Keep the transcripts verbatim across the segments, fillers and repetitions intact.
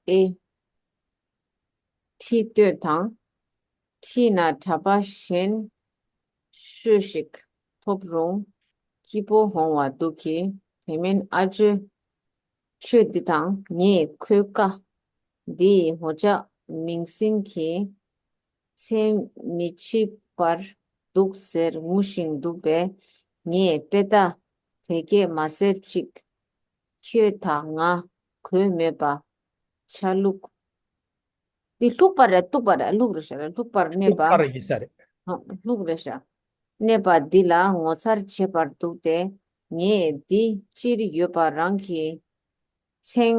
ཨེ། ཁྲི་སྟོད་དང་། ཁྲི་ན་གྲྭ་པ་གཞན་ཤོས་ཤིག་ཐོབ་རུང་སྐྱིད་པོ་འོང་བ་འདུག་གི། དེ་མིན་ཨ་ཇོའི་ཆོས་འདི་དང་ངས་ཁོའི་བཀའ་འདིའི་ངོ་ཅག་མིང་སྲིང་གི་མཚན་མི་ཕྱིས་པར་འདུག་ཟེར་ངུ་ཞིང་འདུག་པས། ངས་དཔེ་ལྟ་དེ་སྐད་མ་ཟེར་ཅིག་ཁྱོད་དང་ང་གོས་མེད་པ་ཆ་ལུགས། འདི་ལྷུག་པ་རེད། ལྷུག་པ་རེད། ལྷུག་རེད་ཤག་ལྷུག་པར་གནས་པ། ལྷུག་པ་རེད་ཡིན་ས་རེད། ཨ། ལྷུག་རེད་ཤག་གནས་པ་འདི་ལ་ངོ་མཚར་བྱེད་པར་འདུག་སྟེ། ངས་འདི་སྤྱིར་ཡོད་པ་རང་གི་མཚན་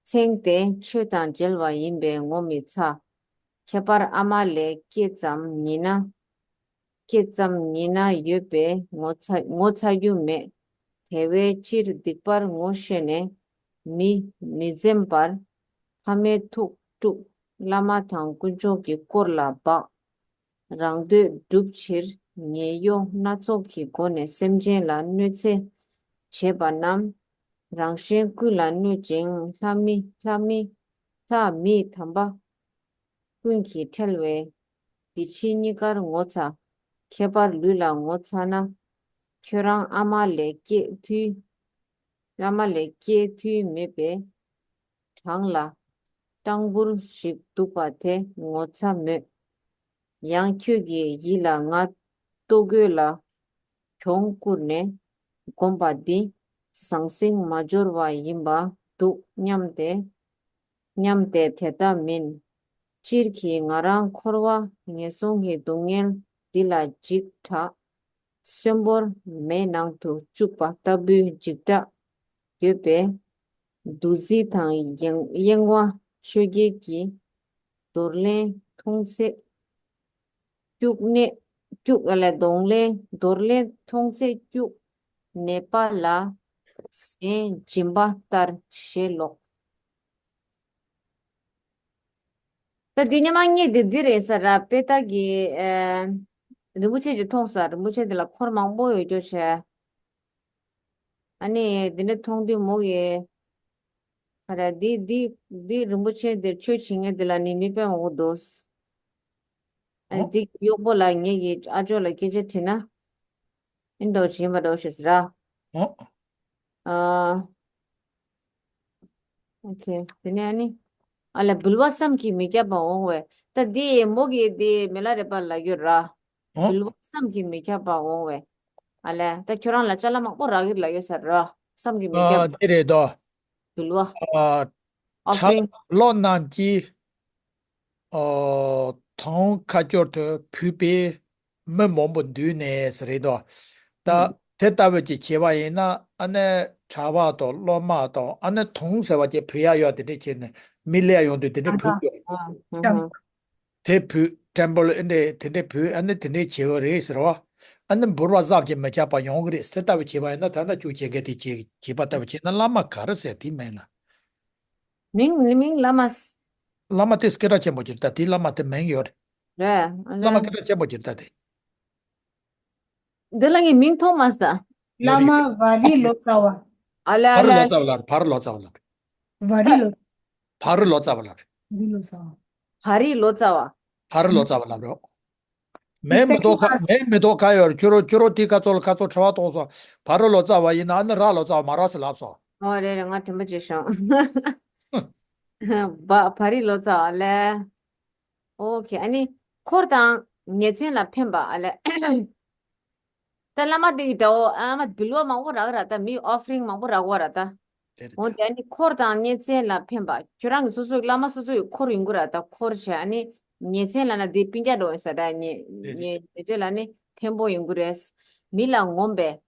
མཚན་ཏེ་ཆོས་དང་མཇལ་བ་ཡིན་པས་ངོ་མི་ཚ། ཁྱད་པར་ཨ་མ་ལས་སྐྱེས་ཙམ་ཉིད་ན། སྐྱེས་ཙམ་ཉིད་ན་ཡོད་པས་ངོ་ཚ་ངོ་ཚ་རྒྱུ་མེད། དེ་བས་སྤྱིར་སྡིག་པར་ངོ་ཤེས་ནས་མི་མི་འཛེམ་པར་ཕ་མའི་ཐུགས་དཀྲུགས། བླ་མ་དང་དཀོན་མཆོག་གི་དཀོར་ལ་འབག་རང་འདོད་སྒྲུབ་ཕྱིར་ཉེས་གཡོག་སྣ་ཚོགས་ཀྱི་སྒོ་ནས་སེམས་ཅན་ལ་གནོད་འཚེ་བྱེད་པ་རྣམས། རང་གཞན་ཀུན་ལ་གནོད་ཅིང་ལྷ་མི་ལྷ་མི་ལྷ་མི་དམ་པ་ཀུན་གྱིས་ཁྲེལ་བས། འདི་ཕྱི་གཉིས་ཀར་ངོ་ཚ། ཁྱད་པར་ལུས་ལ་ངོ་ཚ་ན། ཁྱོད་རང་ཨ་མ་ལས་སྐྱེས་དུས། ཨ་མ་ལས་སྐྱེས་དུས་མེད་པའི་བྲང་ལ་སྤྲང་འབུར་ཞིག་འདུག་པ་དེ་ངོ་ཚ་མོད། ཡང་ཁྱོད་ཀྱི་ཡིད་ལ་ང་ལྟོ་གོས་ལ་གྱོང་བསྐུར་ནས་བསྒོམས་པ་འདི་ཟང་ཟིང་མ་འབྱོར་བ་ཡིན་པ་འདུག་སྙམ་སྟེ། སྙམ་སྟེ་དེ་ལྟ་མིན། སྤྱིར་གྱིས་ང་རང་འཁོར་བ་ངན་སོང་གི་སྡུག་བསྔལ་འདི་ལ་འཇིགས་སྐྲག་གསོན་པོར་མེའི་ནང་དུ་བཅུག་པ་ལྟ་བུའི་འཇིགས་སྐྲག་ཡོད་པས། འདུ་འཛི་དང་གཡེང་གཡེང་བ་ཆོས་བརྒྱད་ཀྱི་འདོར་ལེན་མཐོང་ཚད་སྐྱུག་ནས་སྐྱུག་ཨ་ལས་གདོང་ལེན་འདོར་ལེན་མཐོང་ཚད་སྐྱུག་ནད་པ་ལ་ཟན་སྦྱིན་པ་ལྟར་ཞེས་ཀློག་ད་འདི་སྔོན་མ་ངས་འདི་འདི་རེད་ཟེར་ར། དཔེ་ལྟ་གི་ཨེ། རིན་པོ་ཆེ་ཅིག་མཐོང་ས། རིན་པོ་ཆེ་འདི་ལ་འཁོར་མང་པོ་ཡོད་རྒྱུ་བྱས། ཨ་ནི་འདི་འདྲ་མཐོང་དུས་མོ་གི་ཨ་ར་འདི་འདི་འདི་རིན་པོ་ཆེ་འདིར་ཆོས་བྱེད་མཁན་འདི་ལ་ནི་མི་དཔེ་མང་པོ་འདུག་ཨ་ནི་ཨོ། འདི་གཡོག་པོ་ལ་ངེད་ཀྱི་ཨ་ཅོ་ལ་སྐད་ཆ་དྲིས་ན། ཨིན་འདྲ་བོ་ཅིག་ཡིན་པ་འདྲ་བོ་ཞིག་ཟེར་ར། ཨོ། ཨ། ཨོ་ཁེ། དེ་ནས་ཨ་ནི། ཨ་ལས་འབུལ་བ་བསམ་གྱིས་མི་ཁྱབ་པ་འོང་བས། ད་འདི་མོ་གི་འདི་མི་ལ་རས་པ་ལ་ཡོད་ར། ཨོ། འབུལ་བ་བསམ་གྱིས་མི་ཁྱབ་པ་འོང་བས། ཨ་ལས་ད་ཁྱོད་རང་ལ་ཅ་ལག་མང་པོ་རག་གི་ལ་ཡོད་ས་ར། བསམ་གྱིས་མི་ཨ། ཁྱབ། འདི་རེད་དོ། འབུལ་བ། ཨ། ཨོ་ཕ་རིང་། གྲྭ་ལོག་རྣམས་ཀྱིས། ཨོ། དོང་ཁ་སྐྱོར་དུ་བུད་པའི་མི་མང་པོ་འདུས་ནས་རེད་དོ། ད་ཨང་། དེ་ལྟ་བུ་ཅིག་བྱས་པ་ཡིན་ན་ཨ་ནི་གྲྭ་པ་དང་སློབ་མ་དང་ཨ་ནི་དོང་ཟེར་བ་ཅིག་བུད་ཡ་ཡོད། དེ་འདྲས་བྱས་ནས་མི་སླེབས་ཡོང་དུས་དེ་འདྲས་བུད་ཡོད། ཨང་ཧང་ཧང་། དེ་བུད་བྲན་པོ་ལ་ཨེ་འདྲས་དེ་འདྲས་བུད་ཨ་ནི་དེ་འདྲས་བྱས་པ་རེད་ཟེར་བ། ཨ་ནི་འབུལ་བ་བསམ་གྱིས་མི་ཁྱབ་པ་ཡོང་གི་རེད། དེ་ལྟ་བུ་བྱས་པ་ཡིན་ན་ད་ལྟ་ཅུང་བྱེད་མཁན་དེ་བྱེད་བྱེད་པ་ལྟ་བུ་བྱས་ན་བླ་མ་ག་རེ་ཟེར་དེའི་མིང་ལ། མིང་མིང་བླ་མ། བླ་མ་དེ་སྐད་གྲགས་ཆེན་པོ་ཅིག་རེད་ད། དེའི་བླ་མ་དེ་མིང་ཡོད་རེད། རེད། བླ་མ་སྐད་གྲགས་ཆེན་པོ་ཅིག་རེད་ད་དེ། འདི་ལ་ངས་མིང་མཐོང་མ་ས། ཡོད་བླ་རེད་མ་ཡོད། ཝ་རི་ལོ་ཙཱ་བ། ཨ་ལ་ཨ་ཕ་རི་ལོ་ལ། ཙཱ་བ་ལབ་རེད། ཕ་རི་ལོ་ཙཱ་བ་ལབ་རེད། ཝ་རི་ལོ། ཕ་རི་ལོ་ཙཱ་བ་ལབ་རེད། ཝ་རི་ལོ་ཙཱ་བ། ཕ་རི་ལོ་ཙཱ་བ། ཕ་རི་ལོ་ཙཱ་བ་ལབ་རེད། མེ་མི་ཏོག་ཁ་མེ་མི་ཏོག་ཁ་ཡོད་རེད། ཁྱོད་རོ་ཁྱོད་རོ་དེའི་ཁ་ཚོ་ལ་ཁ་ཚོ་དྲི་བ་གཏོང་སོང་། ཕ་རི་ལོ་ཙཱ་བ་ཡིན་ན་ཨ་ནི་ར་ལོ་ཙཱ་བ་མ་ར་ཟེར་ལབ་སོང་། ཨོ་རེད་རེད། ང་དྲན་པ་བརྗེད་སོང་། བ་ཕ་རི་ལོ་ཙཱ་བ་ལས། ཨོ་ཁེ། ཨ་ནི་འཁོར་དང་ཉེ་ཚན་ལ་ཕན་པ་ཨ་ལས། ད་བླ་མ་དེ་གི་འདྲ་བོ་ཨ་མ་འབུལ་བ་མང་པོ་རག་ར་ད། མི་ཨོ་ཕ་རིང་མང་པོ་རག་གོ་ར་ད། དེ་རེད་འོན་ད། ཏེ་ཨ་ནི་འཁོར་དང་ཉེ་ཚན་ལ་ཕན་པ། ཁྱོད་རང་གི་སོ་སོའི་བླ་མ་སོ་སོའི་འཁོར་ཡོང་གི་ར་ད། འཁོར་བྱས་ཨ་ནི་ཉེ་ཚན་ལ་ན་དེ་སྤུན་ཀྱག་འགྲོ་ཡིན་ས་ད། ཉེ་དེ་རེད། ཉེ་ཉེ་ཚན་ལ་ནི་ཕན་པོ་ཡོང་གི་རེད། མི་ལ་ངོམས་པའི།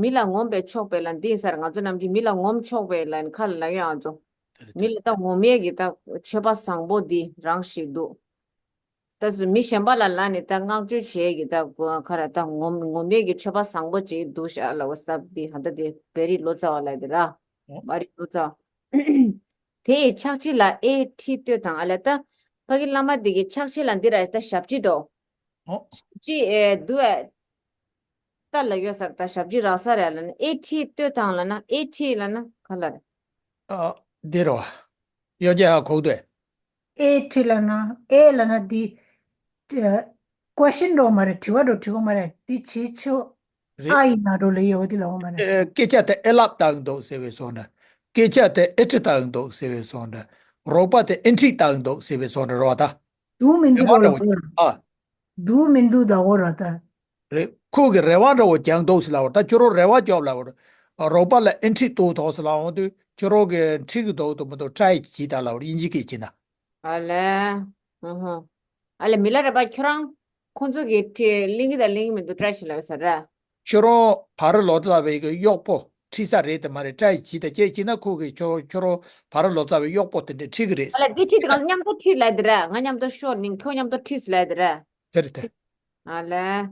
མི་ལ་ངོམས་པའི་ཆོག་པའི་ལ་འདི་ཡིན་ས་ར། ང་ཚོ་ནམ་རྒྱུན་མི་ལ་ངོམས་ཆོག་པའི་ལ་ཁ་ལ་ལ་ཡོད་ང་ཚོ། དེ་རེད་དེ་མི་ལ་རེད། ད་ངོམས་ཡས་ཀྱི་ད་མཆོད་པ་བཟང་པོ་འདི་རང་ཞིག་འདུག་ད་སུ་མི་གཞན་པ་ལ་ལ་ནི་ད་བསྔགས་བརྗོད་བྱེད་ཀྱི་ད་གོ་ཁ་ར་ད་ངོམ་ངོམ་ཡས་ཀྱི་མཆོད་པ་བཟང་པོ་ཅིག་འདུག་ཤག་ལ་འོ་སྟབས་འདི་ཧ་ད་དེ་བེ་རི་ལོ་ཙཱ་བ་ལ་དེ་ར། ཨོ། བ་རི་ལོ་ཙཱ་བ། དེ་ཡི་ཕྱག་ཕྱི་ལ་ཨེ་ཁྲི་སྟོད་དང་ཨ་ལ་ད་ཕ་གི་བླ་མ་དེ་གི་ཕྱག་ཕྱི་ལ་འདི་ར་ད་ཞབས་ཕྱི་འགྲོ། ཨོ། ཞབས་ཕྱི་ཨེ་འདུག་ཨེ། ད་ལ་ཡོད་ས་ར་ད་ཞབས་ཕྱི་རག་ས་རེད་ལ་ན་ཨེ་ཁྲི་སྟོད་དང་ལ་ན་ཨེ་ཁྲི་ལ་ན་ག་ལ་རེད། ཨ་འདི་རོ། ཡོ་ཇེ་ཧ་གོ་དེ། ཨེ་ཁྲིད་ལ་ན་ཨེ་ལ་ན་འདི། ཀོ་ཤན་འགྲོ་མ་རེད། དྲི་བ་འགྲོ་དྲི་གོ་མ་རེད། འདི་བྱེད་ཆོག་རེད། ཨ་ཡིན་ན་འགྲོ་ལ་ཡོད་འདི་ལ་འོ་མ་རེད། ཨེ་སྐད་ཆ་དེ་ཨེ་ལབ་ལྟ་གི་འདུག་ཟེར་བའི་བཟོ་འདྲ། སྐད་ཆ་དེ་ཨེ་ཁྲིད་ལྟ་གི་འདུག་ཟེར་བའི་བཟོ་འདྲ། རོགས་པ་དེ་ཨེ་ཁྲིད་ལྟ་གི་འདུག་ཟེར་བའི་བཟོ་འདྲ་རོ་ད། འདུག་མི་འདུག་རེ་བ་རོ་རེད་ལ་ཡོད། ཨ། འདུག་མི་འདུག་ད་འོ་ར་ད། རེད། ཁོ་གི་རེ་བ་འདྲ་བོ་རྒྱག་འདུག་ཟེར་ལབ་པ་རེད། ད་ཁྱོད་རང་རེ་བ་རྒྱོབ་ལབ་པ་རེད། རོགས་པ་ལ་ཨེ་ཁྲིད་གཏོང་ཐོག་ཟེར་ལབ་འོང་དུས་ཁྱོད་རང་གི་ཁྲིད་གི་འདུག་འདུག་མི་འདུག་ཊ་རའི་བྱེད་ད་ལབ་པ་རེད། དབྱིན་ཇི་སྐད་བྱེད་ན། ཨ་ལས། ཧུ་ཧུ། ཨ་ལས་མི་ལ་རེ་བ་ཁྱོད་རང་ཁོང་ཚོ་གི་ཁྲིད་གླེང་གི་དང་གླེང་གི་མི་འདུག་ཊ་རའི་བྱེད་ལབ་ས་ར། ཁྱོད་རང་བར་ལོ་ཙཱ་བའི་གི་གཡོག་པོ་ཁྲིད་ས་རེད་དེ་མ་རེད། ཊ་རའི་བྱེད་ད་ཁྱེད་བྱེད་ན་ཁོ་གི་ཁྱོད་ཁྱོད་རང་བར་ལོ་ཙཱ་བའི་གཡོག་པོ་དེ་འདྲས་ཁྲིད་གི་རེད། ཨ་ལས་འདི་ཁྲིད་དེ་གང་མཉམ་དུ་ཁྲིད་ལབ་དེ་ར། ང་མཉམ་དུ་ཤོར་ནིང་ཁྱོད་མཉམ་དུ་ཁྲིད་ལབ་དེ་ར། དེ་རེད་དེ། ཨ་ལས།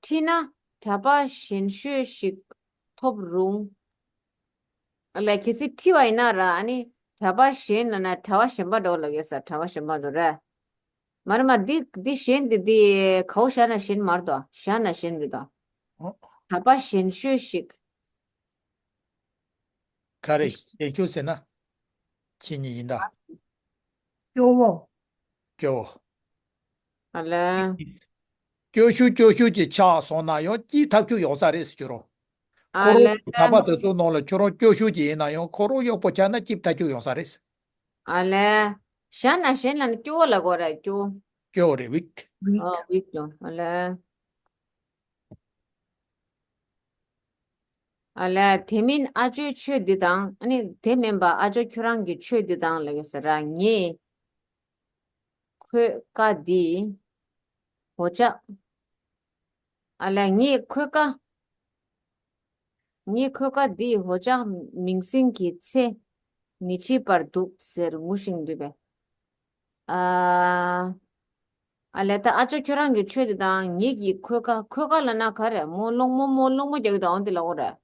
ཁྲིད་ན་གྲྭ་པ་གཞན་ཤོས་ཤིག་ཐོབ་རུང་། ཨ་ལས་གལ་སྲིད་ཁྲིད་པ་ཡིན་ན་ར་ཨ་ནི་གྲྭ་པ་གཞན་ལ་ན་གྲྭ་པ་གཞན་པ་འགྲོ་ལ་ཡོད་ས། གྲྭ་པ་གཞན་པ་འགྲོ་ར། མ་རེད་མ་རེད། འདི་འདི་གཞན་འདི་འདི་གའོ་བཞག་ན་གཞན་མ་རེད་དོ། བཞག་ན་གཞན་རེད་དོ། ཨོ། གྲྭ་པ་གཞན་ཤོས་ཤིག་ག་རེ་ཞེས་ཁྱོད་ཟེར་ན། ཁྱེད་ཉིད་ཡིན་ད། སྐྱོ་བོ། སྐྱོ་བོ། ཨ་ལ། སྐྱོ་ཤུགས་སྐྱོ་ཤུགས་ཀྱི་ཆགས་སོང་ན་ཡང་སྐྱིད་ཐབས་ཆུ་ཡོང་ས་རེད་ཟེར་ཁྱོད་རང་། ཨ་ཁོ་རང་ལ། གྲྭ་པ་དེ་ཚོ་ནང་ལ་ཁྱོད་རང་སྐྱོ་ཤུགས་ཀྱི་ཡིན་ན་ཡང་ཁོ་རང་གཡོག་པོ་ཆགས་ན་སྐྱིད་ཐབས་ཆུ་ཡོང་ས་རེད། ཨ་ལ། གཞན་ན་གཞན་ལ་ནི་སྐྱོ་བོ་ལ་གོ་ར་སྐྱོ། སྐྱོ་བོ་རེད། ཝིག་ཨ་ཝིག་ཀྱང་ཨ་ལ། ཨ་ལས། དེ་མིན་ཨ་ཇོའི་ཆོས་འདི་དང་ཨ་ནི་དེ་མིན་པ་ཨ་ཇོ་ཁྱོད་རང་གི་ཆོས་འདི་དང་ལ་ཡོད་ས་ར། ངས་འཁོས་ཀ་འདི་འོ་ཅག་ཨ་ལས་ངས་འཁོས་ཀ་ངས་འཁོས་ཀ་འདི་འོ་ཅག་མིང་སྲིང་གི་ཚེ་མི་ཕྱིས་པར་འདུག་ཟེར་ངུ་ཞིང་འདུག་པས། ཨ། ཨ་ལས་ད་ཨ་ཅོ་ཁྱོད་རང་གི་ཆོས་དེ་དང་ངེད་ཀྱི་འཁོས་ཀ་འཁོས་ཀ་ལ་ན་ག་རེ་མོ་སློང་མོ་མོ་སློང་མོ་རྒྱག་གི་དང་འོང་དེ་ལ་འོ་རེད།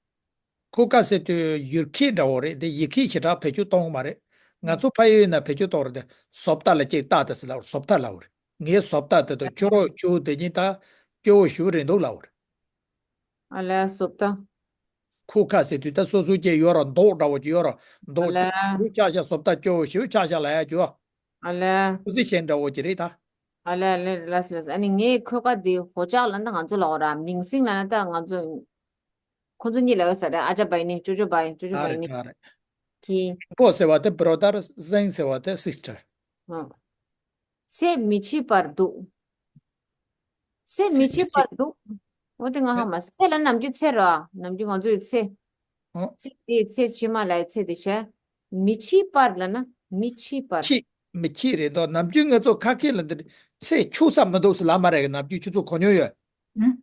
འཁོས་ཀ་ཟེར་དུས་ཡུལ་སྐད་འདྲ་བོ་རེད་དེ་ཡི་གེ་ཞེ་དྲག་བེད་སྤྱོད་གཏོང་གི་མ་རེད། ང་ཚོ་ཕ་ཡུལ་ན་བེད་སྤྱོད་གཏོང་རེད་དེ་བཟོ་ལྟ་ལ་ཅིག་ལྟ་དེ་ཟེར་ལ་བཟོ་ལྟ་ལ་འོ་རེད། ངའི་བཟོ་ལྟ་དེ་དང་ཁྱོད་རོགས་ཁྱོད་དེ་གཉིས་ད་སྐྱོ་བོ་ཞུ་རེད་འདུག་ལ་འོ་རེད། ཨ་ལས་བཟོ་ལྟ། འཁོས་ཀ་ཟེར་དུས་ད་སོ་སོ་སྐྱེ་ཡོད་ར་མདོག་འདྲ་བོ་ཅིག་ཡོད་ར་མདོག་ཨ་ལས། ཅིག་ཆག་ཤག་བཟོ་ལྟ་སྐྱོ་བོ་ཞེ་པོ་ཆག་ཤག་ལ་ཡ་ཅོ། ཨ་ལས། ཁོ་ཚོ་གཞན་འདྲ་བོ་ཅིག་རེད་ད། ཨ་ལས་ཨ་ལས་ལས་ལས། ཨ་ནི་ངའི་འཁོས་ཀ་དེ་འོ་ཅག་ལ་ན་ང་ཚོ་ལ་འོ་ར་མིང་སྲིང་ལ་ན་ད་ང་ཚོ་ཁོ་ཚོ་གཉིས་ལ་ཡོད་ས་རེད། ཨ་ཅག་བའི་ནི་ཅོ་ཅོ་བའི་ཅོ་ཅོ་ག་བའི་རེད་ནི་ག་རེད། ཀི། པོ་ཟེར་བ་དེ་བྲོ་དར་སེང་ཟེར་བ་དེ་སིས་ཊར། ཨ། ཚེ་མི་ཕྱིས་པར་འདུག་ཚེ་མི་ཕྱིས་པར་འདུག་འོ་དེ་ང་ཧ་མ་ཚེ་ལ་ནམ་རྒྱུན་ཚེ་ར་ནམ་རྒྱུན་ང་ཚོའི་ཚེ། ཨོ། ཚེ་དེའི་ཚེ་ཕྱི་མ་ལ་ཚེ་དེ་བྱས། མི་ཕྱིས་པར་ལ་ན་མི་ཕྱིས་པར། ཕྱིས་མི་ཕྱིས་རེད་འདུག་ནམ་རྒྱུན་ང་ཚོ་ཁ་སྐད་ལ་འདི་ཚེ་འཕྱུག་ས་མི་འདུག་ཟེར་ལབ་མ་རེད་གི་ནམ་རྒྱུན་ཁྱོད་ཚོ་གོ་མྱོང་ཡོད། ཨུ།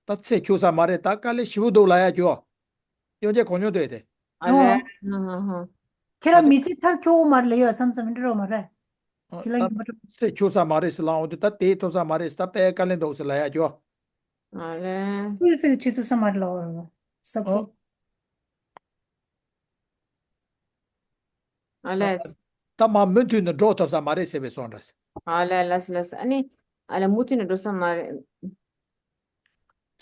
ད་ཚེ་འཕྱུག་ས་མ་རེད་ད་དཀའ་ལས་ཞེ་པོ་འདུག་ལ་ཡ་ཅོ། ཡོང་ཅེ་གོ་མྱོང་འདུག་དེ། ཨ་ལས། ཨ་ཧ་ཧ། ཁྱེད་རང་མི་ཚེ་མཐར་འཁྱོལ་མ་རེད་ལ་ཡོད་མཚམས་མཚམས་མི་འགྲོ་མ་རེད། ཨ། ཁྱེད་ལ་ཡིན་པ་འགྲོ། ཚེ་འཕྱུག་ས་མ་རེད་ཟེར་ལ་འོང་དུས་ད་དེ་ཐོབ་ས་མ་རེད་ཟེར་ད་དཔེ་དཀའ་ལས་འདུག་ཟེར་ལ་ཡ་ཅོ། ཨ་ལས། ཁོའི་ཚེ་ཁྱེད་ཐུབ་ས་མ་རེད་ལ་འོ་ས་ཨོ། ཁོ། ཨ་ལས། ད་མ་མུ་མཐུད་ནས་འགྲོ་ཐུབ་ས་མ་རེད་ཟེར་བའི་སོང་འདྲ། ཨ་ལས་ལས་ལས། ཨ་ནི་ཨ་ལས་མུ་མཐུད་ནས་འགྲོ་ས་མ་རེད།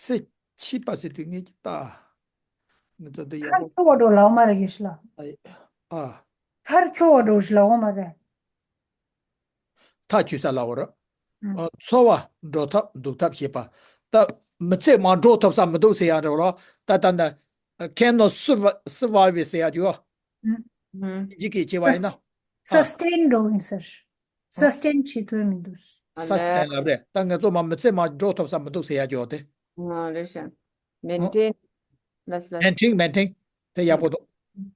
ཚེ་ཕྱིས་པ་ཟེར་དུས་ངས་ཀྱི་ལྟ། ངས་ཚོ་འདི་ཡག་པོ། མཐར་འཁྱོལ་བ་འགྲོ་ལའོ་མ་རེད་ཡོད་ཤི་ལ། ཨ། མཐར་འཁྱོལ་བ་འགྲོ་ཤི་ལའོ་མ་རེད། མཐའ་ཆོད་ས་ལའོ་ར། ཨ། འཚོ་བ་འགྲོ་ཐབས་འདུག་ཐབས་བྱེད་པ། ད་མི་ཚེ་མ་འགྲོ་ཐུབ་ས་མི་འདུག་ཟེར་ཡ་རེད་རོ། ད་ད་ནི་cannot survive ཟེར་ཡ་ཅིག་ཡོད། ཨུ། ཨུ། ཇི་སྐད་བྱས་པ་ཡིན་ན། sustain འགྲོ་ཡིན་ཟེར། sustain བྱེད་ཐུབ་མི་འདུག་ཨ་ལས། sustain ལབ་རེད། ད་ང་ཚོ་མ་མི་ཚེ་མ་འགྲོ་ཐུབ་ས་མི་འདུག་ཟེར་ཡ་ཅིག་ཡོད་དེ། ཨ་རེད་ཤག་ཨོ། maintain ལས་ལས། maintain maintain དེ་ཡག་པོ་འདུག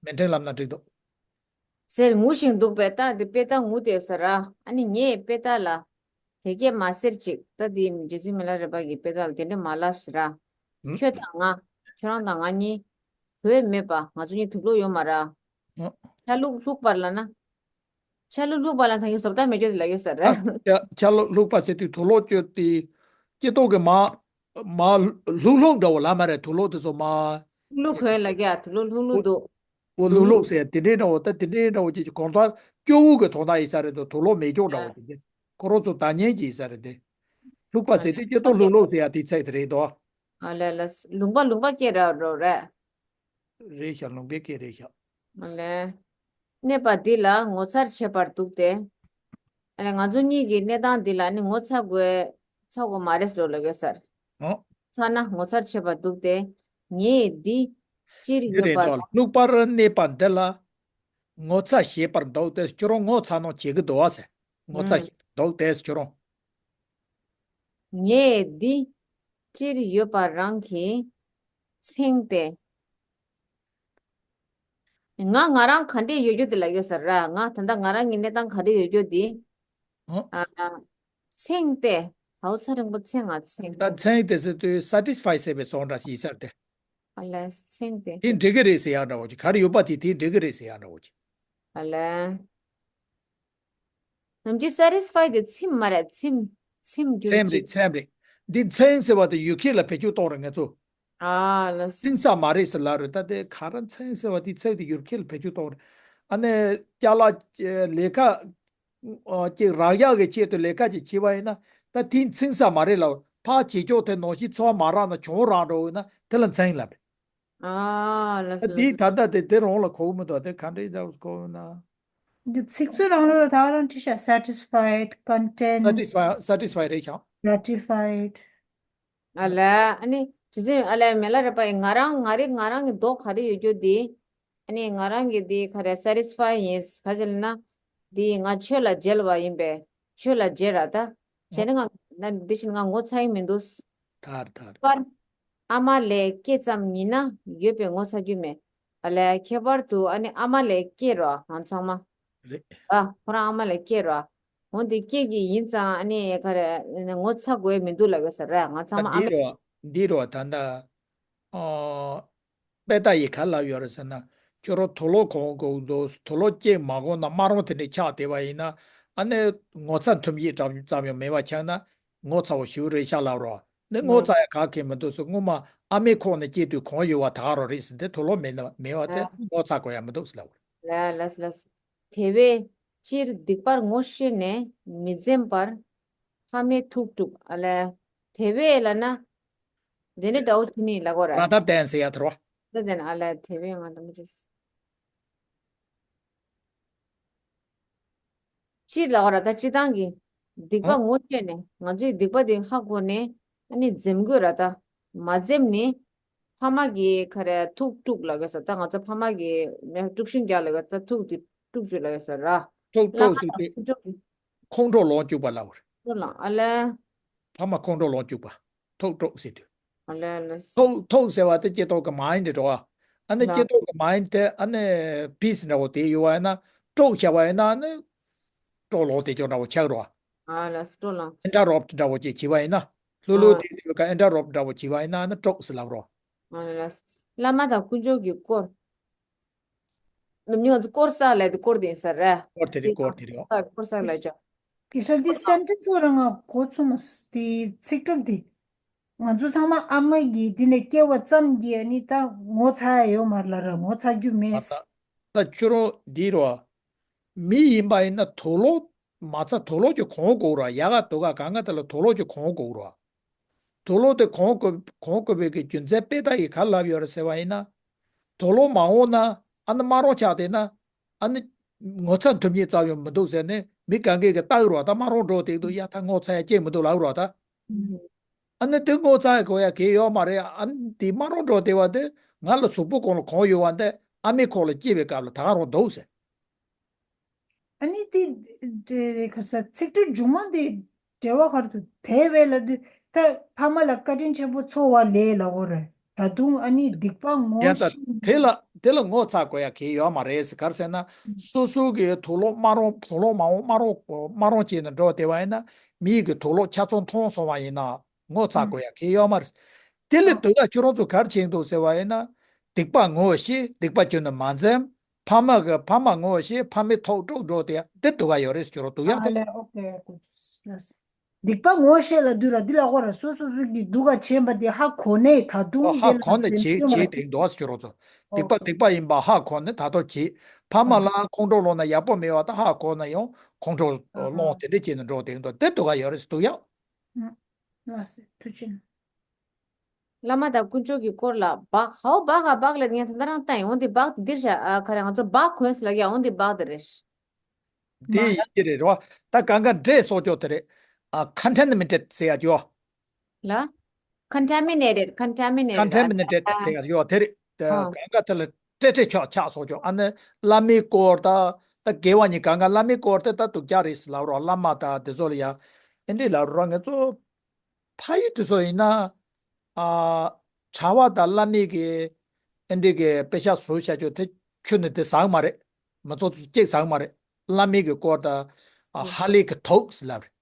maintain ལབ་ན་འགྲིག་འདུག་ཟེར་ངུ་ཞིང་འདུག་པས། ད་འདི་དཔེ་ད་ངུ་བསྡད་ས་ར། ཨ་ནི་ངས་དཔེ་ད་ལ། དེ་སྐད་མ་ཟེར་ཅིག་ད་འདི་རྗེ་བཙུན་མི་ལ་རས་པ་གིས་དཔེ་ད་ལ་དེ་འདྲ་མ་ལབ་ཟེར་ར། ཨུ། ཁྱོད་དང་ང་། ཁྱོད་རང་དང་ང་གཉིས། བོད་མེད་པ་ང་ཚོ་གཉིས་དུག་ལོག་ཡོད་མ་ར། ཨུ། ཆ་ལུགས་ལྷུག་པར་ལ་ན། ཆ་ལུགས་ལྷུག་པ་ལ་ད་ངས་བཟོ་ལྟ་མེད་རྒྱུ་དེ་ལ་ཡོད་ཟེར་ར། ཨ། ཆ་ཆ་ལུགས་ལྷུག་པ་ཟེར་དུས་དུག་ལོག་བཅོས་ཏེ། སྐྱེ་ཐོག་གི་མ། མ། ལྷུག་ལྷུག་འདྲ་བོ་ལ་མ་རེད། དུག་ལོག་དེ་ཚོ་མ། ལྷུག་ལྷུག་གོན་ལ་རྒྱ་དུག་ལོག་ལྷུག་ལྷུག་འདུག་འོ་ལྷུག་ལྷུག་ཟེར་དེ་འདྲའི་འདྲ་བོ་ད་དེ་འདྲའི་འདྲ་བོ་ཅིག་གང་ལྟར་སྐྱོ་བོ་གི་ཐོག་ན་ཡིན་ས་རེད་དོ། དུག་ལོག་མེད་ཅོག་འདྲ་བོ་དེ་འདྲ། ཁོ་རང་ཚོ་ད་ཉན་གྱི་ཡིན་ས་རེད་དེ། ལྷུག་པ་ཟེར་དུས་སྐྱེ་ཐོག་ལྷུག་ལྷུག་ཟེར་ཡ་དེ་ཚད་དེ་རེད་དོ། ཨ་ལས་ལས། ལུང་པ་ལུང་པ་སྐད་ར་རོ་རེད། རེད་ཤག་ལུང་པའི་སྐད་རེད་ཤག་ཨ་ལས། གནས་པ་འདི་ལ་ངོ་མཚར་བྱེད་པར་འདུག་སྟེ། ཨ་ནི་ང་ཚོ་གཉིས་ཀྱི་གནས་སྟངས་འདི་ལ་ནི་ངོ་ཚ་དགོས་ཚ་དགོས་མ་རེད་ཟེར་ལབ་ཡོད་ཟེར། ཨོ། ཚ་ན་ངོ་མཚར་བྱེད་པར་འདུག་སྟེ། ངས་འདི་སྤྱིར་འདི་ཡོད་རེད་པར། འདུག་ལུག་པར་གནས་པ་འདི་ལ་ངོ་ཚ་བྱེད་པར་འདུག་སྟེ་ཁྱོད་རང་ངོ་ཚ་ནང་བྱེད་ཀྱི་འདུག་བ་ཟེར། ངོ་ཚ་ཨུམ། བྱེད་འདུག་སྟེ་ཁྱོད་རང་། ངས་འདི་སྤྱིར་ཡོད་པ་རང་གི་མཚན་ཏེ། ང་ང་རང་ག་འདྲས་ཡོད་རྒྱུ་དེ་ལ་ཡོད་ཟེར་ར། ང་ད་ལྟ་ང་རང་གི་གནས་སྟངས་ག་འདྲས་ཡོད་རྒྱུ་དེ། ཨོ། ཨ། མཚན་ཏེ། ཧའོ་ཚ་རིང་པོ་མཚན་ང་མཚན། ད་མཚན་དེ་ཟེར་དུས་སེ་ཊི་སི་ཕའི་ཟེར་བའི་བཟོ་འདྲ་ཞིག་ཡིན་ས་རེད་དེ། ཨ་ལས་མཚན་ཏེ། དེ་འགྲིག་གི་རེད་ཟེར་ཡག་འདྲ་བོ་ཅིག་ག་རེ་ཡོད་པ་དེ་དེ་འགྲིག་གི་རེད་ཟེར་ཡག་འདྲ་བོ་ཅིག་ཨ་ལས། ནམ་རྒྱུན་སེ་ཊི་སི་ཕའི་དེ་ཚིམ་མ་རེད། ཚིམ། ཚིམ་རྒྱུ་མཚན་རེད་ཅིག་མཚན་རེད། འདི་མཚན་ཟེར་བ་དེ་ཡུལ་སྐད་ལ་བེད་སྤྱོད་གཏོང་རེད་ང་ཚོ། ཨ་ལ། ཚིམ་ས་མ་རེད་ཟེར་ལབ་རེད། ད་དེ་ག་རེ་མཚན་ཟེར་བ་དེ་ཚིག་དེ་ཡུལ་སྐད་ལ་བེད་སྤྱོད་གཏོང་རེད། ཨ་ནི་ཅ་ལག་ལས་ཀ་ཅིག་རག་ཡག་གི་ཆེད་དུ་ལས་ཀ་ཅིག་བྱེད་པ་ཡིན་ན་ད་དེ་ཚིམ་ས་མ་རེད་ལབ། ཕར་བྱེད་ཕྱོགས་དེ་ནང་བཞིན་ཚོར་བ་མ་རག་ན་གྱོང་རག་འགྲོ་ཡོད་ན་དེ་ལ་མཚན་ལབ་རེད། ཨ་ལ། ད་དེའི་ད་ལྟ་དེ་དེ་རང་ལ་གོ་གི་མི་འདུག་དེ་ག་འདྲའི་ཟླ་བ་གོ་ན། འདི་ཚིག་མཛོད་རང་ལོགས་ལ་ད་ག་རང་བྲིས་ཤག satisfied, content. སེ་ཊི་སི་ཕའི་སེ་ཊི་སི་ཕའི་རེད་ཤག gratified. ཨ་ལ། ཨ་ནི་དེ་ཚོ་ཨ་ལ་མེ་ལ་རེད་པ། ང་རང་ང་རེ་ང་རང་གི་མདོག་ག་རེ་ཡོད་རྒྱུ་དེ། ཨ་ནི་ང་རང་གི་དེ་ག་རེ་སེ་ཊི་སི་ཕའི་ཡིན་ག་ཅི་ལབ་ན། དེ་ང་ཆོས་ལ་མཇལ་བ་ཡིན་པས་ཆོས་ལ་མཇལ་ར་ད། བྱས་ན་ང་ན་འདི་བཞིན་ང་ངོ་ཚ་ཡི་མི་འདུག་ཐར་ཐར། པར། ཨ་མ་ལས་སྐྱེས་ཙམ་ཡིན་ན་ཡོད་པའི་ངོ་ཚ་རྒྱུ་མེད། ཨ་ལས་ཁྱད་པར་དུ་ཨ་ནི་ཨ་མ་ལས་སྐྱེས་རོ་ང་ཚང་མ། རེད། ཨ་ཁོ་རང་ཨ་མ་ལས་སྐྱེས་རོ། འོན་ཏེ་སྐྱེས་ཀྱི་ཡིན་ཙང་ཨ་ནི་ག་རེ་ངོ་ཚ་དགོས་མི་འདུག་ལབ་ཡོད་ས་རེད་ང་ཚང་མ་ཨ་མ། འདི་རོ་འདི་རོ་ད་ལྟ། ཨོ། དཔེ་ལྟ་ཡི་ག་ལབ་ཡོད་རེད་ཟེར་ན། ཁྱོད་རང་དུག་ལོག་གོན་དགོས་འདུག་དུག་ལོག་ཅིག་མ་གོན་ན་དམར་རོང་དེ་འདྲ་ཆགས་བསྡད་པ་ཡིན་ན། ཨ་ནི་ངོ་ཚ་འཐོམ་ཡིག་ཙམ་ཙམ་ཡང་མེད་པ་ཆགས་ན་ངོ་ཚ་བོ་ཞིག་རེད་ཤག་ལབ་རོགས། ནི་ངོ་ཚ་ཡ་ག་གེ་མི་འདུག་ཟེར། སྔོན་མ་ཨ་མའི་ཁོག་ནས་སྐྱེས་དུས་གོན་ཡོད་པ་ད་ག་རང་རེད་ཟེར་ཏེ་དུག་ལོག་མེད་ན་མེད་པ་དེ་ངོ་ཚ་དགོས་ཡ་མི་འདུག་ཟེར་ལབ་རེད། ལ་ལ་ལ། དེ་བས་སྤྱིར་སྡིག་པར་ངོ་ཤེས་ནས་མི་འཛེམ་པར་ཕ་མའི་ཐུགས་དཀྲུགས། ཨ་ལས། དེ་བས་ལབ་ན། དེ་ནི་འདྲ་བོ་ཅི་ནི་ལབ་དགོས་ར། ར་ཏར་དན་ཟེར་ཡ་ཐར་བ། ད་དེ་ནི་ཨ་ལས་དེ་བས་ང་འདྲ་མི་རེད། སྤྱིར་ལབ་དགོས་ར་ད་སྤྱིར་བཏང་གི་སྡིག་པ་ཨོ། ངོ་ཤེས་ནས་ང་ཚོའི་སྡིག་པ་དེ་ཧ་གོ་ནས་ཨ་ནི་འཛེམ་དགོས་ར་ད། མ་འཛེམ་ནས་ཕ་མ་གི་ག་རེ་ཐུགས་དཀྲུགས་ལབ་དགོས་ས། ད་ང་ཚོ་ཕ་མ་གི་དཀྲུག་ཤིང་རྒྱག་ལབ་དགོས་ས། ཐུགས་དེ་དཀྲུགས་བཅུག་ལབ་དགོས་ས་ར། ཐུགས་བླ་དཀྲུགས་མ་ཟེར་དང་དུས་ཁོང་ཁྲོ་ལོངས་སྤྱོད་པ་ལབ་རེད། ཁོང་ཁྲོ་ལངས་ཨ་ལས། ཕ་མ་ཁོང་ཁྲོ་ལོངས་སྤྱོད་པ། ཐུགས་དཀྲུགས་ཟེར་དུས། ཨ་ལས་ཨ་ལས། ཐུགས་ཐུགས་ཟེར་བ་དེ་སྐྱེ་ཐོག་གི་མ་ཡིན་དེ་འགྲོ་བ། ཨ་ནི་ལ། སྐྱེ་ཐོག་གི་མ་ཡིན་དེ་ཨ་ནི་པི་སི་འདྲ་བོ་དེ་ཡོད་བ་ཡིན་ན་དཀྲུགས་བྱ་བ་ཡིན་ན་ཨ་ནི་དཀྲུགས་ལོག་དེ་ཅོག་འདྲ་བོ་ཆགས་རོ། ཨ་ལས་དཀྲུགས་ལོག་ཨིན་ཊར་རབ་ཊི་འདྲ་བོ་ཅིག་བྱས་པ་ཡིན་ན། ལྷུ་ལྷུ་ཨ། དེ་དེ་ཡོད་ཀ་ཨིན་ཊར་རབ་ཊི་འདྲ་བོ་བྱས་པ་ཡིན་ན་ཨ་ནི་དཀྲུགས་ཟེར་ལབ་རོ། ཨ་ལས། བླ་མ་དང་དཀོན་མཆོག་གི་སྐོར། ནམ་རྒྱུན་ང་ཚོ་སྐོར་ས་ལབ་དེ་སྐོར་དེ་ཡིན་ས་རེད། སྐོར་དེ་རེད་སྐོར་དེ་རེད། ཨ་སྐོར་ས་ལབ་ཅོག་དེ་ས་འདི་སེན་ཊེན་སི་ཚོ་རང་ང་གོ་ཚུགས་མ་སོང་། དེ་ཚིག་གྲུབ་དེ། ང་ཚོ་ཚང་མ་ཨ་མ་གི་འདི་ནས་སྐྱེ་བ་ཙམ་གྱིས་ཨ་ནི་ད་ངོ་ཚ་ཡ་ཡོད་མ་རེད་ལ་ར། ངོ་ཚ་རྒྱུ་མེད། ད་ད་ད་ཁྱོད་རང་འདི་རོ། མི་ཡིན་པ་ཡིན་ན་དུག་ལོག་མ་ཚ་དུག་ལོག་ཅིག་གོན་དགོས་ར། ཡག་ག་དུག་ག་གང་ག་དེ་ལ་དུག་ལོག་ཅིག་གོན་དགོས་ར། དུག་ལོག་དེ་གོན་དགོས་གོན་དགོས་པའི་གི་རྒྱུ་མཚན་དཔེ་ལྟ་ཡི་ག་ལབ་ཡོད་རེད་ཟེར་བ་ཡིན་ན། དུག་ལོག་མ་འོང་ན་ཨ་ནི་དམར་རོང་ཆགས་བསྡད་ན། ཨ་ནི་ངོ་ཚ་འཐོམ་ཡས་ཙམ་ཡང་མི་འདུག་ཟེར་ནས་མི་གང་གས་གི་ལྟ་གི་རོ། ད་དམར་རོང་འགྲོ་བསྡད་འདུག་ཡ་ད་ངོ་ཚ་ཡ་སྐྱེ་མི་འདུག་ལབ་གི་རོ་ད། ཨ་ནི་དེ་ངོ་ཚ་ཡ་གོ་ཡ་གལ་ཡོད་མ་རེད། ཨ་ནི་དེ་དམར་རོང་འགྲོ་བསྡད་པ་དེ་ང་ལ་གཟུགས་པོ་གང་ལ་གང་ཡོད་པ་འདི་ཨ་མའི་ཁོག་ལ་སྐྱེས་པའི་སྐབས་ལ་ད་ག་རང་འདུག་ཟེར། ཨ་ནི་དེ་དེ་ག་ས་ཚིག་འབྲུ་མཇུག་མ་དེ་འགྲེལ་བ་ག་རེ་འདུག་དེ་བས་ལ་དུས་ད་ཕ་མ་ལ་བཀའ་དྲིན་ཆེན་པོ་ཚོར་བ་ལས་ལ་འོ་རེད། ད་དུང་ཨ་ནི་སྡིག་པ་ངོ་ཡ་ད་ཤེས་དེ་ལ་དེ་ལ་ངོ་ཚ་དགོས་ཡ་གལ་ཡོད་མ་རེད་ཟེར། ག་རེ་ཟེར་ན་སོ་སོ་གི་དུག་ལོག་དམར་རོང་དུག་ལོག་མ་འོང་དམར་རོང་དམར་རོང་བྱས་ནས་འགྲོ་བསྡད་པ་ཡིན་ན་མི་ཡི་གི་དུག་ལོག་ཆ་ཚང་མཐོང་སོང་བ་ཡིན་ན་ངོ་ཚ་དགོས་ཡ་གལ་ཡོད་མ་རེད། དེ་ལས་སྡུག་ཡ་ཁྱོད་རང་ཚོ་ག་རེ་བྱེད་འདུག་ཟེར་བ་ཡིན་ན་སྡིག་པ་ངོ་ཤེས། སྡིག་པ་ཁྱོན་ནས་མ་འཛེམ། ཕ་མ་གི་ཕ་མ་ངོ་ཤེས། ཕ་མའི་ཐུགས་དཀྲུགས་འགྲོ་དེ་དེ་སྡུག་ག་ཡོད་རེད་ཟེར་རོ། སྡུག་ཡག་དེ། ཨ་ལས་ཨོ་ཀེ་ཨོ་ཀེ། སྡིག་པ་ངོ་ཤེས་ལ་དུས་ར་འདི་ལ་ཧོ་ར་སོ་སོ་སོ་གི་སྡུག་ག་བྱས་པ་དེ་ཧ་གོ་ནས་ད་དུང་ཧ་གོ་ནས་བྱེད་བྱེད་དེ་འདུག་ཟེར་རོ་ཚོ། སྡིག་པ་སྡིག་པ་ཡིན་པ་ཧ་གོ་ནས་ད་དུང་བྱེད། ཕ་མ་ལ་ཁོང་ཁྲོ་ལངས་ན་ཡག་པོ་མེད་པ་ད་ཧ་གོ་ན་ཡང་ཁོང་ཁྲོ་ལངས་དེ་འདྲ་བྱས་ནས་འགྲོ་དེ་འདུག་དེ་སྡུག་ག་ཡོད་རེད་སྡུག་ཡག་ལགས་སོ་ཐུགས་རྗེ་ཆེ། བླ་མ་དང་དཀོན་མཆོག་གི་སྐོར་ལ་བག་ཧའོ་བག་ག་བག་ལ་ངས་ད་ལྟ་རང་བལྟ་ཡིན། འོན་ཏེ་བག་དེ་འདིར་བཞག་ཨ་ག་རེ་ང་ཚོ་བག་གོན་ཟེར་ལ་ཡ་འོན་ཏེ་བག་དེ་རེད། དེ་ཡིན་གྱི་རེད་རོ། ད་གང་ག་འདྲེས་སོགས་ཀྱོ་དེ་རེད། ཨ་contaminated ཟེར་ཡ་ཀྱོ། ལ། contaminated contaminated contaminated ཟེར་ཡ་ཡོ་དེ་རེད། ད་ཨ་གང་ག་དེ་ལ་སྤྲེ་སྤྲེ་ཆགས་ཆགས་སོགས་ཀྱོ། ཨ་ནི་བླ་མའི་སྐོར་ད་ད་དགེ་བ་ཉིད་གང་ག་བླ་མའི་སྐོར་དེ་ད་སྡུག་ཅག་རེད་ཟེར་ལབ་རོ། བླ་མ་ད་དེ་ཚོ་ལ་ཡ་ཨེ་འདྲི་ལབ་རོ། ང་ཚོ་ཕ་ཡུལ་དེ་ཚོ་ཡིན་ན་ཨ་གྲྭ་བ་དང་བླ་མའི་གི་ཨེ་འདྲི་གི་དཔེ་ཤག་བཟོ་བྱ་ཆོག་དེ་ཁྱོན་ནས་དེ་བཟང་མ་རེད། མི་ཚོ་ཚོ་གཅིག་བཟང་མ་རེད། བླ་མའི་གི་སྐོར་ད་ཨ་ཧ་ལས་གི་དོགས་ཟེར་ལབ་རེད།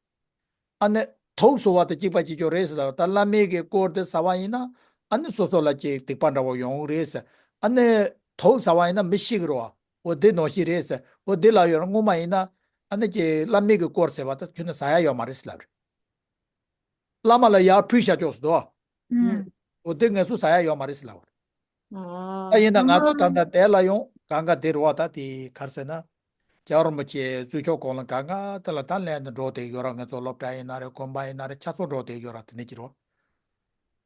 ཨ་ནི་དོགས་ཟེར་བ་དང་གཅིག་པ་གཅིག་ཆོག་རེད་ཟེར་ལབ། ད་བླ་མའི་གི་སྐོར་དེ་ཟ་བ་ཡིན་ན་ཨ་ནི་སོ་སོ་ལ་ཅིག་སྡིག་པ་འདྲ་བོ་ཡོང་རེད་ཟེར། ཨ་ནི་དོགས་ཟ་བ་ཡིན་ན་མི་ཤི་གི་རེད་བ། འོ་དེ་ནོ་ཤི་རེད་ཟེར། འོ་དེ་ལ་ཡོད་ན་སྔོན་མ་ཡིན་ན་ཨ་ནི་ཅིག་བླ་མའི་གི་སྐོར་ཟེར་བ་ད་ཁྱོད་ནི་ཟ་ཡ་ཡོད་མ་རེད་ཟེར་ལབ་རེད། བླ་མ་ལ་ཡར་ཕུལ་བྱ་ཆོག་ཟེར་དོ། ཨུམ། འོ་དེ་ངས་སུ་ཟ་ཡ་ཡོད་མ་རེད་ཟེར་ལབ་རེད། ད་ཡིན་ན་ང་ཚོ་ད་ལྟ་དེ་ལ་ཡོང་གང་ག་དེ་རུ་བ་ད་དེ་གར་ཟེར་ན། རྒྱལ་བ་རིན་པོ་ཆེ་གཙོས་ཆོག་གོང་ལ་གང་ག་དེ་ལ་ད་ལན་དུ་འགྲོ་དེ་ཡོད་ར། ང་ཚོ་སློབ་གྲྭ་ཡིན་ན་རེད། དགོན་པ་ཡིན་ན་རེད། ཆ་ཚང་འགྲོ་དེ་ཡོད་ར། དེ་ནས་ཀྱི་རོ།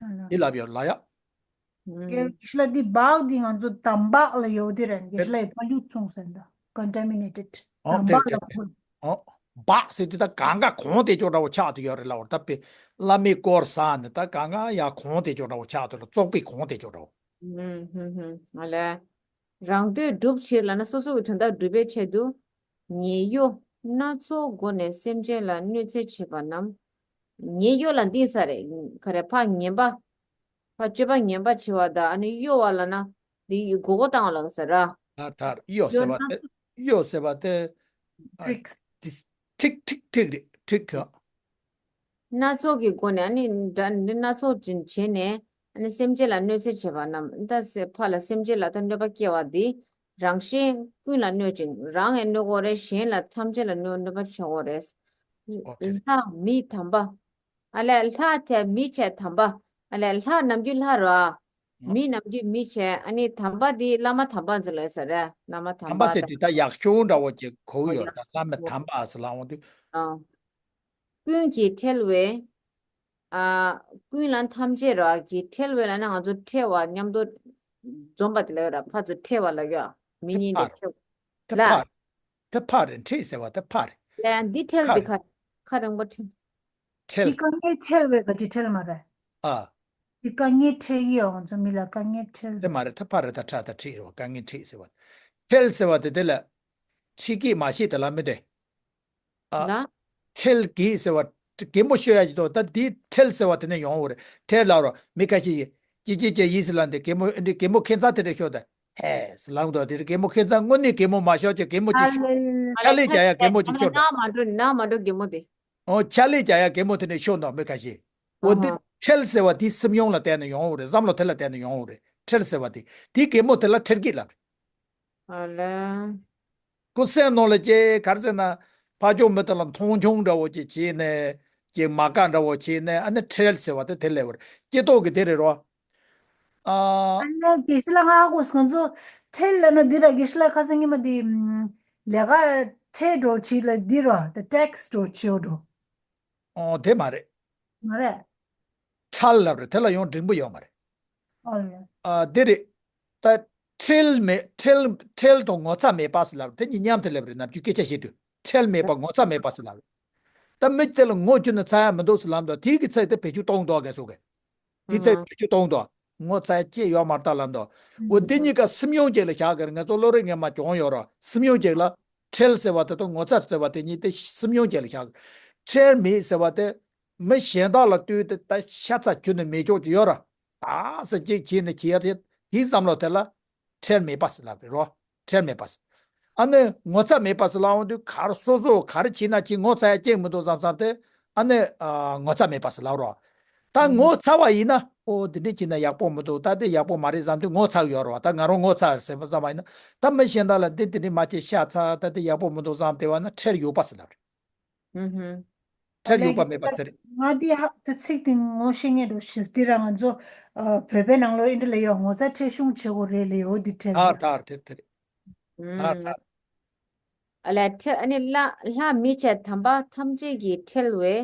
ཨ་ལ། འདི་ལབ་ཡོད་ལ་ཡ། ཨུམ། གེ་ཤི་ལ་འདི་བག་འདི་ང་ཚོ་དམ་བག་ལ་ཡོད་དེ་རེད། གེ་ཤི་ལ་ཡི་pollute་སོང་ཟེར་འདུག contaminated། ཨོ་དམ་དེ་བག་ལ་དེ་ཕུལ། ཨོ། བག་ཟེར་དུས་ད་གང་ག་གོང་དེ་ཅོག་འདྲ་བོ་ཆགས་དུ་ཡོད་རེད་ལབ་བར། ད་པེ་བླ་མའི་སྐོར་ཟ་ནས་ད་གང་ག་ཡ་གོང་དེ་ཅོག་འདྲ་བོ་ཆགས་དུ་ལ་བཙོག་པའི་གོང་དེ་ཅོག་འདྲ་བོ། ཧུམ་ཧུམ་ཧུམ། ཨ་ལས། རང་འདོད་སྒྲུབ་ཕྱིར་ལབ་ན་སོ་སོ་གི་དོན་དག་སྒྲུབ་པའི་ཆེད་དུ། ཉེས་གཡོག་སྣ་ཚོགས་སྒོ་ནས་སེམས་ཅན་ལ་གནོད་འཚེ་བྱེད་པ་རྣམས། ཉེས་གཡོག་ལ་འདི་ས་རེད། ག་རེ་ཕ་ངན་པ། ཕ་སྤྱོད་པ་ངན་པ་བྱེད་པ་དང་ཨ་ནི་གཡོ་བ་ལབ་ན་འདི་མགོ་སྐོར་བཏང་བ་ལ་ཟེར་ར། ད་ད་གཡོ་ཟེར་བ་དེ་གཡོ་ཟེར་བ་དེ་ཨ་ཊིག་སི། ཊིག་ཊིག་ཊིག་རེད། ཊིག་ག་སྣ་ཚོགས་ཀྱི་སྒོ་ནས་ཨ་ནི་འདྲ་འདི་སྣ་ཚོགས་ཅན་བྱས་ནས་ཨ་ནི་སེམས་ཅན་ལ་གནོད་འཚེ་བྱེད་པ་རྣམས། ད་སེ་ཕ་ལ་སེམས་ཅན་ལ་ད་གནོད་པ་སྐྱེལ་བ་འདི་རང་གཞན་ཀུན་ལ་གནོད་ཅིང་རང་ཡང་གནོད་དགོས་རེད། གཞན་ལ་ཐམས་ཅད་ལ་གནོད་གནོད་པ་བྱེད་དགོས་རེད། ཨོ་དེ་རེད། ལྷ་མི་དམ་པ། ཨ་ལས་ལྷ་བྱས་མི་བྱས་དམ་པ། ཨ་ལས་ལྷ་ནམ་རྒྱུན་ལྷ་རོ། ཨ་མི་ནམ་རྒྱུན་མི་བྱས། ཨ་ནི་དམ་པ་འདི་བླ་མ་དམ་པ་ཚོ་ལ་ཟེར་རེད། བླ་མ་དམ་དམ་པ་པ་ཟེར་དུས་ད་ཡག་ཤོས་འདྲ་བོ་ཅིག་གོ་ཡོད་ད། བླ་མ་དམ་པ་ཟེར་ལ་འོང་དུས། ཨ། ཀུན་གྱིས་ཁྲེལ་བའི། ཨ། ཀུན་ལ་ཐམས་ཅད་རོ་གིས་ཁྲེལ་བའི་ལབ་ན་ང་ཚོ་ཁྲེལ་བ་མཉམ་དུ་འཛོམས་པ་དེ་ལ་ཡོད་ར། ཕ་ཚོ་ཁྲེལ་བ་ལ་ཡོད། མི་གཉིས་ནས་ཁྲེལ་དེ་ལ། ཕ་རེད། དེ་ཕ་རེད། ཁྲེལ་ཟེར་བ་དེ་ཕ་རེད། ལ་འདི་ཁྲེལ་ཁ་འདི་རེད། ཁ་ཁ་རིང་པོ་ཁྲེལ། ཁྲེལ། འདི་དཀའ་ངལ་ཁྲེལ་བའི་ག་ཅི་ཁྲེལ་མ་རེད། ཨ། འདི་དཀའ་ངལ་ཁྲེལ་གྱི་ཡོད། ང་ཚོ་མི་ལ་དཀའ་ངལ་ཁྲེལ། དེ་མ་རེད། དེ་ཕ་རེད། ད་ཁྲ་ད་ཁྲེལ་རེད་བ། དཀའ་ངལ་ཁྲེལ་ཟེར་བ། ཁྲེལ་ཟེར་བ་དེ་དེ་ལ་ཁྲིད་ཀྱི་མ་ཤེས་དེ་ལ་མི་དེ། ཨ། ལ། ཁྲེལ་གྱིས་ཟེར་བ། གད་མོ་ཤོར་ཡ་ཅིག་འདུག་ད་འདི་ཁྲེལ་ཟེར་བ་དེ་ནས་ཡོང་བ་རེད། ཁྲེལ་ལབ་རོ། མི་ཁ་ཤས་ཀྱིས་ཅི་ཅི་ཅི་ཡིན་ཟེར་ལབ་འདི་གད་མོ་འདི་གད་མོ་ཁེ་མཚར་དེ་འདྲ་ཤོར་ད་ཧེ་ཟེར་ལབ་འདུག་དེ་གད་མོ་ཁེ་མཚར་དངོས་གནས་གད་མོ་མ་ཤོར་ཅིག་གད་མོ་ཅིག་ཤོར། ཨ་ལེ། ཕྱག་ལས་བྱ་ཡ་གད་མོ་ཅིག་ཤོར་ད། ནང་མ་འགྲོ་ནང་མ་འགྲོ་གད་མོ་དེ། ཨོ་ཕྱག་ལས་བྱ་ཡ་གད་མོ་དེ་ནས་ཤོར་འདུག་མི་ཁ་ཤས། འོ་དེ་ཨ་ཁྲེལ་ཟེར་བ་དེ་སེམས་མྱོང་ལ་བརྟེན་ནས་ཡོང་བ་རེད། བསམ་བློ་དེ་ལ་བརྟེན་ནས་ཡོང་བ་རེད། ཁྲེལ་ཟེར་བ་དེ་དེ་གད་མོ་དེ་ལ་ཁྲེལ་གྱིས་ལབ་རེད། ཨ་ལ། ཁོ་སེམས་ནང་ལ་ཅིག་ག་རེ་ཟེར་ན། ཕར་ཕྱོགས་མི་དེ་ལ་མཐོང་ཆུང་འདྲ་བོ་ཅིག་བྱས་ནས་ཅིག་མ་དགའ་འདྲ་བོ་བྱས་ནས་ཨ་ནི་ཁྲེལ་ཟེར་བ་དེ་དེ་སླེབས་པ་རེད། སྐྱེ་ཐོག་གི་དེ་རེད་རོ། ཨ། ཨ་ནི་དགེ་བཤེས་ལགས་ང་ཧ་གོ་སོང་། ང་ཚོ་ཁྲེལ་ལབ་ན་འདི་ར། དགེ་བཤེས་ལགས་ཁ་སང་ཉི་མ་འདི་ལས་ཀ་ཁྲལ་འགྲོ་བྱེད་ལ་འདི་ར། ད་ཊེག་སི་འགྲོ་བྱེད་འགྲོ། ཨོ་དེ་མ་རེད། མ་རེད། ཁྲལ་ལབ་རེད། དེ་ལ་ཡང་འབྲིང་པོ་ཡོད་མ་རེད། ཨོ་རེད། ཨ་དེ་རེད། ད་ཁྲེལ་མེད་ཁྲེལ་ཁྲེལ་དང་ངོ་ཚ་མེད་པ་ཟེར་ལབ་རེད། དེ་གཉིས་མཉམ་དུ་སླེབས་རེད། ནམ་རྒྱུན་སྐད་ཆ་བཤད་དུས་ཁྲེལ་མེད་པ་ངོ་ཚ་མེད་པ་ཟེར་ལབ་རེད། ད་མི་དེ་ལ་ངོ་བཅུ་ནས་ཚ་ཡ་མི་འདུག་ཟེར་ལབ་འདུག་དེའི་གི་ཚད་དེ་བེད་སྤྱོད་གཏོང་འདུག་ག་སོ་གི། དེའི་ཚད་བེད་སྤྱོད་གཏོང་འདུག་ངོ་ཚ་ཡ་ཅི་ཡོད་མ་རེད་ད་ལབ་འདུག་འོ་དེ་གཉིས་ཀ་སེམས་མྱོང་ཅིག་ལ་བཞག་གི་རེད། ང་ཚོ་བློ་རིག་ངན་པ་གྱོང་ཡོད་ར། སེམས་མྱོང་ཅིག་ལ། ཁྲེལ་ཟེར་བ་དེ་དང་ངོ་ཚ་ཟེར་བ་དེ་གཉིས་དེ་སེམས་མྱོང་ཅན་ལ་བཞག་ཁྲེལ་མེད་ཟེར་བ་དེ་མི་གཞན་དག་ལ་ལྟོས་ཏེ་ད་ཤ་ཚ་ཁྱོན་ནས་མེད་ཆོག་ཅིག་ཡོད་ར། ད་ཟེར་ཅིག་བྱས་ནས་བྱས་ཡ་དེ་དེའི་བསམ་བློ་དེ་ལ་ཁྲེལ་མེད་པ་ཟེར་ལབ་རེད་རོ། ཁྲེལ་མེད་པ་ཟེར། ཨ་ནི་ངོ་ཚ་མེད་པ་ཟེར་ལབ་འོང་དུས་ག་རེ་སོ་སོ་ག་རེ་བྱས་ན་ཅིག་ངོ་ཚ་ཡ་ཅིག་མི་འདུག་བསམ་བསམ་དེ་ཨ་ནི་ཨ་ངོ་ཚ་མེད་པ་ཟེར་ལབ་རོ། ད་ངོ་ཚ་བ་ཡིན་ན་ཨོ་དེ་འདྲ་བྱས་ན་ཡག་པོ་མི་འདུག་ད་དེ་ཡག་པོ་མ་རེད་བསམ་དུས་ངོ་ཚ་གི་ཡོད་རེད་བ། ད་ང་རང་ངོ་ཚ་ཟེར་བ་བསམ་པ་ཡིན་ན་ད་མི་གཞན་དག་ལ་འདི་དེ་འདྲ་མ་བྱེད་ཤ་ཚ་ད་དེ་ཡག་པོ་མི་འདུག་བསམ་དེ་བ་ན་ཁྲེལ་ཡོད་པ་ཟེར་ལབ་རེད། ཧུམ་ཧུམ། ཁྲེལ་ཡོད་པ་མེད་པ་ཟེར་རེད། ང་འདི་ཧ་ད་ཚིག་དེ་ངོ་ཤེས་ངེས་འགྲོ་ཞེས་འདི་ར་ང་ཚོ་ཨ་བོད་པའི་ནང་ལོ་ཨིན་འདྲ་ལ་ཡོད་ངོ་ཚ་ཁྲེལ་གཞུང་བྱེད་དགོས་རེད་ལ་ཡོད་འདི་ཁྲེལ་ད་ད་དེ་དེ་རེད། ད་ད། ཨ་ལས་ཁྲེལ་ཨ་ནི་ལྷ་ལྷ་མི་བྱས་དམ་པ་ཐམས་ཅད་ཀྱིས་ཁྲེལ་བའི།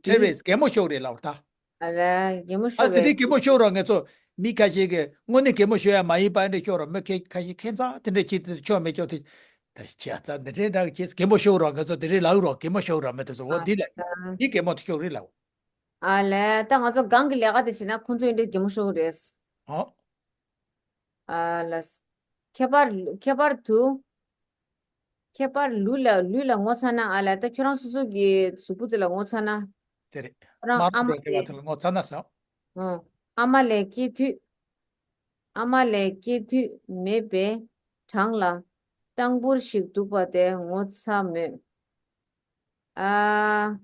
ཁྲེལ་བའི་གད་མོ་ཤོར་རེད་ལབ་ད། ཨ་ལས་གད་མོ་ཤོར་ཨ་དེ་འདྲའི་བས། གད་མོ་ཤོར་རོགས་ངེད་ཚོ་མི་ཁ་ཤས་ཀྱིས་དངོས་གནས་གད་མོ་ཤོར་ཡ་མ་ཡིན་པ་འདྲ་ཤོར་རོགས། མི་ཁ་ཁ་ཤས་ཁྱད་མཚར་དེ་འདྲ་བྱེད་དུས་ཆོ་མེད་ཆོ་དེ་ད་ཤ་ཚ་འདི་འདྲའི་འདྲ་གི་བྱེད་གད་མོ་ཤོར་རོགས། ངེད་ཚོ་དེ་འདྲའི་ལབ་རོགས། གད་མོ་ཤོར་རོགས། མི་དེ་ཚོ་འོ་འདི་ལ་མི་གད་མོ་དེ་ཤོར་རེད་ལབ། ཨ་ལས་ད་ང་ཚོ་སྒང་གི་ལས་ཀ་དེ་བྱེད་ན་ཁོང་ཚོ་ཡིན་འདྲའི་གད་མོ་ཤོར་གི་རེད། ཨོ། ཨ་ལས། ཁྱད་པར་ཁྱད་པར་དུ། ཁྱད་པར་ལུས་ལ་ལུས་ལ་ངོ་ཚ་ན། ཨ་ལས་ད་ཁྱོད་རང་སོ་སོ་གི་གཟུགས་པོ་དེ་ལ་ངོ་ཚ་ན། དེ་རེད། ཁྱོད་རང་མ་རུངས་ཨ་མ་པའི་སྐྱེ་བ་གི་དེ་ལ་ངོ་ཚ་ན་ཟེར། ཨ་ཨ་མ་ལས་སྐྱེ་དུས། ཨ་མ་ལས་སྐྱེ་དུས་མེད་པའི་བྲང་ལ་སྤྲང་པོར་ཞིག་འདུག་པ་དེ་ངོ་ཚ་མོད། ཨ།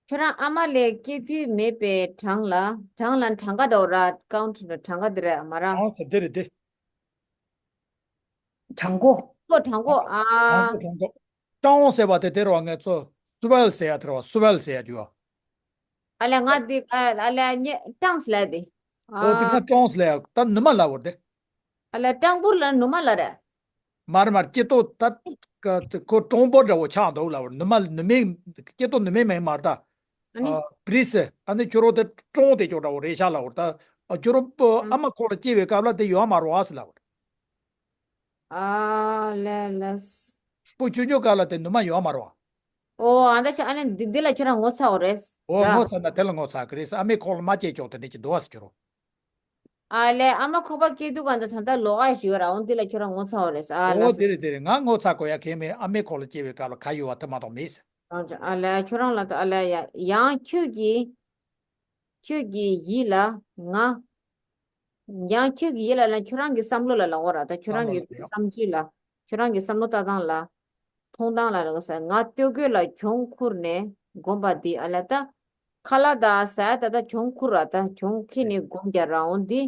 ཁྱོད་རང་ཨ་མ་ལས་སྐྱེ་དུས་མེད་པའི་བྲང་ལ། བྲང་ལ་གྲངས་ཀ་འདྲ་བོ་ར། ཀའུན་ཊི་ལ་གྲངས་ཀ་དེ་རེད་མ་ར། ཨང་ཚ་དེ་རེད་དེ། གྲངས་འགོ། ཁོ་གྲངས་འགོ་ཨ། གྲངས་འགོ་གྲངས་འགོ། སྤྲང་བོ་ཟེར་བ་དེ་དེ་རེད་བ། ངེད་ཚོ་སུ་ཝེལ་ཟེར་ཡ་དེ་རེད་བ། སུ་ཝེལ་ཟེར་ཡ་དེ་བ། ཨ་ལས་ང་འདི་ཨ་ལས་ཉེ་སྤྲང་ཟེར་ལབ་དེ། ཨ། འོ་དེ་ང་སྤྲང་ཟེར་ལབ་ཡ། ད་ནུ་མ་ལབ་བོ་དེ། ཨ་ལས་སྤྲང་པོ་ལ་ནུ་མ་ལབ་རེད། མར་མར་སྐྱེ་ཏོ་ད་ཁོ་གྲོང་པོ་འདྲ་བོ་ཆགས་འདུག་ལབ་བོ། ནུ་མ་ནུ་མའི་སྐྱེ་ཏོ་ནུ་མའི་མིང་མར་ད། ཨ་ནི། པྲིས། ཨ་ནི་ཁྱོད་རང་དེ་སྤྲང་དེ་ཅོག་འདྲ་བོ་རེད་ཤག་ལབ་བོ། ད་ཁྱོད་རང་ཨ་མ་ཁོག་ལ་སྐྱེ་བའི་སྐབས་ལ་དེ་ཡོད་མ་རེད་བ་ཟེར་ལབ་བོ། ཨ་ལས་ལས། སྤུ་ཆུང་ཆུང་སྐབས་ལ་དེ་ནུ་མ་ཡོད་མ་རེད་བ། ཨོ་ཨ་ད་ཆ་ཨ་ནི་འདི་འདི་ལ་ཁྱོད་རང་ངོ་ཚ་བ་རེད། ཨོ་ར། ངོ་ཚ་ན་དེ་ལ་ངོ་ཚ་གི་རེད་ཟེར། ཨ་མའི་ཁོག་ལ་མ་སྐྱེས་ཅོག་དེ་འདྲ་ཅིག་འདུག་བ་ཟེར་ཁྱོད་རང་། ཨ་ལས་ཨ་མ་ཁོག་པ་སྐྱེས་དུས་ག་འདི་ད་ལྟ་ལོག་ཨ་ཞུ་བ་ར། འོ་འདི་ལ་ཁྱོད་རང་ངོ་ཚ་བ་རེད་ཟེར། ཨ་ལས་ཨོ་ཟེར། དེ་རེད་དེ་རེད། ང་ངོ་ཚ་དགོས་ཡ་གང་མེད། ཨ་མའི་ཁོག་ལ་སྐྱེ་བའི་སྐབས་ལ་ག་ཡོད་བ་དེ་མ་གཏོགས་མེད་ཟེར། ཨ་ལས་ཁྱོད་རང་ལ་ད་ཨ་ལས་ཡ་ཡང་ཁྱོད་ཀྱིས། ཁྱོད་ཀྱི་ཡིད་ལ་ང་། ཡང་ཁྱོད་ཀྱི་ཡིད་ལ་ལ་ཁྱོད་རང་གི་བསམ་བློ་ལ་ལ་འོ་ར། ད་ཁྱོད་རང་གི་བསམ་ཚུལ་ལ། ཁྱོད་རང་གི་བསམ་བློ་ལྟ་སྟངས་ལ། མཐོང་སྟངས་ལ་ར་གོ་ས། ང་སྟོད་གོས་ལ་གྱོང་ཁུར་ནས་གོམ་པ་འདི་ཨ་ལ་ད། ཁ་ལག་ད་ཟ་ད་ད་གྱོང་ཁུར་ར། ད་གྱོང་ཁྱེར་ནས་གོམ་རྒྱག་ར། འོ་འདི་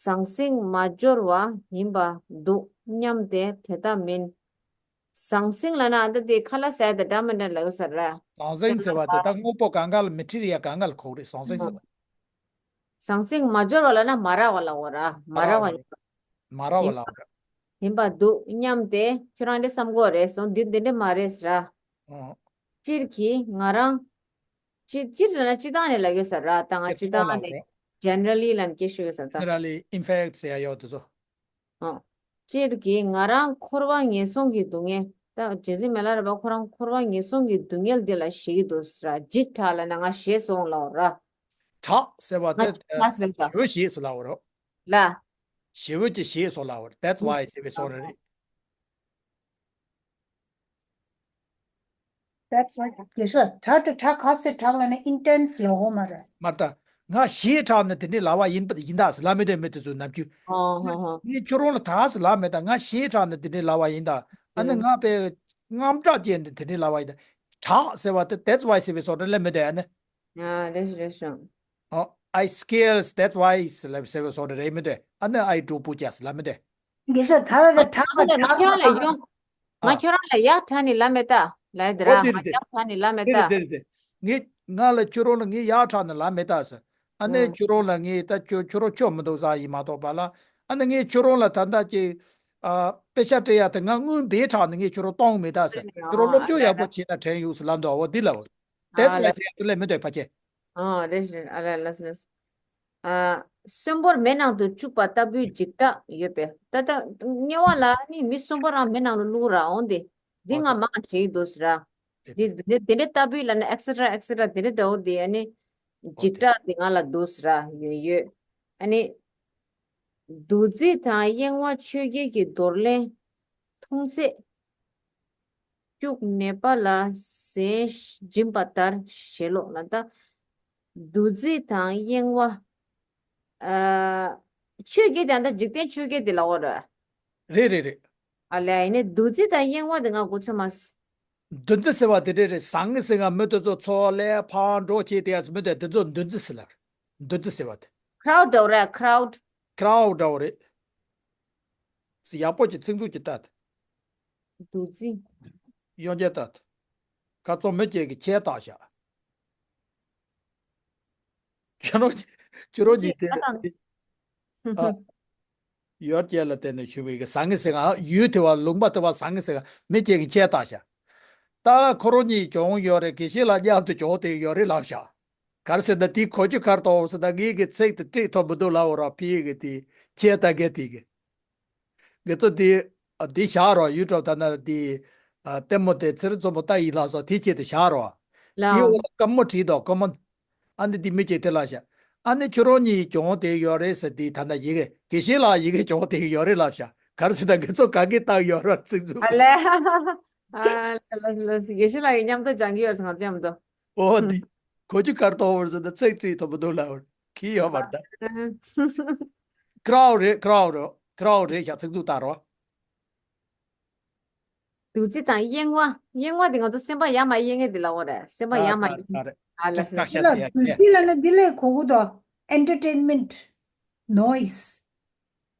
ཟང་ཟིང་མ་འབྱོར་བ་ཡིན་པ་འདུག་སྙམ་སྟེ་དེ་ལྟ་མིན། ཟང་ཟིང་ལ་ན་ཨ་ད་དེ་ཁ་ལག་ཟ་ད་འདྲ་མི་འདྲ་ལ་གོ་ས་ར། ཟང་ཟིང་ཟེར་བ་དེ་ད་དངོས་པོ་གང་ག་ལ་མི་ཁྲིད་ཡ་གང་ག་ལ་གོ་རེད། ཟང་ཟིང་ཟེར་བ། ཟང་ཟིང་མ་འབྱོར་བ་ལ་ན་མ་རག་པ་ལ་འོ་ར། མ་མ་རག་རག་པ་པ་ཡིན་རེད། པ། མ་རག་པ་ཡིན་ལ་འོ་ར། ཡིན་པ་འདུག་སྙམ་སྟེ་ཁྱོད་རང་འདྲ་བསམ་གོ་རེད་སོང་། འདི་འདི་འདྲ་མ་རེད་ཟེར་ར། ཨོ། སྤྱིར་གྱིས་ང་རང་། སྤྱིར་སྤྱིར་ལ་ན་སྤྱིར་བཏང་ནས་ལབ་ཡོད་ཟེར་ར། ད་ང་སྤྱིར་སྤྱིར་བཏང་ལབ་ནས་རེད། ཇེ་ནེ་རལ་ལི་ལ་ན་སྐད་ཤོད་ཡོད་ཟེར་ད། ཇེ་ནེ་རལ་ལི་ཨིན་ཕེག་ཟེར་ཡ་ཡོད་དེ་ཚོ། ཨོ། སྤྱིར་གྱིས་ང་རང་འཁོར་བ་ངན་སོང་གི་སྡུག་བསྔལ། ད་རྗེ་བཙུན་མི་ལ་རས་པ་ཁོ་རང་འཁོར་བ་ངན་སོང་གི་སྡུག་བསྔལ་འདི་ལ་ཞེད་ཀྱི་འདུག་ཟེར་ར། འཇིགས་སྐྲག་ལབ་ན་ང་ཞེད་སོང་ལབ་ར། སྐྲག་ཟེར་བ་ང་དེ་སྐྲག་ཟེར་ད། ཞེ་པོ་ཞེད་སོང་ལབ་ར། ལ། ཞེ་པོ་ཅིག་ཞེད་སོང་ལབ་ར། That's why ཟེར་བའི་བཟོ་འདྲ་རེད། That's right. དགེ་ཤོག་དྲག་དྲག་དྲག་ག་ཚོད་དྲག་ལབ་ན་ཨིན་ཊེན་སི་ལབ་འོ་མ་རེད། མ་ད། ང་ཞེད་དྲགས་ནས་དེ་འདྲའི་ལབ་པ་ཡིན་པ་ཡིན་ད་ཟེར་ལབ་མི་འདོད་མི་དེ་ཚོ་ནམ་རྒྱུན། ཨོ་ཧོ་ཧོ། ངས་ཁྱོད་རང་ལ་ད་ཟེར་ལབ་མེད་ད། ང་ཞེད་དྲགས་ནས་དེ་འདྲའི་ལབ་པ་ཡིན་ད། ཨ་ནི་ང་དཔེ་དངངས་སྐྲག་སྐྱེས་ནས་དེ་འདྲའི་ལབ་པ་ཡིན་ད། དྲག་ཟེར་བ་དེ་that's why ཟེར་བའི་བཟོ་འདྲ་ལབ་མི་འདོད་ཨ་ནི། ཨ་རེད་རེད་ཤོང་། ཨོ། I scares that's why ཟེར་ལབ་ཟེར་བའི་བཟོ་འདྲ་རེད་མི་འདོད་ཨ་ནི། I do པུ་ཅ་ཟེར་ལབ་མི་འདོད། དགེ་ཤོག་དྲག་ལ་དྲག་ག་ང་དྲག་ག་ཁྱོད་ལ་དྲག་ག་ཡོང་། ང་ཨ། ཁྱོད་རང་ལ་ཡག་དྲག་ནི་ལབ་མེད་ད། ལབ་དེ་ར། ཨོ་དེ་ང་རེད་དེ། ཡག་དྲག་ནི་ལབ་མེད་དེ་རེད་ད། དེ་རེད་དེ། ངས་ང་ལ་ཁྱོད་རང་ལ་ངས་ཡག་དྲག་ནི་ལབ་མེད་ད་ཟེར། ཨ་ནི་ཨ། ཁྱོད་རང་ལ་ངས་ད་ཁྱོད་ཁྱོད་རང་ཆོ་མི་འདུག་ཟེར་ཡིན་མ་གཏོགས་པ་ལ། ཨ་ནི་ངས་ཁྱོད་རང་ལ་ད་ལྟ་ཀྱི་ཨ། དཔེ་ཆ་སྤྲད་ཡ་དེ་ང་དངུལ་འབེལ་དྲག་ནི་ངས་ཁྱོད་རང་གཏོང་མེད་ད་ཟེར། ཁྱོད་རང་སློབ་སྦྱོང་ཡག་པོ་བྱས་ན་དྲན་ཡོང་ཟེར་ལབ་འདུག་འོ་འདི་ལ་འོ། That's ཨ་why ལ། ཟེར་ཡ་དེ་ལས་མི་འདོད་ཕ་ཁྱེད། ཨ་རེད་རེད། ཨ་ལ་ལ་ལ། ཨ། གསོན་པོར་མེ་ནང་དུ་བཅུག་པ་ལྟ་བུའི་འཇིགས་སྐྲག་ཡོད་པས། ད་ལྟ་དམྱལ་བ་ལ་ནི་མི་གསོན་པོ་རང་མེ་ནང་ལ་བླུགས་ར་འོང་དེ། འདི་ང་མང་བྱེད་ཀྱི་འདུག་ཟེར་ར། འདི་འདི་འདི་འདྲའི་ལྟ་བུའི་ལ་ནི་ཨེག་སེ་ཊ་ར་ཨེག་སེ་ཊ་ར་འདི་འདྲའི་འདྲ་བོ་དེ་ཨ་ནི་འཇིགས་སྐྲག་འདི་ང་ལ་འདུག་ཟེར་ར་ཡོད་ཡོད། ཨ་ནི། འདུ་འཛི་དང་གཡེང་བ་ཆོས་བརྒྱད་ཀྱི་འདོར་ལེན་མཐོང་ཚད། སྐྱུག་ནད་པ་ལ་ཟས་སྦྱིན་པ་ལྟར་ཞེས་ཀློག་ལ་ད། འདུ་འཛི་དང་གཡེང་བ། ཨ། ཆོས་བརྒྱད་དེ་ད་འཇིག་རྟེན་ཆོས་བརྒྱད་དེ་ལ་འོ་རེད། རེད་རེད་རེད། ཨ་ལས་ཡིན་ནའི་འདུ་འཛི་དང་གཡེང་བ་དེ་ང་གོ་ཆོད་མ་སོང་། འདུ་འཛི་ཟེར་བ་དེ་འདྲ་རེད། ཟང་ངེ་ཟེར་ང་མི་དེ་ཚོ་ཚོ་ལས་ཕར་འགྲོ་བྱེད་དེ་ཡ་མི་དེ་དེ་ཚོ་འདུ་འཛི་ཟེར་ལ། འདུ་འཛི་ཟེར་བ་དེ། ཁྲའུ་ཌི་འདྲ་བོ་རེད་ཁྲའུ་ཌི། ཁྲའུ་ཌི་འདྲ་བོ་རེད། ཡག་པོ་ཅིག་ཚིག་མཛོད་ཅིག་ལྟ། འདུ་འཛི། ཡོང་རྒྱལ་ལྟ། ཁ་ཚོ་མི་སྐྱེ་གི་ཁྱད་བཏགས་བཞག་ཁྱོད་རང་ཁྱོད་རང་གཉིས་དེ། ཨ། ཡོད་རྒྱལ་ལ་བརྟེན་ནས་ཞུ་བའི་གི་ཟང་ངེ་ཟེར་ང་ཡུལ་དེ་བ་ལུང་པ་དེ་བ་ཟང་ངེ་ཟེར་ང་མི་སྐྱེ་གི་ཁྱད་བཏགས་བཞག་ད་ཁོ་རང་གཉིས་གྱོང་ཡོད་རེད། དགེ་བཤེས་ལ་མཉམ་དུ་གྱོང་དེ་ཡོད་རེད་ལབ་བཞག་ག་རེ་ཟེར་ན་དེའི་གོ་རྒྱུ་ག་རེ་མཐོང་ཟེར་ན། ངེད་ཀྱི་ཚིག་དེ་བྲིས་ཐུབ་མི་འདུག་ལབ་པ་རེད། ཕ་གི་དེ་ཁྱེད་ལྟ་གི་དེ་གི། ངེད་ཚོ་དེ་ཨ་དེ་བཞག་རོགས། ཡུ་ཊུབ་ད་ན་དེ་ཨ་ལྟད་མོ་དེ་ཚེ་རིང་མཚོ་མོ་ལྟ་ཡི་ལགས་སོ། དེ་ཆེད་དུ་བཞག་རོགས། དེའི་ལའོ། འོག་ལ་བཀའ་མོལ་བྲིས་འདུག་བཀའ་མོལ། ཨ་ནི་དེ་མི་གཅིག་དེ་ལ་བཞག་ཨ་ནི་ཁྱོད་རང་གཉིས་ཀྱི་གྱོང་དེ་ཡོད་རེད་ཟེར། དེ་ད་ན་ཡི་གེ་དགེ་བཤེས་ལགས་ཡི་གེ་གྱོང་དེ་ཡོད་རེད་ལབ་བཞག་ག་རེ་ཟེར་ན་ངེད་ཚོ་ག་གེ་བཏང་ཡོད་རོགས་ཚིག་མཛོད། ཨ་ལས། ཨ་ལས་ལས་ལས། དགེ་བཤེས་ལགས་ཀྱིས་མཉམ་དུ་སྦྱང་གི་ཡོད་ཟེར་ང་ཚོ་མཉམ་དུ། ཨོ་འདི། གོ་རྒྱུ་གར་ཐོག་བར་ཟེར་ན་ཚིག་ཚིག་ཐོབ་མི་འདུག་ལབ་བར་གི་ཡོད་མ་རེད་ད། ཨ། ཀྲའོ་རེད། ཀྲའོ་རེད། ཀྲའོ་རེད་ཤག་ཚིག་མཛོད་ལྟ་རོགས། འདུ་བྱེད་དང་གཡེང་བ། གཡེང་བ་དེ་ང་ཚོ་སེམས་པ་ཡ་མ་གཡེང་ངེས་དེ་ལབ་པ་རེད། སེམས་པ་ཡ་མ་གཡེང་། ད་རེད། ཨ་ལ་ད་ས་ཀ་ཤ་ལ་ཟེར་ཡ་འདུ་ཡ། བྱེད་ལབ་ན་འདི་ལས་གོ་གི་འདུག Entertainment, noise.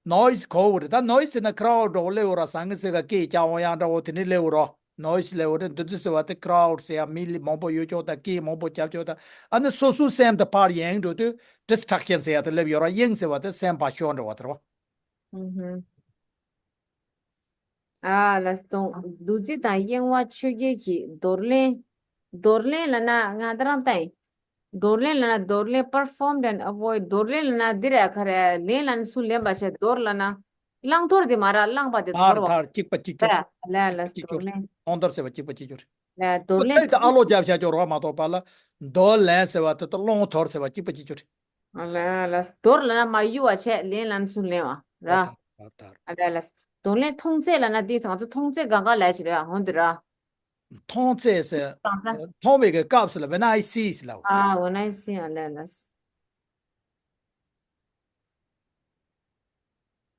Noise གོ་བོ་རེད། ད་noise ཟེར་ན་ཀྲའོ་འདྲ་བོ་སླེབས་ཡོད་ར། ཟང་ངེ་ཟེར་ག་སྐད་རྒྱག་འོང་ཡང་འདྲ་བོ་དེ་ནས་སླེབས་ཡོད་ར། noise སླེབས་ཡོད་རེད། འདུ་འཛི་ཟེར་བ་དེ་ཀྲའོ་ཟེར་ཡ། མི་མང་པོ་ཡོད་ཅོག་དང་སྐད་མང་པོ་རྒྱབ་ཅོག་དང་། ཨ་ནི་སོ་སོའི་སེམས་དེ་ཕར་གཡེང་འགྲོ་དུས་distraction ཟེར་ཡ་དེ་སླེབས་ཡོད་ར། གཡེང་ཟེར་བ་དེ་སེམས་ཕར་ཤོར་འགྲོ་བ་དེ་རེད་བ། ཨུ་ཧུ། ཨ་ལ་སྟོང་། འདུ་བྱེད་དང་གཡེང་བ་ཆོས་བརྒྱད་ཀྱི་འདོར་ལེན། འདོར་ལེན་ལབ་ན་ང་ད་རང་ལྟ་ཡིན། འདོར་ལེན་ལབ་ན་འདོར་ལེན། performed and avoid. འདོར་ལེན་ལབ་ན་འདི་རེད། ག་རེ་ལེན་ལབ་ན་སུ་ལེན་པ་བྱས། འདོར་ལབ་ན་བླང་དོར་དེ་མ་ར། བླངས་པ་དེ་དོར་དོར་བ། དོར་གཅིག་པ་གཅིག་གྱུར། ལ་ལ་གཅིག་གྱུར། བླང་དོར་ཟེར་བ་གཅིག་པ་གཅིག་གྱུར། ལ་འདོར་ཁོ་ལེན་ཚིག་དེ་ཨ་ལོ་རྒྱབ་བྱ་ཅོག་རོགས་མ་གཏོགས་པ་ལ། འདོར་ལེན་ཟེར་བ་དེ་དང་བླང་དོར་ཟེར་བ་གཅིག་པ་གཅིག་གྱུར། ཨ་ལ་ལ། འདོར་ལབ་ན་མ་གཡུག་པ་བྱས། ལེན་ལབ་ན་སུ་ལེན་པ་ར། ཨ་ལ་ལ། འདོར་ལེན་མཐོང་ཚད་ལབ་ན་དེ་ང་ཚོ་མཐོང་ཚད་གང་ག་ལས་ཀྱི་རེད། འོན་ཏེ་ར། མཐོང་ཚད་ཟེར། གང་ག་མཐོང་བའི་གི་སྐབས་སུ་ལ་when I see ཟེར་ལབ། ཨ། when I see. ཨ་ལ་ལ།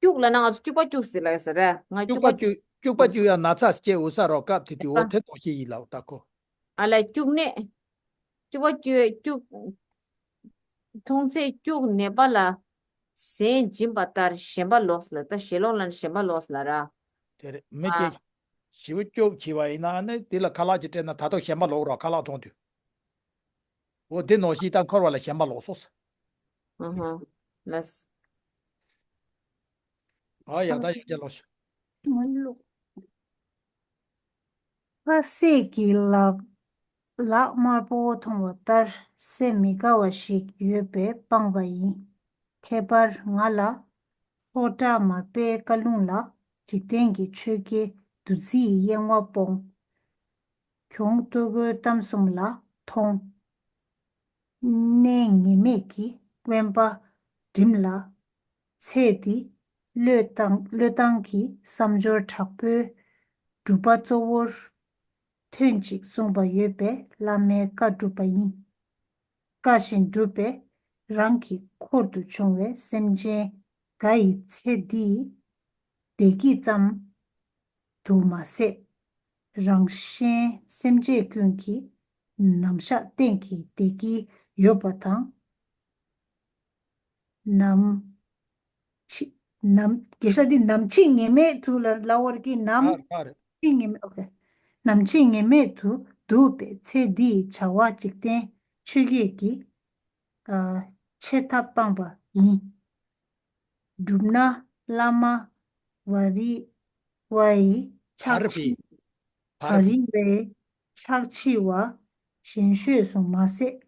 སྐྱུག་ལབ་ན་ང་ཚོ་སྐྱུག་པ་སྐྱུག་ཟེར་ལབ་ཡོད་ས་རེད། ང་སྐྱུག་སྐྱུག་པ་པ་སྐྱུག་སྐྱུག་པ་སྐྱུག་ཡ་ན་ཚ་སྐྱེ་འོ་ས་རོ་སྐབས་དེ་དུས་འོ་དེ་ཐོག་ཤེས་ཡིན་ལབ་ད་ཁོ། ཨ་ལ་སྐྱུག་ནས། སྐྱུག་པ་སྐྱུག་སྐྱུག་མཐོང་ཚད་སྐྱུག་ནད་པ་ལ་ཟས་སྦྱིན་པ་ལྟར་ཞེན་པ་ལོག་ལ། ད་ཞེན་ལོག་ལ་ཞེན་པ་ལོག་ལ་ར། དེ་རེད། མི་ཨ། སྐྱེ་ཞི་བ་སྐྱུག་བྱས་པ་ཡིན་ན་ནི་དེ་ལ་ཁ་ལག་ཅིག་སྤྲད་ན་ད་ཐོག་ཞེན་པ་ལོག་རོགས། ཁ་ལག་མཐོང་དུས། འོ་དེ་ནང་བཞིན་ད་འཁོར་བ་ལ་ཞེན་པ་ལོག་སོང་ཟེར། ཨ་ཧ། ལགས། ཨ་ཡ་ད་ཡོད་ཀྱང་ལོག་ཤོག་ལ་ལོག་ཁ་ཟས་ཀྱི་ལག་ལག་དམར་པོ་མཐོང་བ་ལྟར་སེམས་མི་དགའ་བ་ཞིག་ཡོད་པས་སྤངས་པ་ཡིན། ཁྱད་པར་ང་ལ་ལྷོ་བྲག་མར་པའི་བཀའ་ལུང་ལ་འཇིག་རྟེན་གྱི་ཆོས་བརྒྱད་བདུད་རྩི་ཡི་གཡེང་བ་སྤོང་། གྱོང་ལྟོ་གོས་གཏམ་གསུམ་ལ་མཐོང་། གནས་ངེས་མེད་ཀྱི་དབེན་པ་འགྲིམ་ལ། ཚེ་འདི་བློས་བཏང་བློས་བཏང་གི་བསམ་སྦྱོར་དྲག་པོའི་སྒྲུབ་པ་གཙོ་བོར་ཐོན་ཅིག་གསུངས་པ་ཡོད་པས་བླ་མའི་བཀའ་བསྒྲུབས་པ་ཡིན། བཀའ་བཞིན་བསྒྲུབས་པས་རང་གི་འཁོར་དུ་བྱུང་བའི་སེམས་ཅན་འགའ་ཡི་ཚེ་འདིའི་བདེ་སྐྱིད་ཙམ་དུ་མ་ཟད། རང་གཞན་སེམས་ཅན་ཀུན་གྱི་ནམ་ཞག་གཏན་གྱི་བདེ་སྐྱིད་ཡོད་པ་དང་། ནམ་འཆི། ནམ། དགེ་བཤེས་འདི་ནམ་འཆི་ངེས་མེད་དུ་ལ་ལ་འོར་གྱི་ནམ་ཨ་ཨ་རེད། འཆི་ངེས་མེད། ཨོ་ཁེ། ནམ་འཆི་ངེས་མེད་དུ་འདུག་པའི་ཚེ་འདིའི་བྱ་བ་འཇིག་རྟེན་ཆོས་བརྒྱད་ཀྱི་ཨ་ཆེ་ཐབས་སྤངས་པ་ཡིན། སྒྲུབ་ན་བླ་མ་ཝ་རི་ཝ་ཡི་བ་ཕྱག་རི་ཕི། ཕྱི་བ་བ་རི་ཕི། རི་ཝའི་ཕྱག་ཕྱི་བ་ཞན་ཤོས་སུ་མ་ཟད།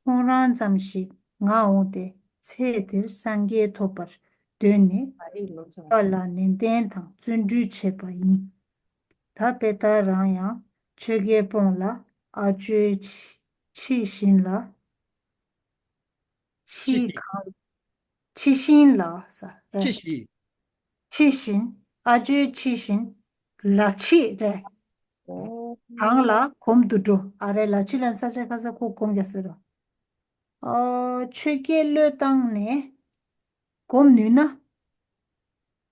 ཁོང་རང་ཙམ་ཞིག་ང་འོང་སྟེ་ཚེ་འདིར་སངས་རྒྱས་ཐོབ་པར་འདོད་ནས་བཀའ་ལ་ནན་ཏན་དང་བརྩོན་འགྲུས་བྱས་པ་ཡིན། ད་དཔེ་ལྟར་རང་ཡང་ཆོས་རྒྱལ་སྤོང་ལ་ཨ་ཇོའི་ཕྱི་བཞིན་ལ། ཕྱི་ཕྱི་བཞིན། གང་། ཕྱི་བཞིན་ལ་ས་རེད། ཕྱི་བཞིན། ཕྱི་བཞིན། ཨ་ཇོའི་ཕྱི་བཞིན་ལ་ཕྱི་རེད། ཨོ། གང་ལ་གོམ་དུ་འགྲོ། ཨ་རེ་ལ་ཕྱི་ལ་ས་ཆ་ཁ་ས་ཁོ་གོམ་རྒྱག་ས་རེད། ཨོ། ཆོས་བརྒྱད་བློས་བཏང་ནས་གོམ་ནུས་ན།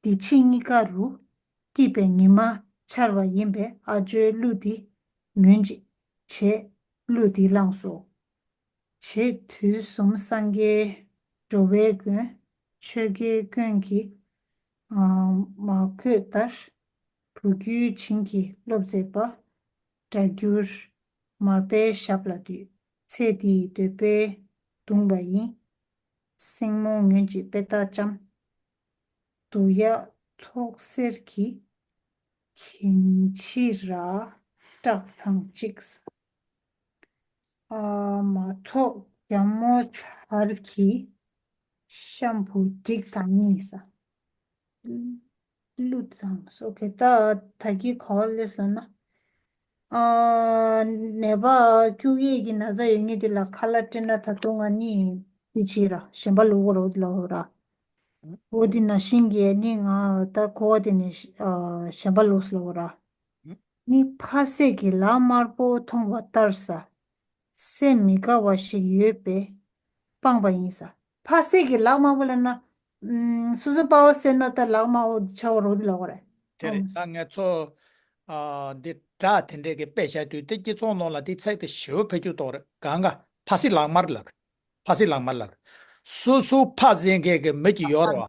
འདི་ཕྱི་གཉིས་ཀ་རུ་སྐྱིད་པའི་ཉི་མ་འཆར་བ་ཡིན་པས་ཨ་ཇོའི་གླུ་འདི་ངོས་འཇིག་བྱས་གླུ་འདི་བླངས་སོ། བྱས་དུས་གསུམ་སངས་རྒྱས་འགྲོ་བའི་མགོན། ཆོས་རྒྱལ་ཀུན་གྱི་ཨ་མ་བསྐོས་ལྟར། བུ་བརྒྱུད་བྱིན་གྱིས་རློབས་མཛད་པ། སྒྲ་བསྒྱུར་མར་པའི་ཞབས་ལ་འདུད། ཚེ་འདིའི་འདོད་པས་གདུངས་པ་ཡིན། སྲིང་མོ་ངོས་འཇིག་པེ་ཏ་ལྕམ། དུ་ཡ་ཐོག་སེར་གྱི་གིང་ཕྱི་ར་བཀྲག་ཐང་གཅིག་ཨ་མ་ཐོག་ རྒྱ་མོ་ཆར་གྱིས་ཤམ་བུ་སྒྲིག་དང་གཉིས་ས། ཀླུ་དང་སོ་གེ་ད་ད་གི་ག་བ་ལས་ལ་ན། ཨ། ནད་པ་སྐྱུག་ཡས་ཀྱི་ན་ཚ་ཡོད་ངེས་དེ་ལ་ཁ་ལག་སྤྲད་ན་ད་དུང་ང་གཉིས་དེ་བྱེད་ར་གཞན་པ་ལོག་གོ་ར་འོ་དེ་ལ་འོ་ར། འོ་དེ་ན་ཤིང་གི་ནི་ང་ད་གོ་བ་དེ་ནི་ཨ་གཞན་པ་ལོག་སོ་ར། ནི་ཕ་སེ་གི་ལག་དམར་པོ་མཐོང་བ་ལྟར་ས། སེམས་མི་དགའ་བ་ཞིག་ཡོད་པས་སྤངས་པ་ཡིན་ས། ཕ་སེ་གི་ལག་དམར་པོ་ལ་ན། ཨུམ། སོ་སོ་པ་བ་སེ་ན་ད་ལག་དམར་པོ་ཆ་བ་རོ་དེ་ལ་གོ་ར། དེ་རེད། ད་ང་ཚོ་ཨ་འདི་སྒྲ་དེ་འདྲས་ཀྱི་དཔེ་བཤད་དུས་དེ་སྤྱི་ཚོགས་ནང་ལ་དེ་ཚིག་དེ་ཞེ་པོ་ཕེ་རྒྱུ་དོག་རེད། གང་ག་ཕ་སེ་ལག་དམར་ལབ་རེད། ཕ་སེ་ལག་དམར་ལབ་རེད། སོ་སོ་ཕ་ཟེར་མཁན་གྱི་མི་གཅིག་ཡོད་རེད་བ།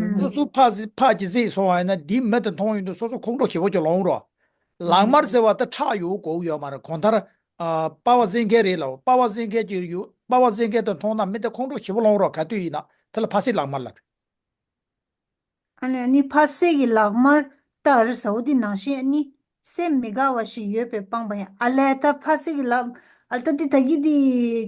ཨུམ། སོ་སོ་ཕ་ཟེ་ཕ་གཅིག་གཟིགས་སོང་བ་ཡིན་ན་འདིའི་མི་དེ་མཐོང་ཡོང་དུས་སོ་སོ་ཁོང་ཁྲོ་ཞེ་པོ་ཅིག་ལངས་རེད་བ། ལག་དམར་ཟེར་བ་དེ་ཁྲག་ཡོད་དགོས་ཡོད་མ་རེད། གང་ལྟར་ཨ་པ་བ་ཟེར་མཁན་རེད་ལབ། པ་བ་ཟེར་མཁན་གྱི་ཡོད། པ་བ་ཟེར་མཁན་དེ་མཐོང་ན་མི་དེ་ཁོང་ཁྲོ་ཞེ་པོ་ལངས་རེད་བ། ག་དུས་ཡིན་ན་དེ་ལ་ཕ་སེ་ལག་དམར་ལབ་རེད། ཨ་ནི་ཨ་ནི་ཕ་སེ་གི་ལག་དམར་ལྟར་ཟ་འོ་དེ་ནང་བཞིན་ཨ་ནི་སེམས་མི་དགའ་བ་ཞིག་ཡོད་པས་སྤངས་པ་ཡིན། ཨ་ལས་ད་ཕ་སེ་གི་ལག་ཨ་ད་དེ་ད་གི་དེ་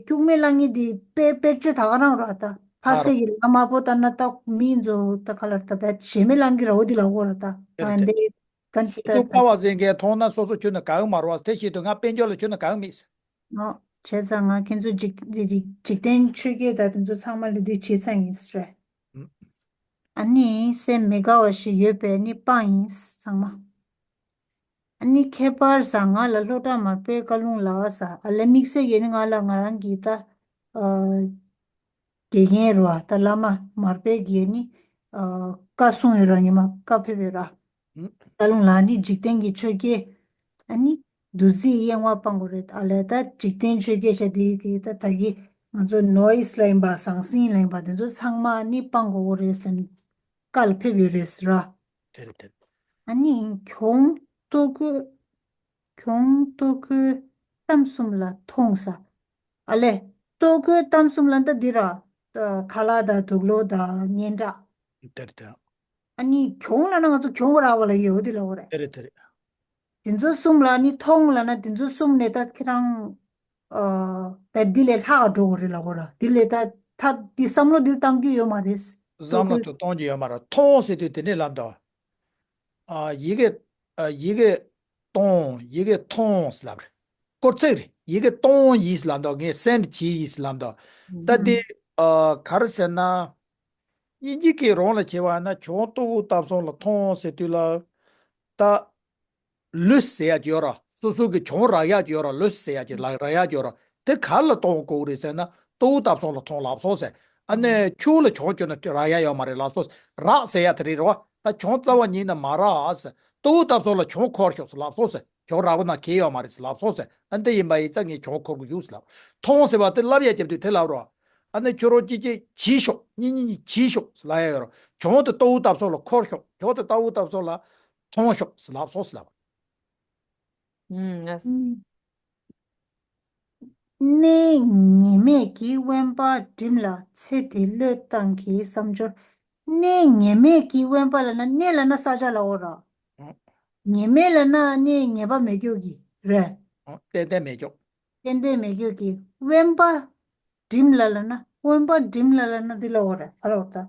སྐྱུག་མེད་ལ་ངེས་དེ་དཔེ་དཔེ་བརྗོད་ད་ག་རང་ར། ད་ཕ་སེ་གི་ལག་དམར་པོ་ལྟར་ན་ད་མི་ཚོ་ད་ག་ལ་ད་བས་ཞེ་མེད་ལ་གི་ར་འོ་དེ་ལ་འོ་ར། ད་ཨ་འདི་གན་སོ་སོ་པ་བ་ཟེར་མཁན་མཐོང་ན་སོ་སོ་ཁྱོད་ནི་གང་མ་རུ་བ་དེ་བྱེད་དུས་ང་དཔལ་འབྱོར་ལ་ཁྱོད་ནི་གང་མེད། ཨོ། བྱས་ཙང་ང་ཁྱེད་ཚོ་འཇིག་འཇིག་འཇིག་རྟེན་ཆོས་བརྒྱད་དང་དེ་ཚོ་ཚང་མ་ལ་འདི་བྱས་ཚར་ཡིན་ཟེར། ཨ་ནི་སེམས་མི་དགའ་བ་ཞིག་ཡོད་པས་ནི་སྤང་ཡིན་ཚང་མ། ཨ་ནི་ཁྱད་པར་ས་ང་ལ་སློབ་གྲྭ་མར་པའི་བཀའ་ལུང་ལ་ས་ཨ་ལེ་དམིགས་བསལ་གྱི་ནི་ང་ལ་ང་རང་གི་ད་ཨ། དགེ་རྒན་རུ་བ་ད་བླ་མ་མར་པའི་གི་ནི་ཨ་བཀའ་གསུང་ཡོད་ར། ཉི་མ་བཀའ་ཕེབས་ཡོད་ར། ཨུ། བཀའ་ལུང་ལ་ནི་འཇིག་རྟེན་གྱི་ཆོས་བརྒྱད་ཨ་ནི་འདུ་འཛི་གཡེང་བ་སྤང་དགོས་རེད། ཨ་ལས་ད་འཇིག་རྟེན་ཆོས་བརྒྱད་བྱ་དེ་གི་ད་ད་གི་ང་ཚོ་ནོ་ཡིས་ལ་ཡིན་པ་ཟང་ཟིང་ལ་ཡིན་པ་དེ་ཚོ་ཚང་མ་ནི་སྤང་དགོས་རེད་ཟེར་ནས་བཀའ་ལ་ཕེབས་ཡོད་རེད་ཟེར་ར། དེ་རེད་དེ་རེད། ཨ་ནི་གྱོང་ལྟོ་གོས་གྱོང་ལྟོ་གོས་གཏམ་གསུམ་ལ་མཐོང་ས། ཨ་ལས། ལྟོ་གོས་གཏམ་གསུམ་ལ་ད་འདི་ར། ཁ་ལག་དང་དུག་ལོག་དང་སྙན་གྲགས། དེ་རེད་དེ། ཨ་ནི་གྱོང་ལ་ན་ང་ཚོ་གྱོང་རག་པ་ལ་ཡོད་དེ་ལ་འོ་རེད། དེ་རེད་དེ་རེད། དེ་ཚོ་གསུམ་ལ་ནི་མཐོང་ལ་ན་དེ་ཚོ་གསུམ་ནས་ད་ཁྱེད་རང་། ཨ། བས་འདི་ལས་ལྷག་འགྲོ་གི་རེད་ལ་འོ་ར། འདི་ལས་ད་ད་འདི་བསམ་བློ་འདིར་བཏང་རྒྱུ་ཡོད་མ་རེད། ལྟོ་བསམ་བློ་གོས། དུ་གཏོང་རྒྱུ་ཡོད་མ་རེད། མཐོང་ཟེར་དུས་དེ་འདྲས་ལབ་འདུག་ཨ། ཡི་གེ་ཨ། ཡི་གེ་གཏོང་། ཡི་གེ་མཐོང་ཟེར་ལབ་རེད། སྐོར་ཚིག་རེད། ཡི་གེ་གཏོང་ཡིས་ལབ་འདུག་ངས་སེན་ཌི་བྱས་ཡིས་ལབ་འདུག་ད་དེ་ཨ། ག་རེ་ཟེར་ན། དབྱིན་ཇི་སྐད་རང་ལ་བྱས་པ་ན་གྱོང་ལྟོ་གོས་གཏམ་གསུམ་ལ་མཐོང་ཟེར་དུས་ལ། ད་ལུས་ཟེར་ཡག་ཅིག་ཡོད་ར། སོ་སོ་གི་གྱོང་རག་ཡག་ཅིག་ཡོད་ར། ལུས་ཟེར་ཡག་ཅིག་ལ་རག་ཡག་ཅིག་ཡོད་ར། དེ་ག་ལ་གཏོང་དགོས་རེད་ཟེར་ན་ལྟོ་གོས་གཏམ་གསུམ་ལ་མཐོང་ལབ་སོང་ཟེར། ཨ་ནི་ཆུ་ལ་གྱོང་བསྐྱོན་ན་རག་ཡག་ཡོད་མ་རེད་ལབ་སོང་ཟེར། རག་ཟེར་ཡག་དེ་རེད་ར་བ། ད་གྱོང་རྩ་བ་ཉིད་ནས་མ་རག་ཟེར། ལྟོ་གོས་གཏམ་གསུམ་ལ་གྱོང་འཁོར་ཤོག་ཟེར་ལབ་སོང་ཟེར། གྱོང་རག་པ་ན་གལ་ཡོད་མ་རེད་ཟེར་ལབ་སོང་ཟེར། ཨ་འདི་ཡིན་པ་ཡིན་ཙང་ངས་གྱོང་འཁོར་གི་ཡོད་ཟེར་ལབ། མཐོང་ཟེར་བ་དེ་ལབ་ཡག་རྒྱབ་དུས་དེ་ལབ་ར། ཨ་ནི་ཁྱོད་རང་གཅིག་གཅིག་བྱིས་ཤོག་གཉིས་གཉིས་གཉིས་བྱིས་ཤོག་ཟེར་ལབ་ཡག་ཡོད་ར། གྱོང་དེ་ལྟོ་གོས་གཏམ་གསུམ་ལ་འཁོར་ཤོག་གྱོང་དེ་ལྟོ་གོས་གཏམ་གསུམ་ལ་མཐོང་ཤོག་ཟེར་ལབ་སོང་ཟེར་ལབ། ཨུམ། ལགས། གནས་ངེས་མེད་ཀྱི་དབེན་པ་འགྲིམ་ལ་ཚེ་འདི་བློས་བཏང་གི་བསམ་སྦྱོར། གནས་ངེས་མེད་ཀྱི་དབེན་པ་ལ་ན་གནས་ལ་ན་ས་ཆ་ལ་འོ་ར། ངེས་མེད་ལ་ན་གནས་ངེས་པ་མེད་རྒྱུ་གི་རེད། ཏན་ཏན་མེད་རྒྱུ། ཏན་ཏན་མེད་རྒྱུ་གི་དབེན་པ་འགྲིམ་ལ་ལ་ན་དབེན་པ་འགྲིམ་ལ་ལ་ན་འདི་ལ་འོ་ར་ཨ་ལ་འོ་ད།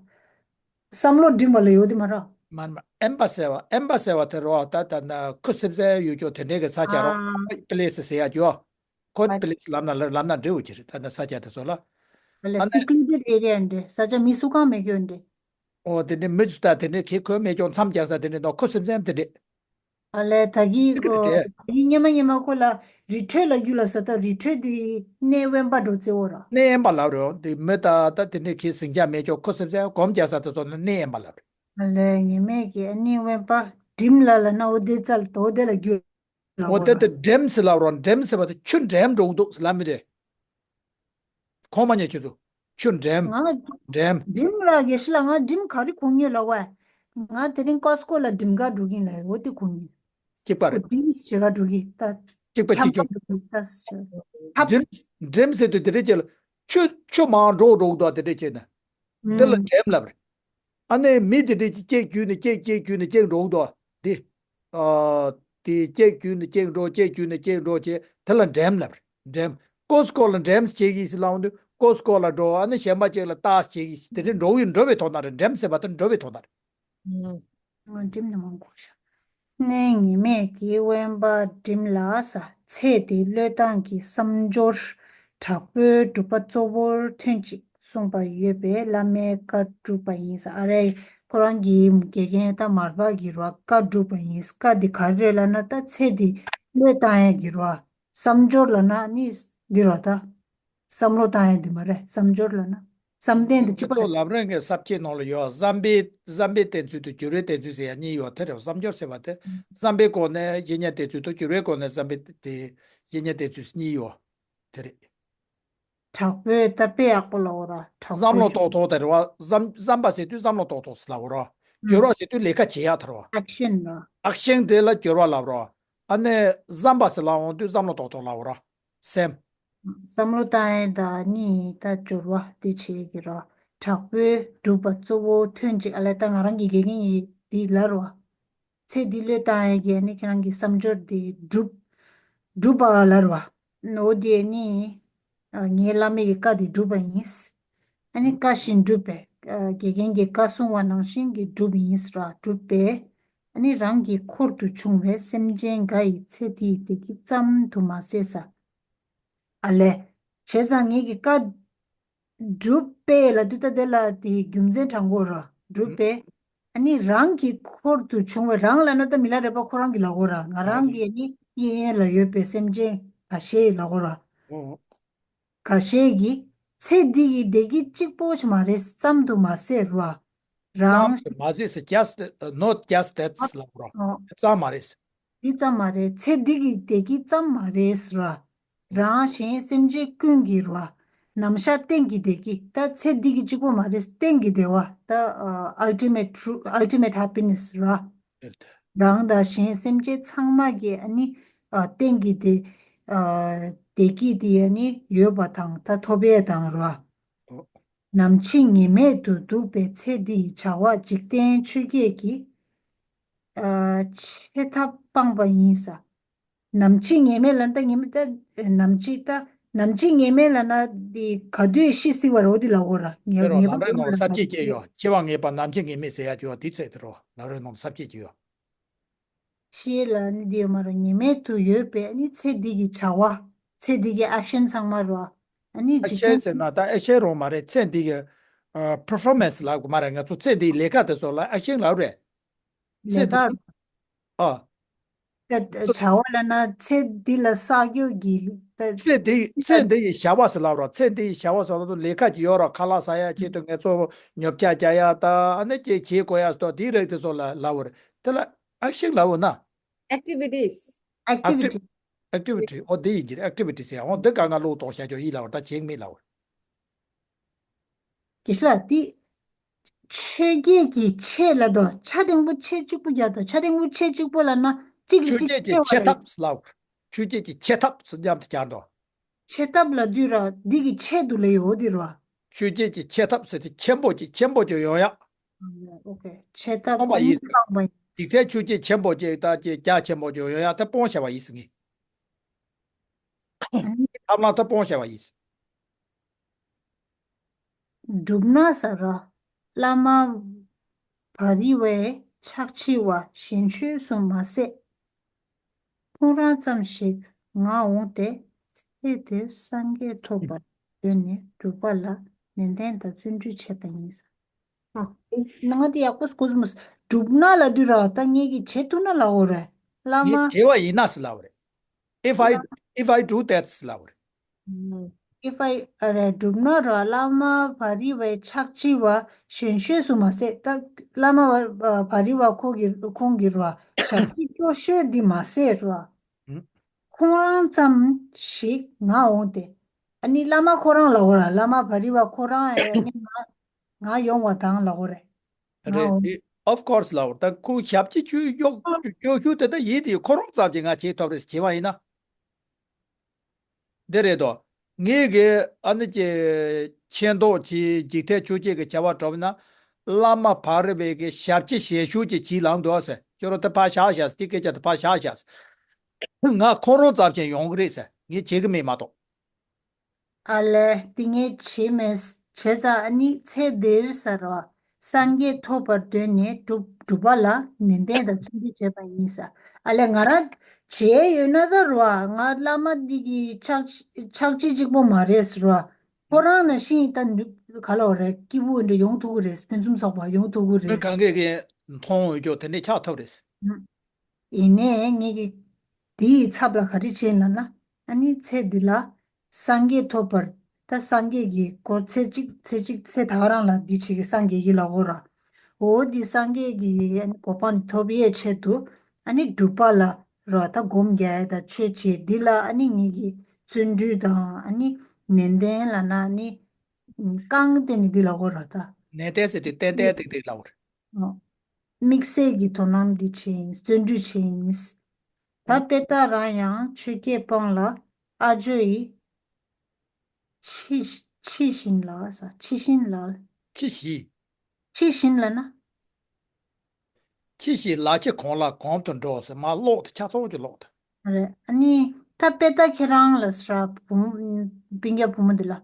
བསམ་བློ་འགྲིམ་པ་ལ་ཡོད་དེ་མ་ར། མ་མ་དབེན་པ་ཟེར་བ་དབེན་པ་ཟེར་བ་དེ་རོ་ད་ད་ན་ཁུ་སིམ་སེ་ཡོད་རྒྱུ་དེ་འདྲའི་གི་ས་ཆ་རོ། ཨ། པི་ལེ་སི་ཟེར་ཡག་རྒྱུ། ཁོ་པི་ལེ་སི་ལབ་ན་ལབ་ན་འགྲིག་འོ་ཅི་རེད། ད་ན་ས་ཆ་དེ་ཚོ་ལ། ཨ་ལས་ཨ་ནི་སི་ཀུ་ལི་ཊེཌ་ཨེ་རི་ཡ་འདྲ་ས་ཆ་མི་སུ་གང་མེད་རྒྱུ་འདྲ། ཨོ་དེ་འདྲ་མི་ཚོ་ད་དེ་འདྲ་གི་ཁོ་མེད་ཀྱང་མཚམས་རྒྱག་ས་དེ་འདྲ་ནོ་ཁུ་སིམ་སེམ་དེ་འདྲ། ཨ་ལས་ད་གི་ཨོ་ད་གི་སྙེ་མ་སྙེ་མ་ཁོ་ལ་རི་ཁྲོད་ལ་རྒྱུ་ལ་ས་ད་རི་ཁྲོད་དེ་གནས་དབེན་པ་འགྲོ་རྩེ་བོ་ར། གནས་དབེན་པ་ལབ་རེད། དེ་མི་ད་ད་དེ་འདྲ་གི་ཟིང་ཆ་མེད་ཀྱང་ཁུ་སིམ་སེམ་སྒོམ་རྒྱག་ས་དེ་ཚོ་ནི་གནས་དབེན་པ་ལབ་རེད། ཨ་ལས་ངེས་མེད་ཀྱི་ཨ་ནི་དབེན་པ་འགྲིམ་ལ་ལ་ན་འོ་དེ་ཙལ་དོ་དེ་ལ་རྒྱུ། ལ་འོ་དེ་དེ་འགྲིམ་ཟེར་ལབ་རོགས། འགྲིམ་ཟེར་བ་དེ་ཆུ་འགྲིམ་འགྲོ་གི་འདུག་ཟེར་ལབ་མི་དེ། ཁོང་མ་ཉེ་ཁྱེད་ཚོ་ཆུ་འགྲིམ། ང་འགྲིམ། འགྲིམ་ལ་དགེ་ཤི་ལ་ང་འགྲིམ་ག་རེ་གོ་ཉེ་ལ་བས། ང་དེ་རིང་ཀོ་སི་ཀོ་ལ་འགྲིམ་ག་འགྲོ་གིན་ལ་འོ་དེ་གོ་ཉེ། གཅིག་པ་རེད། ཁོ་འགྲིམ་བྱེད་ག་འགྲོ་གི་ད། གཅིག་པ་གཅིག་ཁྱམས་པ་འགྲོ་གི་ད་ཟེར། འགྲིམ་འགྲིམ་ཟེར་དུས་དེ་རེད་ཅེ་ལ་ཆུ་ཆུ་མང་འགྲོ་འགྲོ་གི་འདུག་དེ་རེད་ཅེ་ན། འདི་ལ་འགྲིམ་ལབ་རེད། ཨ་ནི་མི་དེ་འདྲས་ཀྱིས་སྐད་བརྒྱུད་ནས་སྐད་སྐད་བརྒྱུད་ནས་སྐད་འགྲོ་འདུག་དེ། ཨ། དེ་སྐད་བརྒྱུད་ནས་སྐད་འགྲོ་སྐད་བརྒྱུད་ནས་སྐད་འགྲོ་བྱས་དེ་ལ་འགྲེམ་ལབ་རེད། འགྲེམ། ཀོ་སི་ཀོ་ལ་འགྲེམ་བྱེད་ཀྱི་ཟེར་ལབ་འོང་དུས་ ཀོ་སྐོ་ལ་འགྲོ། ཨ་ནི་གཞན་པ་ཅིག་ལ་ལྟ་ཞིག་དེ་འདྲ་འགྲོ་ཡི་འགྲོ་བའི་ཐོག་ན་རེད། འགྲིམ་ཟེར་བ་དེ་འགྲོ་བའི་ཐོག་ན་རེད། ཨ། འགྲིམ་ནི་མང་པོ་ཤ། གནས་ངེས་མེད་ཀྱི་དབེན་པ་འགྲིམ་ལ་ས། ཚེ་འདི་བློས་བཏང་གི་བསམ་སྦྱོར། དྲག་པོའི་སྒྲུབ་པ་གཙོ་བོར་ཐོན་ཅིག་གསུངས་པ་ཡོད་པས་བླ་མའི་བཀའ་བསྒྲུབས་པ་ཡིན་ས། ཨ་རེ། ཁོ་རང་གི་དགེ་རྒན་ད་མར་པ་གི་རོ་བཀའ་བསྒྲུབས་པ་ཡིན། བཀའ་འདི་ག་རེ་རེད་ལབ་ན་ད་ཚེ་འདི་བློས་བཏང་ཡས་ཀྱི་རོ། བསམ་སྦྱོར་ལབ་ན་ནི་འདི་རོ་ད། བསམ་བློ་བཏང་ཡས་འདི་མ་རེད། བསམ་སྦྱོར་ལབ་ན། བསམ་གཏན་འདི་གཅིག་པ་ང་ཚོ་རེད། ལམ་རིམ་གྱི་ས་བཅད་ནང་ལ་ཡོད། བསམ་པའི་བསམ་པའི་བསྟེན་ཚུལ་དང་སྦྱོར་བའི་བསྟེན་ཚུལ་ཟེར་ཡ་གཉིས་ཡོད། དེ་རེད། བསམ་སྦྱོར་ཟེར་བ་དེ་བསམ་པའི་སྒོ་ནས་བཤེས་གཉེན་བསྟེན་ཚུལ་དང་སྦྱོར་བའི་སྒོ་ནས་བསམ་པའི་དེ་བཤེས་གཉེན་བསྟེན་ཚུལ་གཉིས་ཡོད། དེ་རེད། དྲག་པོའི་ད་དཔེ་ཡག་པོ་ལབ་དགོས་ར། དྲག་བསམ་པོའི་བློ་ཏོག་ཏོག་དེ་རེད་བ། བསམ་བསམ་པ་ཟེར་དུས་བསམ་བློ་ཏོག་ཏོག་ལབ་དགོས་ར། སྦྱོར་བ་ཟེར་དུས་ལས་ཀ་བྱེད་ཡག་དེ་རེད་བ། ཨེག་ཤན་ར། ཨེག་ཤན་དེ་ལ་སྦྱོར་བ་ལབ་ར། ཨ་ནི་བསམ་པ་ཟེར་ལབ་འོང་དུས་བསམ་བློ་ཏོག་ཏོག་ལབ་དགོས་ར། སེམས། བསམ་བློ་བཏང་ཡས་ད་ནི་ད་སྦྱོར་བ་དེ་བྱེད་ཀྱི་ར། དྲག་པོའི་སྒྲུབ་པ་གཙོ་བོ་ཐོན་ཅིག་ཨ་ལས་ད་ང་རང་གི་དགེ་རྒན་ཡིན་འདི་ལབ་ར། ཚེ་འདི་བློས་བཏང་ཡས་ཀྱི་ནི་ཁྱེད་རང་གི་བསམ་སྦྱོར་འདི་སྒྲུབ། སྒྲུབ་པ་ལབ་ར། འོ་དེ་ནི་ངའི་བླ་མའི་གི་བཀའ་འདི་སྒྲུབ་པ་ཡིན། ཨ་ནི་བཀའ་བཞིན་སྒྲུབ་པས། དགེ་རྒན་གྱི་བཀའ་གསུང་བ་ནང་བཞིན་གྱི་སྒྲུབ་ཡིན་ར། སྒྲུབ་པས། ཨ་ནི་རང་གི་འཁོར་དུ་བྱུང་བའི་སེམས་ཅན་འགའ་ཡི་ཚེ་འདིའི་བདེ་སྐྱིད་ཙམ་དུ་མ་ཟད་ས། ཨ་ལས། བྱས་ཙང་ངེད་ཀྱི་བཀའ་སྒྲུབ་པས་ལབ་དུས་ད་དེ་ལ་དེ་རྒྱུ་མཚན་དྲང་གོ་ར། སྒྲུབ་པས། ཨ་ནི་རང་གི་འཁོར་དུ་བྱུང་བའི། རང་ལབ་ན་ད་མི་ལ་རས་པ་ཁོ་རང་གི་ལབ་གོ་ར། ང་རང་གི་ཨ་ནི་གཡས་གཡོན་ལ་ཡོད་པའི་སེམས་ཅན་ཁ་ཤས་ལབ་གོ་ར། ཨོ། ཁ་ཤས་ཀྱིས་ཚེ་འདི་ཡི་བདེ་སྐྱིད་གཅིག་པོ་ཞིག་མ་རེད་ཙམ་དུ་མ་ཟད་ར། རང་། ཙམ་དུ་མ་ཟད་ཟེར། just, not just that ལབ་ར། ཨོ། ཙམ་མ་རེད། འདི་ཙམ་མ་རེད། ཚེ་འདི་གི་བདེ་སྐྱིད་ཙམ་མ་རེད་ཟེར་བ། རང་གཞན་སེམས་ཅན་ཀུན་གྱི་རོ། ནམ་ཞག་གཏན་གྱི་བདེ་སྐྱིད། ད་ཚེ་འདི་གི་གཅིག་པོ་མ་རེད། གཏན་གྱི་བདེ་བ། ད་ཨ་ultimate true, ultimate happiness རོ། རང་དང་གཞན་སེམས་ཅན་ཚང་མ་གི་ཨ་ནི་ཨ་གཏན་གྱི་བདེ་ཨ་བདེ་སྐྱིད་དེ་ཨ་ནི་ཡོད་པ་དང་ད་ཐོབ་ཡས་དང་རོ། ནམ་འཆི་ངེས་མེད་དུ་འདུག་པའི་ཚེ་འདི་ཡི་བྱ་བ་འཇིག་རྟེན་ཆོས་བརྒྱད་ཀྱི། ཨ། ཆེ་ཐབས་སྤངས་པ་ཡིན་ས། ནམ་འཆི་ངེས་མེད་ལབ་ན་ད་ངེས་མེད་ད་ནམ་འཆི་ད་ནམ་འཆི་ངེས་མེད་ལབ་ན་འདི་ག་དུས་ཤི་སྲིད་པ་རེད་འོ་འདི་ལབ་དགོས་ར། ངེས་དེ་རོ་ངེས་ལམ་རིམ་ནང་ལ་ས་བཅད་ཅིག་ཡོད། འཆི་བ་ངེས་པ་ནམ་འཆི་ངེས་མེད་ཟེར་ཡ་ཅིག་ཡོད། དེ་ཚད་དེ་རོ་ལམ་རིམ་ནང་ལ་ས་བཅད་ཅིག་ཡོད། ཤེས་ལ་ནི་དེ་ཡོད་མ་རེད། ངེས་མེད་དུ་ཡོད་པའི་ཨ་ནི་ཚེ་འདི་གི་བྱ་བ། ཚེ་འདི་གི་ཨེག་ཤན་ཚང་མ་རོ། ཨ་ནི་ཨེག་འཇིག་ཤན་རྟེན་ཟེར་ན་ད་ཨེག་ཤན་རང་མ་རེད། ཚེ་འདི་གི་ཨ་པར་ཕོར་མན་སི་ལབ་དགོས་མ་རེད། ང་ཚོ་ཚེ་འདིའི་ལས་ཀ་དེ་ཚོ་ལ་ཨེག་ཤན་ལབ་རེད། ཚེ་ལས་འདི་ཀ་ཨ། ད་བྱ་བ་ལབ་ན་ཚེ་འདི་ལ་བསགས་རྒྱུ་གི་ད་ཚེ་འདི་ཚེ་འདི་ཡི་བྱ་བ་ཟེར་ལབ་རོ། ཚེ་འདི་ཡི་བྱ་བ་ཟེར་ལབ་དུས་ལས་ཀ་ཅིག་ཡོད་རོ། ཁ་ལག་ཟ་ཡ་ཆེད་དུ་ངེད་ཚོ་ཉོ་ཆ་རྒྱག་ཡ་ད་ཨ་ནི་ཅིག་བྱེད་དགོས་ཡ་སོགས་དེའི་རིགས་དེ་ཚོ་ལ་ལབ་རེད། དེ་ལ་ཨེག་ཤན་ལབ་ན། Activities. Activity. Activity. ཨོ་དེ་ཡིན་གྱི་རེད། ཨེག་ཊི་བི་ཊི་ཟེར་ཡ་འོ་དེ་ག་ང་ལོག་ཏོག་བྱ་ཅོག་ཡིན་ལབ་རེད། ད་བྱེད་མེད་ལབ་རེད། དགེ་ལགས་འདི། ཆོས་བརྒྱད་ཀྱི་ཆེད་ལ་དོ། ཆ་འགྲེང་བུ་ཆེ་གཅིག་པུ་རྒྱག་དོ། ཆ་འགྲེང་བུ་ཆེ་གཅིག་པུ་ལབ་ན་གཅིག་ལ་ཆོས་གཅིག་བརྒྱད་ཀྱི་ཆེ་བ་ཆེ་རེད། ཐབས་ལབ། ཆོས་བརྒྱད་ཀྱི་ཆེ་ཐབས་སུ་མཉམ་དུ་སྦྱར་དོ། ཆེ་ཐབས་ལབ་དུས་ར་འདི་གི་ཆེད་དུ་ལ་ཡོད་འདི་ར། ཆོས་བརྒྱད་ཀྱི་ཆེ་ཐབས་ཟེར་དེ་ཆེན་པོ་ཅིག་ཆེན་པོ་ཅིག་ཡོང་ཡ། ཨོ་ཁེ། ཆེ་ཐབས་སྤོང་བ་ཡིན། སྤངས་པ་ཡིན། འཇིག་རྟེན་ཆོས་བརྒྱད་ཆེན་པོ་ཅིག་དང་ཅིག་རྒྱ་ཆེན་པོ་ཅིག་ཡོང་ཡ་དེ་སྤོང་བྱ་བ་ཡིན་ཟེར་ངེས། ཐབས་ལམ་དེ་སྤོང་བྱ་བ་ཡིན། སྒྲུབ་ན་ས་ར། བླ་མ་བ་རི་བའི་ཕྱག་ཕྱི་བ་གཞན་ཆོས་སུ་མ་ཟད། ཁོང་རང་ཙམ་ཞིག་ང་འོང་སྟེ། ཚེ་འདིར་སངས་རྒྱས་ཐོབ་པར་འདོད་ནས་སྒྲུབ་པ་ལ་ནན་ཏན་དང་བརྩོན་འགྲུས་བྱས་པ་ཡིན་ས། ཨ། ང་དེ་ཡག་པོ་གོ་མ་སོང་། སྒྲུབ་ན་ལབ་དུས་ར་ད་ངེད་ཀྱིས་བྱེད་ཐུབ་ན་ལབ་འོ་རེད། བླ་མ། ངས་བྱས་པ་ཡིན་ན་ཟེར་ལབ་འོ་རེད། If I, if I do that ཟེར་ལབ་འོ་རེད། If I ཨ་རེ་སྒྲུབ་ན་ར་བླ་མ་བ་རི་བའི་ཕྱག་ཕྱི་བ་གཞན་ཤོས་སུ་མ་ཟད། ད་བླ་མ་བ་བ་རི་བ་ཁོ་གི་ཁོང་གི་ར་ཞབས་ཕྱི་སྐྱོ་ཤོས་འདི་མ་ཟད་ར། ཁོང་རང་ཙམ་ཞིག་ང་འོང་སྟེ། ཨ་ནི་བླ་མ་ཁོ་རང་ལབ་འོ་ར། བླ་མ་བ་རི་བ་ཁོ་རང་ཨ་ནི་ང་ང་ཡོང་བ་དང་ལབ་འོ་རེད། ང་རེད་འོང་། དེ་of course ལབ་འོ་རེད། ད་ཁོང་ཞབས་ཕྱི་ཅུ་གཡོག་ཅུ་སྐྱོ་ཤོས་དེ་ད་ཡིན་དེ་ཁོ་རང་ཙམ་གྱིས་ང་བྱེད་ཐུབ་རེད་བྱེད་པ་ཡིན་ན། འདི་རེད་དོ། ངེད་ཀྱི་ཨ་ནི་ཀྱི་ཆེ་མདོག་ཅིག་འཇིག་རྟེན་ཆོས་བརྒྱད་ཀྱི་བྱ་བ་སྒྲུབ་ན། བླ་མ་བ་རི་བའི་གི་ཞབས་ཕྱི་ཞལ་ཤུགས་ཀྱི་ཇི་ལངས་འདུག་ཟེར། ཁྱོད་རང་དེ་ཕར་བཞག་བཞག་དེ་སྐད་ཆ་དེ་ཕར་བཞག་བཞག་ང་ཁོང་རང་ཙམ་ཞིག་ཡོང་གི་རེད་ཟེར། ངས་བྱེད་ཀྱི་མེད་མ་གཏོགས། ཨ་ལས་དེ་ངས་བྱས་མེད། བྱས་ཙང་ཨ་ནི་ཚེ་འདིར་ཟེར་བ། སངས་རྒྱས་ཐོབ་པར་འདོད་ནས་སྒྲུབ་སྒྲུབ་པ་ལ་ནན་ཏན་དང་བརྩོན་འགྲུས་བྱེད་པ་ཡིན་ཟེར། ཨ་ལས་ང་རང་བྱས་ཡོད་ན་ད་རོ། ང་བླ་མ་འདི་གི་ཕྱག་ཕྱག་རྗེས་གཅིག་པོ་མ་རེད་ཟེར་བ། ཁོ་རང་ནང་བཞིན་ད་ནུ་ག་ལ་བ་རེད། སྐྱིད་པོ་འདྲ་ཡོང་ཐུབ་ཀྱི་རེད། ཕུན་སུམ་ཚོགས་པ་ཡོང་ཐུབ་ཀྱི་མི་རེད། གང་གས་ཀྱིས་མཐོང་འོས་ཀྱོག་དེ་འདྲས་ཆགས་ཐུབ་རེད། ཡིན་ནའི་ངེད་ཀྱིས་དེའི་ཚབ་ལ་ག་རེ་བྱས་ན་ན། ཨ་ནི་ཚེ་འདི་ལ་སངས་རྒྱས་ཐོབ་པར། ད་སངས་རྒྱས་ཀྱི་སྐོར་ཚེ་གཅིག་ཚེ་གཅིག་ཚེ་ད་ག་རང་ལ་འདི་བྱེད་ཀྱི་སངས་རྒྱས་ཀྱི་ལ་འོ་ར། འོ་འདི་སངས་རྒྱས་ཀྱི་ཨ་ནི་གོ་འཕང་ཐོབ་ཡས་ཆེད་དུ། ཨ་ནི་སྒྲུབ་པ་ལ་ར་ད་སྒོམ་རྒྱག་ཡས་དང་ཆོས་བྱེད་འདི་ལ་ཨ་ནི་ངེད་ཀྱིས་བརྩོན་འགྲུས་དང་ཨ་ནི་ནན་ཏན་ལ་ན་ཨ་ནི་རྐང་བསྟན་ནས་འདི་ལ་འོ་ར་ད། ནན་ཏན་ཟེར་དུས་ཏན་ཏན་ཏིག་ཏིག་ལ་འོ་ར། ཨོ། དམིགས་བསལ་གྱི་དོ་སྣང་འདི་བྱས་ཡིན། བརྩོན་འགྲུས་བྱས་ཡིན། ད་དཔེ་ལྟ་རང་ཡང་ཆོས་བརྒྱད་སྤངས་ལ་ཨ་ཇོ་ཡི་ཕྱི་ཕྱི་བཞིན་ལ་ས་ཕྱི་བཞིན་ལ། ཕྱི་བཞིན། ཕྱི་བཞིན་ལ་ན། ཕྱི་བཞིན་ལ་ཕྱི་གོང་ལ་གོང་དུ་འགྲོ་ཟེར་མ་ཀློག་དེ་ཆ་ཚང་གི་ཀློག་དེ། རེད། ཨ་ནི་ད་དཔེ་ལྟ་ཁྱེད་རང་ལ་ཟེར་བ་བུ་མོ་སྤུན་ཀྱག་བུ་མོ་འདི་ལ།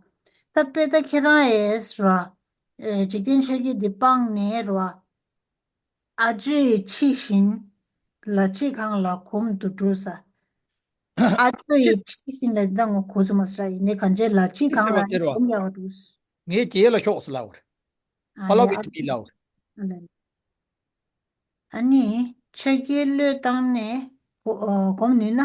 ད་དཔེ་ལྟ་ཁྱེད་རང་ཨེ་ཟེར་བ། ཨེ་འཇིག་རྟེན་ཆོས་བརྒྱད་འདི་སྤངས་ནས་རེད་བ། ཨ་ཇོ་ཡི་ཕྱི་བཞིན་ལ་ཕྱི་གང་ལ་གོང་དུ་འགྲོ་ས། ཨ་ཇོ་ཡི་ཕྱི་བཞིན་ལ་ད་ངོ་གོ་ཚོད་མ་ཟེར་ཡིན་ནའི་གང་ཅི་ལ་ཕྱི་གང་ལ་ངོ་ཡག་འགྲོ། ངའི་རྗེས་ལ་ཤོག་ཟེར་ལབ་པ་རེད། ཨ་ཕ་ལོ་ནི་བི་ཨ་ཊི་མི་ལབ་པ་རེད། ཨ་ནི་ཆོས་རྒྱལ་བློས་བཏང་ནས་གོ་ཨ་སྒོམ་ནུས་ན།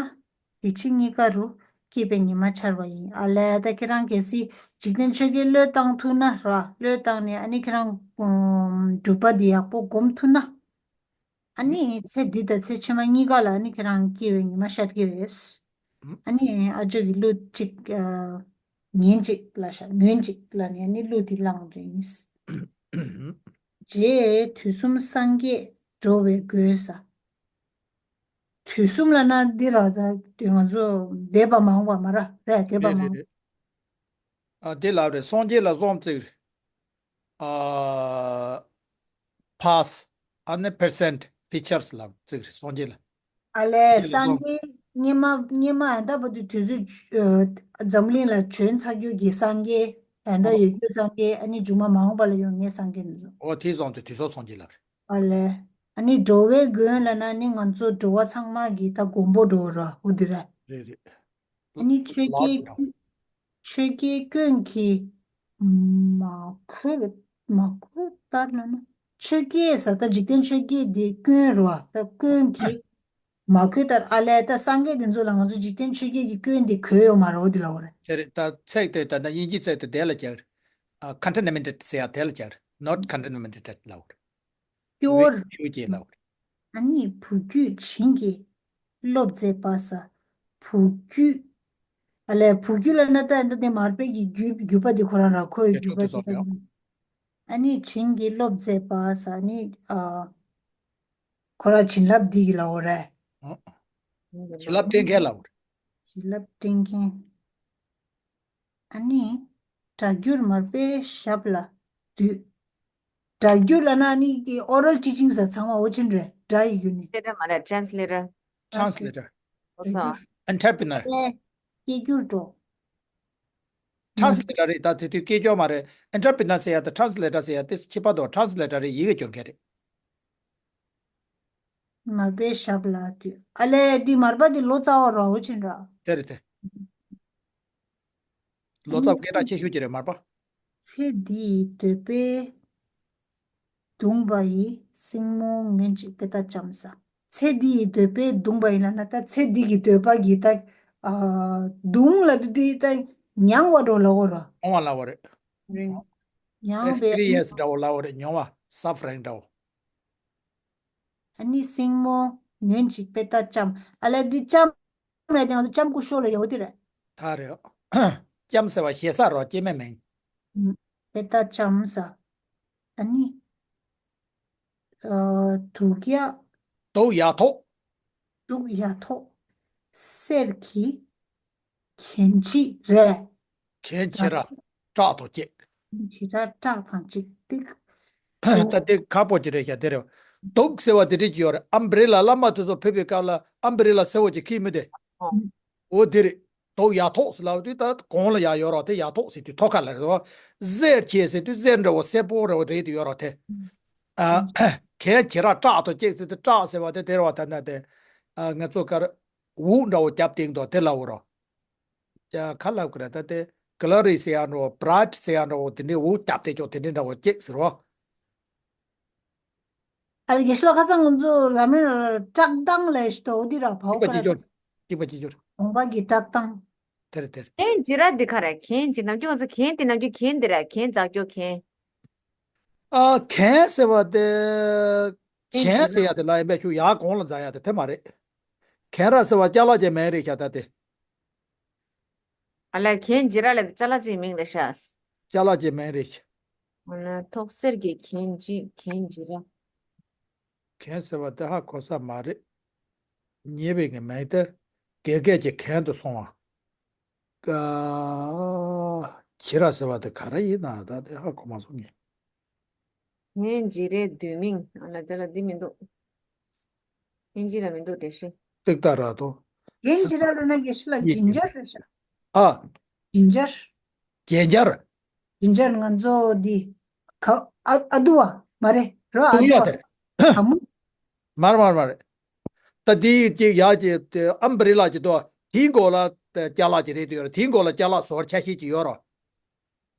དེ་ཕྱི་གཉིས་ཀ་རུ་སྐྱིད་པའི་ཉི་མ་འཆར་བ་ཡིན། ཨ་ལས་ད་ཁྱེད་རང་གལ་སྲིད་འཇིག་རྟེན་ཆོས་བརྒྱད་བློས་བཏང་ཐུབ་ན་ར། བློས་བཏང་ནས་ཨ་ནི་ཁྱེད་རང་ཨམ་སྒྲུབ་པ་འདི་ཡག་པོ་སྒོམ་ཐུབ་ན། ཨ་ནི་ཚེ་འདི་དང་ཚེ་ཕྱི་མ་གཉིས་ཀ་ལ་ཨ་ནི་ཁྱེད་རང་སྐྱིད་པའི་ཉི་མ་ཤར་གྱི་རེད། ཨ་ནི་ཨ་ཇོ་གི་གླུ་གཅིག་ཨ་ཉན་གཅིག་ལ་ཤ་ཉོན་གཅིག་ལ་ནི་ཨ་ནི་གླུ་འདི་བླངས་རེད། རྗེ་དུས་གསུམ་སངས་རྒྱས་འགྲོ་བའི་མགོན་ས། དུས་གསུམ་ལབ་ན་འདི་ར་ད་དུས་ང་ཚོ་འདས་པ་མ་འོངས་པ་མ་ར་རེད། འདས་པ་རེད་མ་རེད་འོངས་རེད། ཨ་དེ་ལབ་རེད། སངས་རྒྱས་ལ་གསུམ་བརྩི་གི་རེད། ཨ་past ཨ་ནི་present futures ལ་བརྩི་གི་རེད། སངས་རྒྱས་ལ། ཨ་ལས། སངས་རྒྱས་སྔོན་མ་སྔོན་མ་ཨ་ད་བར་དུ་དུས་ཚོད་ཨ་འཛམ་གླིང་ལ་བྱོན་ཚར་རྒྱུ་གི་སངས་རྒྱས། ཨ་ད་ཡོད་རྒྱུ་སངས་རྒྱས། ཨ་ནི་མཇུག་མ་མ་འོངས་པ་ལ་ཡོང་མཁན་སངས་རྒྱས་འདི་ཚོ། འོ་དེ་སོང་དུས་དུས་གསུམ་སངས་རྒྱས་ལབ་རེད། ཨ་ལས། ཨ་ནི་འགྲོ་བའི་མགོན་ལབ་ན་ནི་ང་ཚོ་འགྲོ་བ་ཚང་མ་གི་ད་མགོན་པོ་འགྲོ་བ་ར་འོ་འདི་ར། རེད་རེད། ཨ་ནི་ཆོས་རྒྱལ་ལགས་ཀུན་ཆོས་རྒྱལ་ཀུན་གྱི་མ་གོས་མ་གོས་ལྟར་ལབ་ན། ཆོས་རྒྱལ་ཟེར་ད་འཇིག་རྟེན་ཆོས་རྒྱལ་འདི་སྐྱོན་རེད་བ། ད་སྐྱོན་གྱི་མ་གོས་ལྟར། ཨ་ལས་ད་སངས་རྒྱས་འདི་ཚོ་ལ་ང་ཚོ་འཇིག་རྟེན་ཆོས་རྒྱལ་གྱི་སྐྱོན་འདི་གོས་ཡོད་མ་རེད་འོ་འདི་ལབ་པ་རེད། དེ་རེད། ད་ཚིག་དེ་ད་ན་དབྱིན་ཇིའི་ཚིག་དེ་དེ་ལ་སྦྱར། ཨ་contaminated ཟེར་ཡ་དེ་ལ་སྦྱར། Not contaminated ལབ་པ་རེད། pure pure ཅེས་ལབ་པ་རེད། ཨ་ནི་བུ་རྒྱུད་བྱིན་གྱིས་རློབ་མཛད་པ་ས། བུ་རྒྱུད། ཨ་ལས་བུ་རྒྱུད་ལབ་ན་ད་འདི་ནི་མར་པའི་གི་རྒྱུད་རྒྱུད་པ་འདི་ཁོ་རང་ར་ཁོའི་རྒྱུད་པ་འདི་ཁོ་རང་། ཨ་ནི་བྱིན་གྱིས་རློབ་མཛད་པ་ས་ནི་ཨ། ཁོ་རང་བྱིན་རླབས་འདི་གི་ལབ་པ་རེད། ཨོ། བྱིན་རླབས་སྤྲད་མཁན་ལབ་པ་རེད། བྱིན་རླབས་སྤྲད་མཁན། ཨ་ནི་སྒྲ་བསྒྱུར་མར་པའི་ཞབས་ལ་འདུད། སྒྲ་བསྒྱུར་ལབ་ན་ཨ་ནི་གི་oral teaching ཟེར་ཚང་མ་འོ་ཆེན་རེད། སྒྲ་ཡི་བསྒྱུར་ནི། དེ་འདྲ་མ་རེད། translator translator འོ་ཚོ། Entrepreneur སྐད་སྒྱུར་འགྲོ། translator རེད། ད་དེ་དུས་སྐད་སྒྱུར་མ་རེད། Entrepreneur ཟེར་ཡ་དང་translator ཟེར་ཡ་དེ་ཁྱད་པར་འདུག translator རེད། ཡི་གེ་སྒྱུར་མཁན་རེད། མར་པའི་ཞབས་ལ་འདུད། ཨ་ལས་འདི་མར་པ་འདི་ལོ་ཙཱ་བ་ར་འོ་ཆེན་ར། དེ་རེད་དེ། ལོ་ཙཱ་བ་སྐད་གྲགས་ཆེ་ཤོས་ཅིག་རེད་མར་པ། ཚེ་འདི་ཡི་འདོད་པས་གདུངས་པ་ཡི། སྲིང་མོ་ངན་ཅིག་དཔེ་ལྟ་ལྕམ་ཟེར། ཚེ་འདི་ཡི་འདོད་པས་གདུངས་པ་ཡི་ལབ་ན་ད་ཚེ་འདི་གི་འདོད་པ་གི་ད་ཨ་གདུང་ལབ་དུས་འདི་ད་མྱང་བ་འགྲོ་ལབ་དགོས་ར། མྱོང་བ་ལབ་དགོས་རེད། རེད། མྱང་བའི་experience འདྲ་བོ་ལབ་དགོས་རེད། མྱོང་བ་suffering འདྲ་བོ། ཨ་ནི་སྲིང་མོ་ངན་ཅིག་དཔེ་ལྟ་ལྕམ། ཨ་ལས་འདི་ལྕམ་རེད་དེ་ང་ཚོ་ལྕམ་སྐུ་ཞོགས་ལ་ཡོད་དེ་རེད། ད་རེད། ལྕམ་ཟེར་བ་ཞེ་ས་རོ་སྐྱེ་དམན་མིང་། ཨུམ། དཔེ་ལྟ་ལྕམ་ཟེར། ཨ་ནི། ཨ་དུག་ཡ། དུག་ཡ་ཐོག་དུག་ཡ་ཐོག་གསེར་གྱི་གྱོན་ཆས་རེད། གྱོན་ཆས་ར་བཀྲག་ཐོག་གཅིག་གྱོན་ཆས་ར་བཀྲག་ཐང་གཅིག་ཏིག་ད་དེ་ཁག་པོ་ཅིག་རེད་ཤག་དེ་རེད། དུག་ཟེར་བ་དེ་འདྲ་ཅིག་ཡོད་རེད། ཨམ་བྷི་རེ་ལ། བླ་མ་དེ་ཚོ་ཕེབས་པའི་སྐབས་ལ་ཨམ་བྷི་རེ་ལ་ཟེར་བ་ཅིག་ཁྱེར་མི་དེ། ཨོ། འོ་དེ་རེད། དོ་ཡ་ཐོག་ཟེར་ལབ་དུས་ད་གོང་ལ་ཡ་ཡོད་རོགས་དེ་ཡ་ཐོག་ཟེར་དུས་ཐོག་ཁ་ལ་རེད་བ། གཟེར་ཆེ་ཟེར་དུས་གཟེར་འདྲ་བོ་སེར་པོ་འདྲ་བོ་རེད་དུ་ཡོད་རོགས་དེ། ཨ། གན་བྱེ་ར་བྲག་ཏུ་བཀྱེགས་ཟེར་དུས་བྲག་ཟེར་བ་དེ་དེ་རེད་བ། ད་ན་དེ། ཨ། ང་ཚོ་གར་འུག་འདྲ་བོ་རྒྱབ་སྟེང་དུ་དེ་ལབ་འོ་རོགས། ཅ་ག་ལབ་ཀྱི་རེད་ད་དེ། ག་ལ་རི་ཟེར་ཡ་འདྲ་བོ་བྲ་ཊི་ཟེར་ཡ་འདྲ་བོ་དེ་འདྲའི་འུག་རྒྱབ་སྟེ་ཅོག་དེ་འདྲའི་འདྲ་བོ་བཀྱེགས་ཟེར་བ། ཨ་ལ་གེ་ཤ་ལ་ཁ་སང་ང་ཚོ་ལ་མེ་བཀྲག་མདངས་ལས་ཤི་ཏོ་འོ་དི་ར་བའོ་གཅིག་པ་ཀ་ར་གཅིག་གྱུར། གཅིག་པ་གཅིག་གྱུར། གོང་པ་གི་བཀྲག་མདངས། དེར་དེར། གན་ཇི་ར་འདི་ག་ར་གན་ཇི་ནམ་རྒྱུན་ང་ཚོ་གན་འདི་ནམ་རྒྱུན་གན་འདི་ར་གན་འཛག་རྒྱུ་གན། ཨ། གན་ཟེར་བ་དེ། གན་གན་ཇི་ཟེར་ཡ་ར་དེ་ལ་ཡིན་པས་ཆུ་ཡར་གོང་ལ་འཛག་ཡ་དེ་དེ་མ་རེད། གན་ར་ཟེར་བ་ཅ་ལག་ཅེས་མིང་རེད་ཤག་ད་དེ། ཨ་ལ་གན་ཇི་ར་ལ་དེ་ཅ་ལག་ཅེས་མིང་རེད་ཤག་ཅ་ལག་ཅེས་མིང་རེད་ཤག་ཨ་ལ་ཐོག་སེར་གྱི་གན་ཇི་གན་ཇི་ར། གན་ཟེར་བ་དེ་ཧ་གོ་ས་མ་རེད། ཉེ་བའི་ངའི་མིང་དེ་དགེ་རྒན་གྱི་གན་དུ་སོང་བ། ཀ་ཇི་ར་ཟེར་བ་དེ་ག་ར་ཡིན་ན་ད་དེ་ཧ་གོ་མ་སོང་ངས། གན་ཇི་རའི་བསྡུས་མིང་ཨ་ལ་དེ་ལ་འདི་མི་འདུག་གན་ཇི་ར་མི་འདུག་དེ་ཤི། ཏིག་ཏ་ར་དོ། གན་ཇི་ར་ལ་ན་གེ་ཤ་ལ་ཡིན། ཇིན་ཇར་རེད་ཤག་ཨ། ཇིན་ཇར། ཇིན་ཇར། ཇིན་ཇར་ང་ཚོ་འདི། ཁ་ཨ་ཨ་དུ་བ་མ་རེད་རོ་ཨ་དུ་བ། ཨ་མུ། མར་མར་མར། ད་དེའི་ཅིག་ཡག་ཅིག་དེ་ཨམ་བྷི་རི་ལ་ཅིག་དོ། དེའི་མགོ་ལ་ཅ་ལག་ཅིག་རེད་དུ་ཡོད་ར། དེའི་མགོ་ལ་ཅ་ལག་བཟོ་བར་ཆ་ཤས་ཅིག་ཡོད་ར།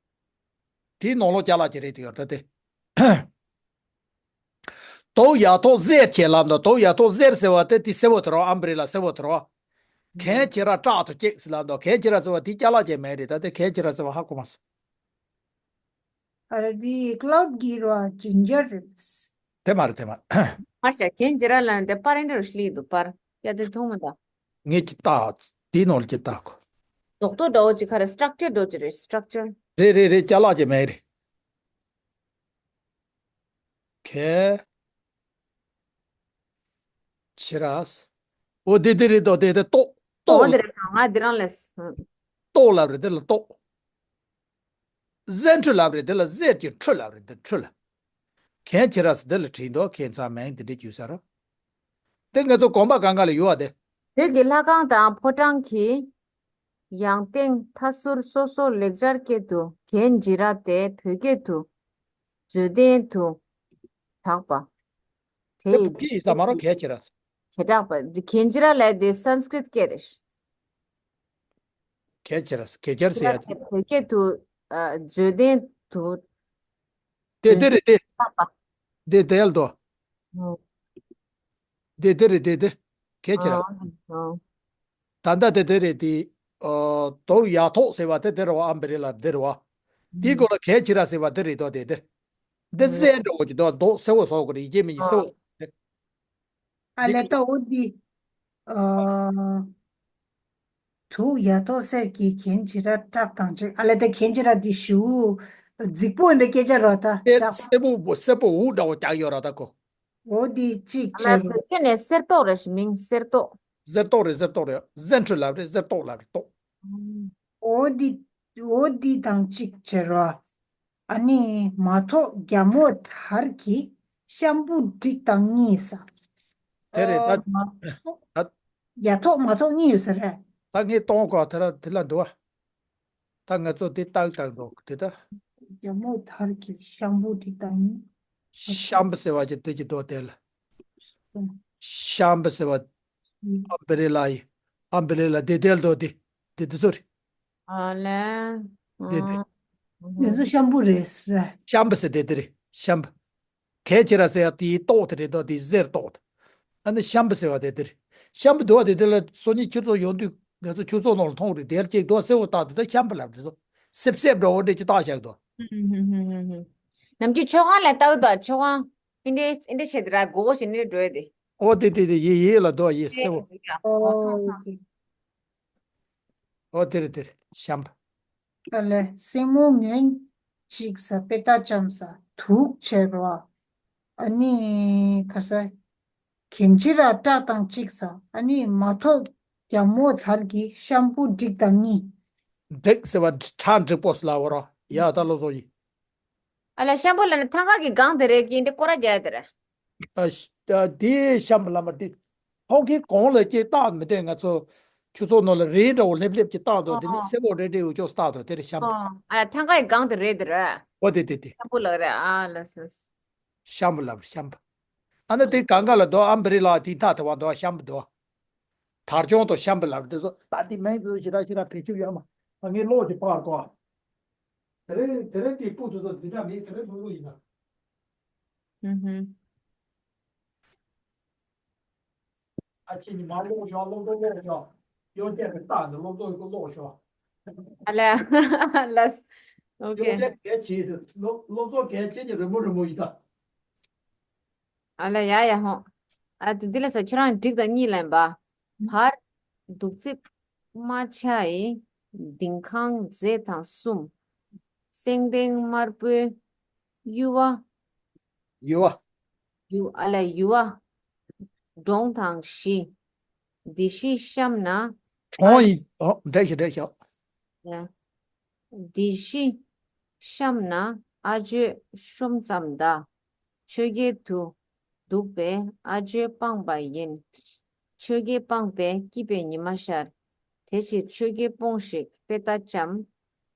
དེའི་ནང་ལོགས་ཅ་ལག་ཅིག་རེད་དུ་ཡོད་ར་ད་དེ། དོ་ཡ་ཐོག་གཟེར་ཆེ་ལབ་འདུག་དོ་ཡ་ཐོག་གཟེར་ཟེར་བ་དེ་དེ་སེར་བོ་དེ་རོ། ཨམ་བྷི་རི་ལ་སེར་བོ་དེ་རོ། གན་ཇི་ར་བཀྲག་ཏུ་བཀྱེགས་ཟེར་ལབ་འདུག་གན་ཇི་ར་ཟེར་བ་དེ་ཅ་ལག་ཅེས་མིང་རེད། ད་དེ་གན་ཇི་ར་ཟེར་བ་ཧ་གོ་མ་སོང་། ཨ་ར་དེ་ཀ་ལའུ་ཌི་གི་རོ་ཇིན་ཇར་རེད། དེ་མ་རེད་དེ་མ་རེད། ཨ་ཤ་གན་ཇི་ར་ལ་དེ་པར་རེ་འདྲ་རུ་ཤི་ལི་འདུག་པར་ཡ་དེ་མཐོང་མ་ད། ངས་ཀྱི་ལྟ། དེའི་ནང་ལ་ཀྱི་ལྟ་གོ། རྡོག་རྡོག་འདྲ་བོ་ཅིག་ག་རེ་སི་ཊག་ཅར་འདྲ་བོ་ཅིག་རེད་སི་ཊག་ཅར། རེད་རེད་རེད་ཅ་ལག་ཅེས་མིང་རེད། གན་ཇི་ར། འོ་དེ་དེ་རེད་དོ། དེ་དེ་ཏོག་ཏོག་འོ་དེ་རེད། ང་འདི་རང་ལས། ཏོག་ལབ་རེད་དེ་ལ་ཏོག་གཟེར་ཁྲི་ལབ་རེད་དེ་ལ་གཟེར་གྱི་ཁྲི་ལབ་རེད་དེ་ཁྲི་ལ། གན་ཇི་ར་ཟེར་དེ་ལ་བྲིས་འདུག་ཁྱད་མཚར་མིང་དེ་འདྲ་བརྗོད་ས་རོ། དེ་ང་ཚོ་དགོན་པ་གང་ག་ལ་ཡོད་བ་དེ། བོད་ཀྱི་ལྷ་ཁང་དང་ཕོ་བྲང་གི་ཡང་སྟེང་མཐའ་ཟུར་སོ་སོ་ལེགས་སྦྱར་སྐད་དུ་གན་ཇི་ར་སྟེ་བོད་སྐད་དུ་མཛོད་ལྡན་དུ་གྲགས་པ། དེ་དེ་བོད་སྐད་ཡིན་ས་མ་རོ་གན་ཇི་ར། བྱེ་བྲག་པ། གན་ཇི་ར་ལབ་དེ་སན་སྐྲིད་སྐད་རེད། གན་ཇི་ར་གན་ཇི་ར་ཟེར་ཡ་དེ། བོད་སྐད་དུ་ཨ་མཛོད་ལྡན་དུ། དེ་དེ་རེད་དེ། གྲགས་པ། དེ་དེ་ཡལ་དོ། ཨོ། དེ་དེ་རེད་དེ་དེ། གན་ཇི་ར། ཨོ། ད་ལྟ་དེ་དེ་རེད་དེ། ཨོ། དོ་ཡ་ཐོག་ཟེར་བ་དེ་དེ་རེད་བ། ཨམ་བྷི་རི་ལ་དེ་རེད་བ། དེའི་སྐོར་ལ་གན་ཇི་ར་ཟེར་བ་དེ་རེད་དོ་དེ་དེ། འདི་ཨོ། གཟེར་འདྲ་བོ་ཅིག་འདུག་མདོག་སེར་བོ་བཟོ་དགོས་རེད། ཡི་གེ་མིན་གྱི་སེར་བོ་བཟོ་དགོས་རེད། ཨ་ལེ་ད་འོ་འདི། ཨ། དུག་ཡ་ཐོག་གཟེར་གྱི་གན་ཇི་ར་བཀྲག་དང་བཅས། ཨ་ལེ་ད་གན་ཇི་ར་འདི་ཞུ། རྫིག་པོ་ཡིན་པའི་སྐད་ཆ་རོ་ད་སེར་བཀྲག་སེར་པོ་སེར་པོ་འུག་འདྲ་བོ་རྒྱག་ཡོད་ར་ད་ཁོ། འོ་འདི་གཅིག་ཨ་ལེ་བྱས་རོ། བོད་སྐད་ནས་གཟེར་ཏོག་རེད། མིང་གཟེར་ཏོག་གཟེར་ཏོག་རེད་གཟེར་ཏོག་རེད། གཟེར་ཁྲི་ལབ་རེད་གཟེར་ཏོག་ལབ་རེད་ཏོག་འོ་འདི་འོ་འདི་དང་གཅིག་བྱས་རོ། ཨ་ནི་མ་ཐོག་རྒྱ་མོ་དར་གྱི་ཤམ་བུ་འགྲིག་དང་གཉིས་ས། དེ་རེད་ད། ཨ་མ་ཐོག་ད་ཡ་ཐོག་མ་ཐོག་གཉིས་ཡོད་ས་རེད། ད་ངས་གཏོང་གོ་དེ་ར་དེ་ལ་འདུག་བ། ད་ང་ཚོ་དེ་ཏག་ཏག་འགྲོ་དེ་ད། རྒྱ་མོ་དར་གྱི་ཤམ་བུ་འགྲིག་དང་གཉིས། ཤམ་བུ་ཟེར་བ་ཅིག་དེ་ཅིག་འདུག་དེ་ལ། ཤམ་བུ་ཟེར་བ། ཨམ་བྷི་རི་ལ་ཡི། ཨམ་བྷི་རི་ལ་དེ་དེ་ལ་འདུག་དེ། དེ་དེ་ཚོ་རེད། ཨ་ལེ། དེ་དེ། ཨ། དེ་ཚོ་ཤམ་བུ་རེད་ཟེར། ཤམ་བུ་ཟེར་དེ་དེ་རེད་ཤམ་བུ། གལ་ཆེ་ར་ཟེར་ཡ་དེའི་ཏོག་དེ་རེད་དོ། དེའི་གཟེར་ཏོག་དེ། ཨ་ནི་ཤམ་བུ་ཟེར་བ་དེ་དེ་རེད། ཤམ་བུ་འདུག་བ་དེ་དེ་ལ་སོ་གཉིས་ཆུ་ཚོད་ཡོང་དུས་ང་ཚོ་ཆུ་ཚོད་ནང་ལ་མཐོང་རེད། དེ་ལ་ཅིག་འདུག་སེར་བོ་བཏགས་དེ་ད་ཤམ་བུ་ལབ་དེ་ཚོ། སེབ་སེབ་འདྲ་བོ་འདྲ་ཅིག་བཏགས་བཞག་འདུག་ནམ་རྒྱུན་མཆོད་ཁང་ལ་ལྟ་གི་འདུག་མཆོད་ཁང་། ཨིན་འདྲ་ཨིན་འདྲ་བྱས་དེ་ར་སྒོར་སྒོར་ཞིག་ནི་འགྲོ་ཡ་དེ། ཨོ་དེ་དེ་དེ་ཡེ་ཡེ་ལ་འདུག་ཡེ་སེར་བོ། ཨོ་ཐང་ཐང་། ཨོ་དེ་རེད་དེ་རེད་ཤམ་བུ། ཨ་ལེ། སེན་མོ་ངན་ཅིག་ས་པེ་ཏ་ཅམ་ས་དུག་ཆེ་རོ། ཨ་ནི་ཁ་ས། གན་ཇི་ར་བཀྲག་དང་གཅིག་ས། ཨ་ནི་མ་ཐོག་རྒྱ་མོ་དར་གྱི་ཤམ་བུ་འགྲིག་དང་གཉིས། འགྲིག་ཟེར་བ་ཁྲ་འགྲིག་པོ་ཟེར་ལབ་པ་རོ། ཡ་ད་ལོ་བཟོ་ཡི། ཨ་ལ་ཤམ་བུ་ལ་ནི་ཐང་ག་གི་སྒང་དེ་རེད་ཀྱི་འདི་སྐོར་ར་རྒྱག་དེ་རེད། ཨ་ཤ་ཨ་དེ་ཤམ་བུ་ལ་མ་དེ། ཐོག་གི་གོང་ལ་སྐྱེས་རྟགས་མི་དེ་ང་ཚོ། ཆུ་ཚོད་ནང་ལ་རི་འདྲ་བོ་ལྷེབ་ལྷེབ་ཀྱི་བཏང་འདུག་དེ་ནི་ཨོ། སེར་པོ་རེ་རེ་ཡོད་ཅོག་བཏང་འདུག་དེ་རེད་ཤམ་བུ། ཨོ། ཨ་ལ་ཐང་ཀའི་སྒང་དེ་རེད་དེ་རེད། ཨོ་དེ་དེ་དེ། ཤམ་བུ་ལགས་རེད། ཨ་ལ་སོ། ཤམ་བུ་ལབ་རེད་ཤམ་བུ། ཨ་ན་དེ་གང་ག་ལ་འདུག་ཨམ་བི་རི་ལ་དེ་ཐག་དེ་བ་འདུག་ཤམ་བུ་འདུག་དར་ལྕོང་དང་ཤམ་བུ་ལབ་རེད་དེ་ཚོ་ད་དེ་མིང་དེ་ཚོ་ཞེ་དྲག་ཞེ་དྲག་བེད་སྤྱོད་ཡོད་མ། ད་ངའི་གློག་ཅིག་སྤར་གོ། དེ་རིང་དེ་རིང་དེ་སྤུ་དེ་ཚོ་འཛིན་གྲྭ་མེད་དེ་རིང་ལྷུག་ལྷུག་ཡིན་ན། ཨུ་ཧུ། ཨ་ཁྱེད་ཉི་མ་ཀློག་ཤོག་ཀློག་ཀློག་ཀློག་ཤོག་གཡོན་ཐད་ཀྱི་རྟགས་འདི་སློབ་གསོ་གི་ཀློག་ཤོག་ཨ་ལས། ལས། ཨོ་ཡོ་ཀེ། ལས་གལ་ཆེ་དུ་སློབ་སློབ་གསོ་གལ་ཆེ་ནི་རི་མོ་རི་མོ་ཡིན་ད། ཨ་ལས་ཡ་ཡ་ཧོ། ཨ་དེ་འདི་ལས་ས་ཁྱོད་རང་འགྲིག་དང་གཉིས་ལེན་པ། བར། གདུག་རྩིབ། རྨ་བྱ་ཡི། ལྡིང་ཁང་མཛེས་དང་གསུམ། སེང་ལྡེང་དམར་པོའི། ཡུ་བ། ཡུ་བ། ཡུ་ཨ་ལས་ཡུ་བ། འབྲོང་དང་བཞི། འདི་བཞི་བཤམས་ན། གྲོང་ཡི་ཨོ་འདྲ་ཞིག་འདྲ་ཞིག་ཡ། འདི་བཞི་བཤམས་ན་ཨ་ཇོས་ཤོམ་ཙམ་གདའ། ཆོས་རྒྱལ་དུ་འདུག་པས་ཨ་ཇོས་སྤངས་པ་ཡིན། ཆོས་རྒྱལ་སྤངས་པས་སྐྱིད་པའི་ཉི་མ་ཤར། དེ་ཕྱིར་ཆོས་རྒྱལ་སྤོངས་ཤིག་དཔེ་ལྟ་ཙམ།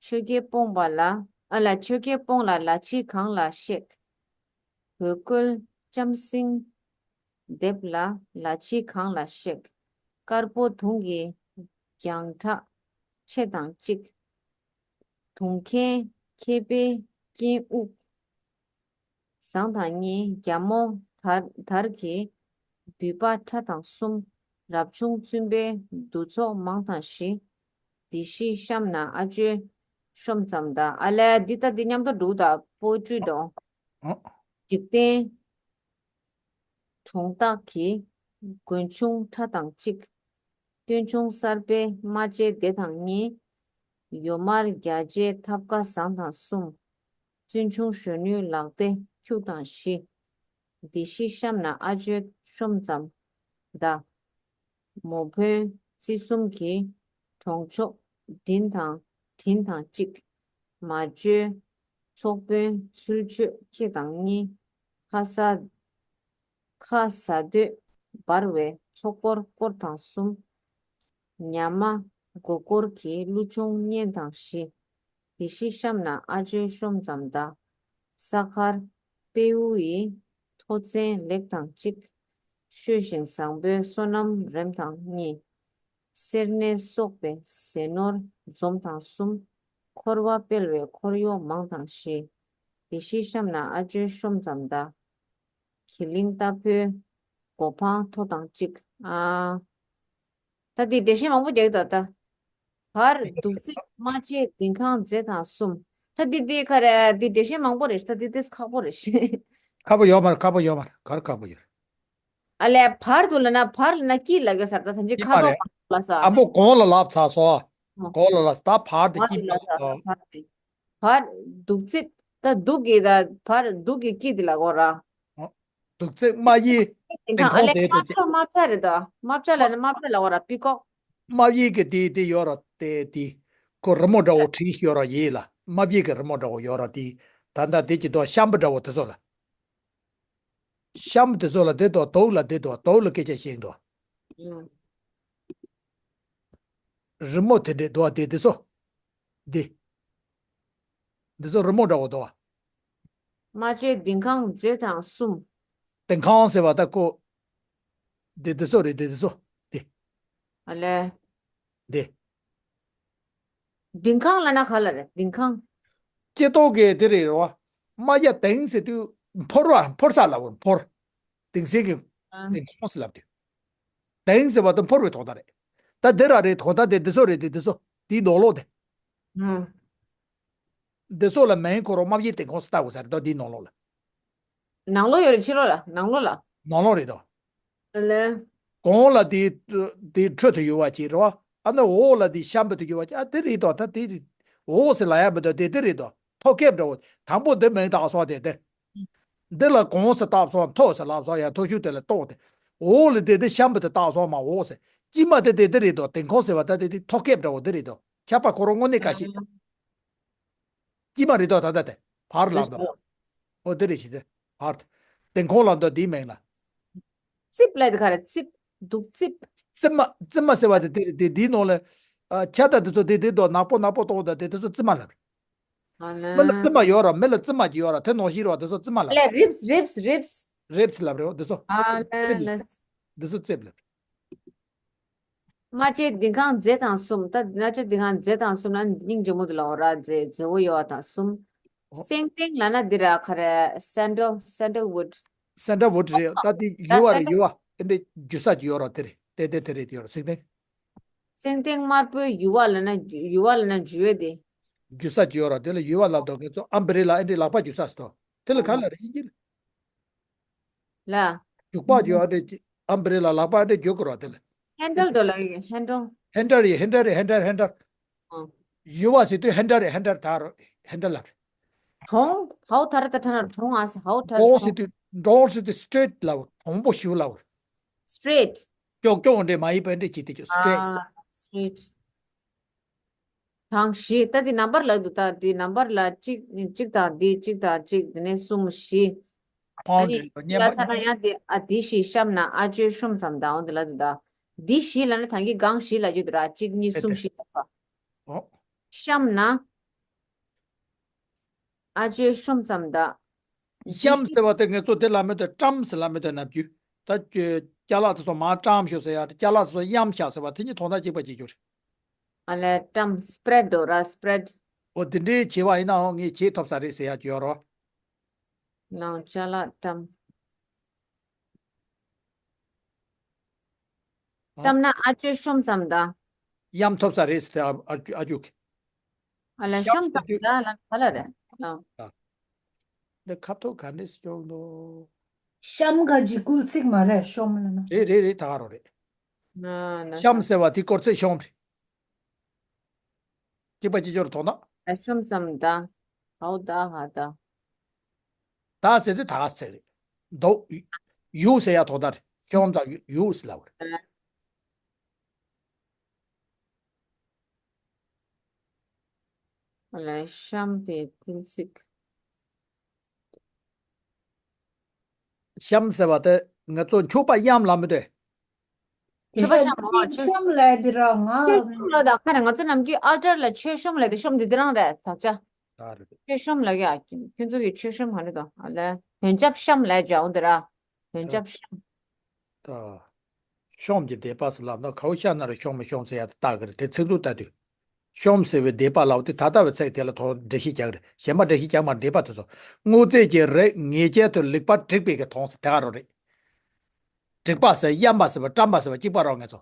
ཆོས་རྒྱལ་སྤོངས་པ་ལ། ཨ་ལ་ཆོས་རྒྱལ་སྤོངས་ལ་ལ་ཕྱི་གངས་ལ་གཤེགས། བོད་ཀོས་ལྕམ་སྲིང་འདེབས་ལ་ལ་ཕྱི་གངས་ལ་གཤེགས། དཀར་པོ་དུང་གི་རྒྱང་གྲགས་ཕྱེད་དང་གཅིག་དུང་ཁའི་མཁས་པའི་སྐྱེན་དབུགས་ཟངས་དང་གཉིས། རྒྱ་མོ་དར་དར་གྱི་མདུད་པ་ཕྲ་དང་གསུམ། རབ་བྱུང་བཙུན་པའི་འདུ་ཚོགས་མང་དང་བཞི། འདི་བཞི་བཤམས་ན་ཨ་ཇོས་ཤོམ་ཙམ་གདའ། ཨ་ལས་འདི་ལྟ་འདི་མཉམ་དུ་འགྲོ་ད་པོ་ཊི་རི་འགྲོ། ཨོ། འཇིག་རྟེན་གྲོང་རྟགས་ཀྱི་མགོན་ཆུང་ཕྲ་དང་གཅིག་སྟོན་ཆུང་གསར་པའི་རྨ་བྱའི་སྡེ་དང་གཉིས། ཡོ་མར་རྒྱ་བྱའི་ཐབ་ཀ་ཟངས་དང་གསུམ། བཙུན་ཆུང་གཞོན་ནུའི་ལག་སྟེ་ཁྱུག་དང་བཞི། འདི་བཞི་བཤམས་ན་ཨ་ཇོས་ཤོམ་ཙམ་གདའ། མོ་དཔོན་རྩིས་གསུམ་གྱི་གྲོང་ཆོག་མགྲིན་དང་མགྲིན་དང་གཅིག་མ་བཅོས་ཚོགས་དཔོན་ཚུལ་འཆོས་ཁྱེད་དང་གཉིས། ཁ་ས་ཁ་ཟ་སྡོད་འབར་བའི་ཚོགས་འཁོར་སྐོར་དང་གསུམ། ཉ་མ་མགོ་སྐོར་གྱི་ཀླུ་ཆུང་གཉན་དང་བཞི། འདི་བཞི་བཤམས་ན་ཨ་ཇོས་ཤོམ་ཙམ་གདའ། ས་མཁར་དཔེའུ་ཡི་ཐོ་ཚན་ལེགས་དང་གཅིག་ཤོད་ཞིང་བཟང་པོའི་སོ་ནམ་རེམ་དང་གཉིས། སེར་སྣའི་སོགས་པའི་ཟས་ནོར་འཛོམས་དང་གསུམ། འཁོར་བ་སྤེལ་བའི་འཁོར་གཡོག་མང་དང་བཞི། འདི་བཞི་བཤམས་ན་ཨ་ཇོས་ཤོམ་ཙམ་གདའ། གི་ལིང་རྟ་ཕོའི་མགོ་འཕང་མཐོ་དང་གཅིག་ཨ། ད་འདི་འགྲེལ་བཤད་མང་པོ་རྒྱག་གི་འདུག་ད། བར་གདུག་རྩིབ་རྨ་བྱའི་ལྡིང་ཁང་མཛེས་དང་གསུམ། ད་འདི་འདི་ག་རེ་འདི་འགྲེལ་བཤད་མང་པོ་རེད་ད་འདི་ཏིས་ཁག་པོ་རེད། ཁག་པོ་ཡོད་མ་རེད། ཁག་པོ་ཡོད་མ་རེད། ག་རེ་ཁག་པོ་ཡོད་རེད། ཨ་ལས་བར་དུ་ལ་ན་བར་ལ་ན་དཀྱིལ་ལ་གི་སར་ད་ཐམས་ཅད་ཁ་དོག་མ་རེད། ལ་ས། ཨ་མོ་གོང་ལ་ལབ་ཚར་སོང་། ཨ། གོང་ལ་ལབ་ད་བར་དུ་བར་དཀྱིལ་ལ་ལ་ས་ལ་བར་དུ། བར་གདུག་རྩིབ་ད་གདུག་གི་ད་བར་གདུག་གི་དཀྱིལ་དེ་ལ་གོ་ར། གདུག་རྩིབ་རྨ་ཡི་སྟེང་ཁང་ཨ་ལས་དེ་དེ་རྨ་བྱ་རྨ་བྱ་རེད་ད། རྨ་བྱ་ལ་ནི་རྨ་བྱ་ལ་གོ་ར་པི་ཀོག་རྨ་ཡི་གི་དེ་དེ་ཡོད་ར་དེ་དེ་ཁོ་རི་མོ་འདྲ་བོ་བྲིས་ཡོད་ར་ཡིན་ལ་རྨ་ཡི་གི་རི་མོ་འདྲ་བོ་ཡོད་ར་དེ་ད་ད་དེ་གི་དོ་ཤམ་བུ་འདྲ་བོ་དེ་ཚོ་ལ། ཤམ་དེ་ཚོ་ལ་དེ་དོ་དོག་ལ་དེ་དོ་དོག་ལ་སྐད་ཆ་བཤད་འདུག་རི་མོ་དེ་འདྲས་འདུག་དེ་དེ་ཚོ། འདི། འདི་ཚོ་རི་མོ་འདྲ་བོ་འདུག་རྨ་བྱའི་ལྡིང་ཁང་མཛེས་དང་གསུམ། ལྡིང་ཁང་ཟེར་བ་ད་ཁོ། འདི་འདི་ཚོ་རེད་འདི་འདི་ཚོ། འདི། ཨ་ལས། འདི། ལྡིང་ཁང་ལ་ན་ག་ལ་རེད་ལྡིང་ཁང་། སྐྱེ་ཏོག་གི་དེ་རེད་རོ། རྨ་བྱ་ལྡིང་ཟེར་དུས་འཕོར་བ་འཕོར་ས་ལ་བོར་འཕོར། ལྡིང་ཟེར་གི་ཨ། ལྡིང་ཁང་ཟེར་ལབ་དུས། ལྡིང་ཟེར་བ་དུ་འཕོར་བའི་དོག་ད་རེད། ད་འདི་ར་རེད་དོག་ད་དེ་འདི་ཚོ་རེད་དེ་འདི་ཚོ་དེའི་ནང་ལོགས་དེ། ཨ། འདི་ཚོ་ལ་མིང་ཁོ་རོ་རྨ་བྱའི་ལྡིང་ཁང་ཟེར་ལྟ་དགོས་ས་རེད་དོ་དེའི་ནང་ལོགས་ལ། ནང་ལོགས་ཡོད་རེད་ཕྱི་ལོགས་ལ་ནང་ལོགས་ལ། ནང་ལོགས་རེད་དོ། ལེ། གོང་ལ་དེ་དེ་ཁྲོད་དུ་ཡོད་པ་ཅིག་རེད་བ། ཨ་ནི་འོག་ལ་དེ་ཤམ་བུ་དུ་ཡོད་པ་ཅིག་ཨ་དེ་རེད་དོ་ད་དེ་རེད། འོག་ཟེར་ལ་ཡ་མི་འདུག་དེ་དེ་རེད་དོ། མཐོ་ཁེབས་འདྲ་བོ་དང་པོ་འདི་མིང་བཏགས་སོང་དེ་དེ། འདི་ལ་གོང་ཟེར་བཏགས་སོང་མཐོ་ཟེར་ལབ་སོང་ཡ་མཐོ་ཤོས་དེ་ལ་གཏོགས་དེ། འོག་ལ་དེ་དེ་ཤམ་བུ་དུ་བཏགས་སོང་མ་འོག་ཟེར། དཀྱིལ་མ་དེ་དེ་དེ་རེད་དོ་ལྡིང་ཁང་ཟེར་བ་ད་དེ་དེ་མཐོ་ཁེབས་འདྲ་བོ་དེ་རེད་དོ། ཁྱབ་པ་ཁོ་རང་དངོས་གནས་ག་ཤེད། དཀྱིལ་མ་རེད་དོ་ད་ལྟ་དེ། བར་ལ་འདོ། ཨོ་དེ་རེད་ཤི་དེ། བར། ལྡིང་ཁང་ལ་འདོ་དེའི་མིང་ལ། རྩིབ་ལ་དེ་ག་རེ་རྩིབ། གདུག་རྩིབ། རྩིབ་མ་རྩིབ་མ་ཟེར་བ་དེ་དེ་དེ་དེའི་ནང་ལ་ཨ་ཆ་དང་དེ་ཚོ་དེ་དེ་དོ་ནག་པོ་ནག་པོ་གཏོང་དང་དེ་དེ་ཚོ་རྩིབ་མ་ལབ། ཨ་མི་ལ་རྩིབ་མ་ཡོད་ར་མི་ལ་རྩིབ་མ་ཅིག་ཡོད་ར་དེ་ནང་བཞིན་ར་དེ་ཚོ་རྩིབ་མ་ལབ། ལ་རིབས་རིབས་རིབས། རིབས་ལབ་རེད་དེ་ཚོ། ཨ་ལ་ལ། དེ་ཚོ་རྩིབ་ལབ། རྨ་བྱའི་ལྡིང་ཁང་མཛེས་དང་གསུམ། ད་རྨ་བྱའི་ལྡིང་ཁང་མཛེས་དང་གསུམ་ལ་སྙིང་རྗེ་མོ་དེ་ལ་འོ་ར་མཛེས་མཛེས་བོ་ཡོད་བ་དང་གསུམ། ཨོ། སེང་ལྡེང་ལབ་ན་འདི་ར་ཁ་རེ་sandal sandalwood། སེན་ཏྲ་བུ་ཌི་རེད། ད་དེ་ད་ཡུ་བ་རེད། sandal། ཡུ་བ་ཨེ་འདྲ་རྒྱུ་ས་ཅིག་ཡོད་ར་དེ་རེད་དེ་དེ་དེ་རེད་ཡོད་ར་སེང་ལྡེང་། སེང་ལྡེང་དམར་པོའི་ཡུ་བ་ལབ་ན་ཡུ་བ་ལབ་ན་འཇུ་བའི་དེ། རྒྱུ་ས་ཅིག་ཡོད་ར་དེ་ལ་ཡུ་བ་ལབ་དོ་ཁན་ཚོ་ཨམ་བྷི་རེ་ལ་ཨེ་འདྲ་ལག་པ་རྒྱུ་ས་ཟེར་དོ་དེ་ལ་ག་ལ་རེད་ཨིན་ཇི་ལ། ལ། རྒྱུག་པ་རྒྱུ་ཨ་འདྲ་ཨམ་བྷི་རེ་ལ་ལག་པ་ཨེ་འདྲ་རྒྱུ་དགོས་ར་དེ་ལ། handle འགྲོ་ལ་ཡོད་handle། ཧེན་ཌལ་རེད་ཧེན་ཌལ་རེད་ཧེན་ཌལ་ཧེན་ཌལ། ཨོ། ཡུ་བ་ཟེར་དུས་ཧེན་ཌལ་རེད་ཧེན་ཌལ་ད་རོ་ཧེན་ཌལ་ལབ་རེད། གྲོང་ཧའུ་ཐར་ད་ཐ་ན་གྲོང་ཨ་ཧའུ་ཐར་འབྲོང་གྲོང་ཟེར་དུས་འབྲོང་ཟེར་དུས་སི་ཊེ་རེ་ཊི་ལབ་གྲོང་པོ་ཞིག་ལབ། straight། ཀྱོག་ཀྱོག་འདྲེ་མ་ཡིན་པ་འདྲེ་བྱེད་དེ་ཅོ་སི་ཊེ་རེ་ཊི། ཨ་straight། གྲངས་བཞི་ད་དེ་ནམ་བར་ལབ་འདུག་ད་དེ་ནམ་བར་ལ་གཅིག་གཅིག་དང་དེ་གཅིག་དང་གཅིག་དེ་ནས་གསུམ་བཞི། ཨ་ནི་བརྙན་ལ་པར་ས་ན་ཡང་དེ་ཨ་དེ་བཞི་གཤམ་ན་ཨ་ཅོའི་ཤོམ་ཙམ་དང་འོ་དེ་ལ་འདུག་ད་དེ་བཞི་ལ་ནི་ད་གི་གང་བཞི་ལ་རྒྱུ་འདུག་ར་གཅིག་གཉིས་གསུམ་བཞི་ལ་ཨོ། གཤམ་ན། ཨ་ཅོའི་ཤོམ་ཙམ་ད། གཤམ་ཟེར་བ་དེ་ངེད་ཚོ་དེ་ལ་མེད་དུ་བཀྲམ་ཟེར་ལ་མེད་དུ་ནབ་རྒྱུ། ད་ཅ་ལག་དེ་ཚོ་མར་བཀྲམ་ཤོག་ཟེར་ཡ་ཅ་ལག་དེ་ཚོ་གཡམ་ཤག་ཟེར་བ་དེ་གཉིས་དོན་དག་གཅིག་པ་གཅིག་གྱུར། ཨ་ལས་བཀྲམ་spread འགྲོ་ར་spread། འོ་དེ་འདྲའི་བྱེད་བ་ཡིན་ནའང་ངས་བྱེད་ཐུབ་ས་རེད་ཟེར་ཡ་ཅིག་ཡོད་རོ། ལང་ཅ་ལག་བཀྲམ། བཀྲམ་ན་ཨ་ཅོའི་ཤོམ་ཙམ་ད། གཡམ་ཐུབ་ས་རེད་ཟེར་ཨ་ཨ་ཨ་ཅུག་ཨ་ལས་ཤོམ་ཙམ་ད་ལ་ག་ལ་རེད། ཨ། འདི་ཁ་ཐོག་ག་འདྲས་སྐྱོག་འདུག་གཤམ་ག་ཅིག་སྐུལ་ཚིག་མ་རེད་ཤོམ་ལ་ན། རེད་རེད་རེད་ད་ག་རོ་རེད། ན་ན་གཤམ་ཟེར་བ་དེ་སྐོར་ཚིག་ཤོམ་རེད། གཅིག་པ་གཅིག་ཅོར་དོ་ན། ཨ་ཤོམ་ཙམ་ད། ཧའོ་ད་ཧ་ད། ད་ཟེར་དེ་ད་ག་ཚིག་རེད། འདོག་ཡུག་ཟེར་ཡ་དོ་ད་རེད་ཤོམ་ཙམ་ཡུག་ཟེར་ལ་བར། ལ་ཤམ་པའི་སྐུལ་ཚིག་གཤམ་ཟེར་བ་དེ་ང་ཚོ་འཁྱུག་པ་གཡམ་ལ་མི་འདོད། ཆོས་པ་ཤམ་མོ་ཆོས་ཤམ་ལས་འདི་ར་ང་ཆོས་ཤམ་ལ་ད་ཁ་ནས་ང་ཚོ་ནམ་རྒྱུན་ཨལ་ཊར་ལ་ཆོས་ཤམ་ལས་དེ་ཤོམ་འདི་འདི་རང་རེད་ད་ཆ། ད་རེད། ཆོས་ཤམ་ལ་ཡ་ཁྱོད་ཚོ་གི་ཆོས་ཤམ་ག་རེ་དང་ཨ་ལས་བོན་ཆབ་ཤམ་ལས་ཇ་འོང་འདི་ར་བོན་ཆབ་ཤམ། ད། ཤོམ་གྱི་སྡེ་པ་སུ་ལབ་ན་གའུ་ཤ་ན་རུ་ཤོམ་མི་ཤོམ་ཟེར་ཡ་ད་ལྟ་གི་རེད་དེ་ཚིག་འཛུགས་ལྟ་དུས། ཤོམ་ཟེར་བའི་སྡེ་པ་ལབ་དེ་ད་ལྟ་བའི་ཚིག་དེ་ལ་ཐོག་འགྲེལ་བཤད་རྒྱག་གི་རེད་གཞན་པ་འགྲེལ་བཤད་རྒྱག་མ་རེད་སྡེ་པ་དེ་ཚོ་དངོས་རྫས་ཀྱི་རིགས་ངེས་ཅན་དུ་ལེགས་པར་བསྒྲིགས་པའི་གི་མཐོང་ཟེར་དེ་ག་རོ་རེད། བསྒྲིགས་པ་ཟེར་གཡམ་པ་ཟེར་བ་བཀྲམ་པ་ཟེར་བ་གཅིག་པ་རོ་ངེད་ཚོ།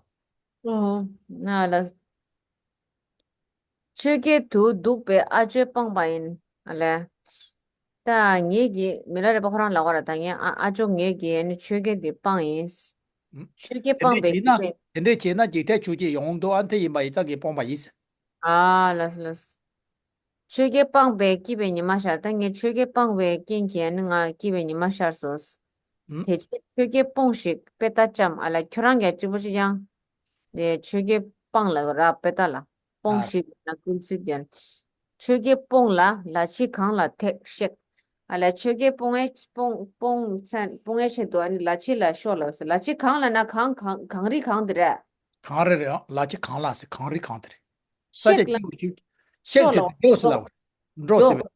ཨོ། ང་ལ། ཆོས་རྒྱལ་དུ་འདུག་པའི་ཨ་ཅོ་སྤངས་པ་ཡིན། ཨ་ལས། ད་ངེད་ཀྱི་མི་ལ་རས་པ་ཁོ་རང་ལབ་པ་ར་ད་ངས་ཨ་ཨ་ཅོ་ངེད་ཀྱི་ཨ་ནི་ཆོས་རྒྱལ་འདི་སྤངས་ཡིན། ཨུམ། ཆོས་རྒྱལ་དེ་སྤངས་འདྲས་པའི་བྱས་ན་སྐྱེས་པའི། དེ་འདྲས་བྱས་ན་འཇིག་རྟེན་ཆོས་ཅན་ཡོང་འདུག་ཨ་ནི་དེ་ཡིན་པ་ཡིན་ཙང་ངས་སྤངས་པ་ཡིན། ཨ་ལགས་སོ་ལགས་སོ། ཆོས་རྒྱལ་སྤངས་པས་སྐྱིད་པའི་ཉི་མ་ཤར། ད་ངས་ཆོས་རྒྱལ་སྤངས་པའི་རྐྱེན་གྱིས་ཨ་ནི་ང་སྐྱིད་པའི་ཉི་མ་ཤར་སོང་། ཨུམ། དེ་ཕྱིར་ཆོས་རྒྱལ་སྤོངས་ཤིག་དཔེ་ལྟ་ལྕམ། ཨ་ལ་ཁྱོད་རང་གིས་གཅིག་པོ་ཅིག་ཡང་། དེ་ཆོས་རྒྱལ་སྤངས་ལ་ར་དཔེ་ལྟ་ལ། སྤོངས་ཤིག་ན་སྐུལ་ཚིག་ཡིན། ཆོས་རྒྱལ་སྤོངས་ལ་ལ་ཕྱི་གངས་ལ་ཐེག་གཤེགས། ཨ་ལས་ཆོས་རྒྱལ་སྤོང་ཨེ་སྤོང་སྤོང་ཚན་སྤོང་ཨེ་ཆེད་དུ་ཨ་ནི་ལ་ཕྱི་ལ་ཤོག་ལ་ཟེར་ལ་ཕྱི་གངས་ལ་ན་གངས་གངས་གངས་རི་གངས་དེ་རེད། གངས་རི་རེད་ཨ་ལ་ཕྱི་གངས་ལ་ཟེར་གངས་རི་གངས་དེ་རེད། ས་ཆ་གཤེགས་ལ་སྐྱིད་པོ་ཞིག་གཤེགས་ཤོག་ཟེར་ལ་བའི་འགྲོ་ཟེར་ལ་འགྲོ། འགྲོ་ཟེར་བའི་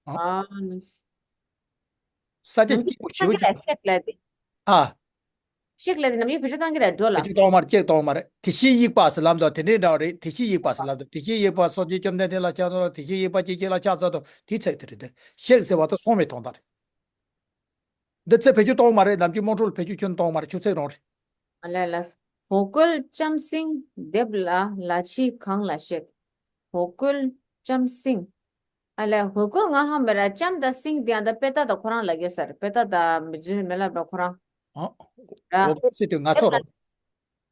ཨ། ཨ་ནི། ས་ཆ་སྐྱིད་པོ་ཞེ་པོ་ཅིག་གཤེགས་ལ་དེ། ཨ། གཤེགས་ལ་དེ་ནམ་རྒྱུན་བེད་སྤྱོད་བཏང་གི་རེད་འགྲོ་ལ། གཅིག་གཏོང་མར་གཅིག་གཏོང་མར་དེ་བཞིན་གཤེགས་པ་ཟེར་ལབ་འདུག་དེ་འདྲའི་འདྲ་བ་རེད་དེ་བཞིན་གཤེགས་པ་ཟེར་ལབ་འདུག་དེ་བཞིན་གཤེགས་པ་སངས་རྒྱས་བཅོམ་ལྡན་འདས་ལ་ཕྱག་འཚལ་ལོ་དེ་བཞིན་གཤེགས་པ་གཅིག་གཅིག་ལ་ཕྱག་འཚལ་ལོ་དེའི་ཚིག་དེ་རེད་དེ་གཤེགས་ཟེར་བ་དང་སོང་བའི་དོན་དག་རེད། འདི་ཚེ་བེད་སྤྱོད་གཏོང་མ་རེད་ནམ་རྒྱུན་དམངས་ཁྲོད་ལ་བེད་སྤྱོད་ཁྱོན་གཏོང་མ་རེད་ཆུ་ཚེག་རང་རེད། ཨ་ལས་ལས། ཧོ་རྒོལ་ལྕམ་སྲིང་སྡེབ་ལ་ལ་ཕྱི་གངས་ལ་གཤེགས། ཧོ་རྒོལ་ལྕམ་སྲིང་། ཨ་ལས་ཧོ་རྒོལ་ང་ཧ་མེད་ར་ལྕམ་དང་སྲིང་དེ་ཡང་ད་དཔེ་ལྟ་དང་ཁོ་རང་ལ་གྱོད་ས་རེད་དཔེ་ལྟ་དང་མི་རྫུན་མི་ལབ་ར་ཁོ་རང་། ཨ། ར། ཧོ་རྒོལ་ཟེར་དུས་ང་ཚོ་རོ།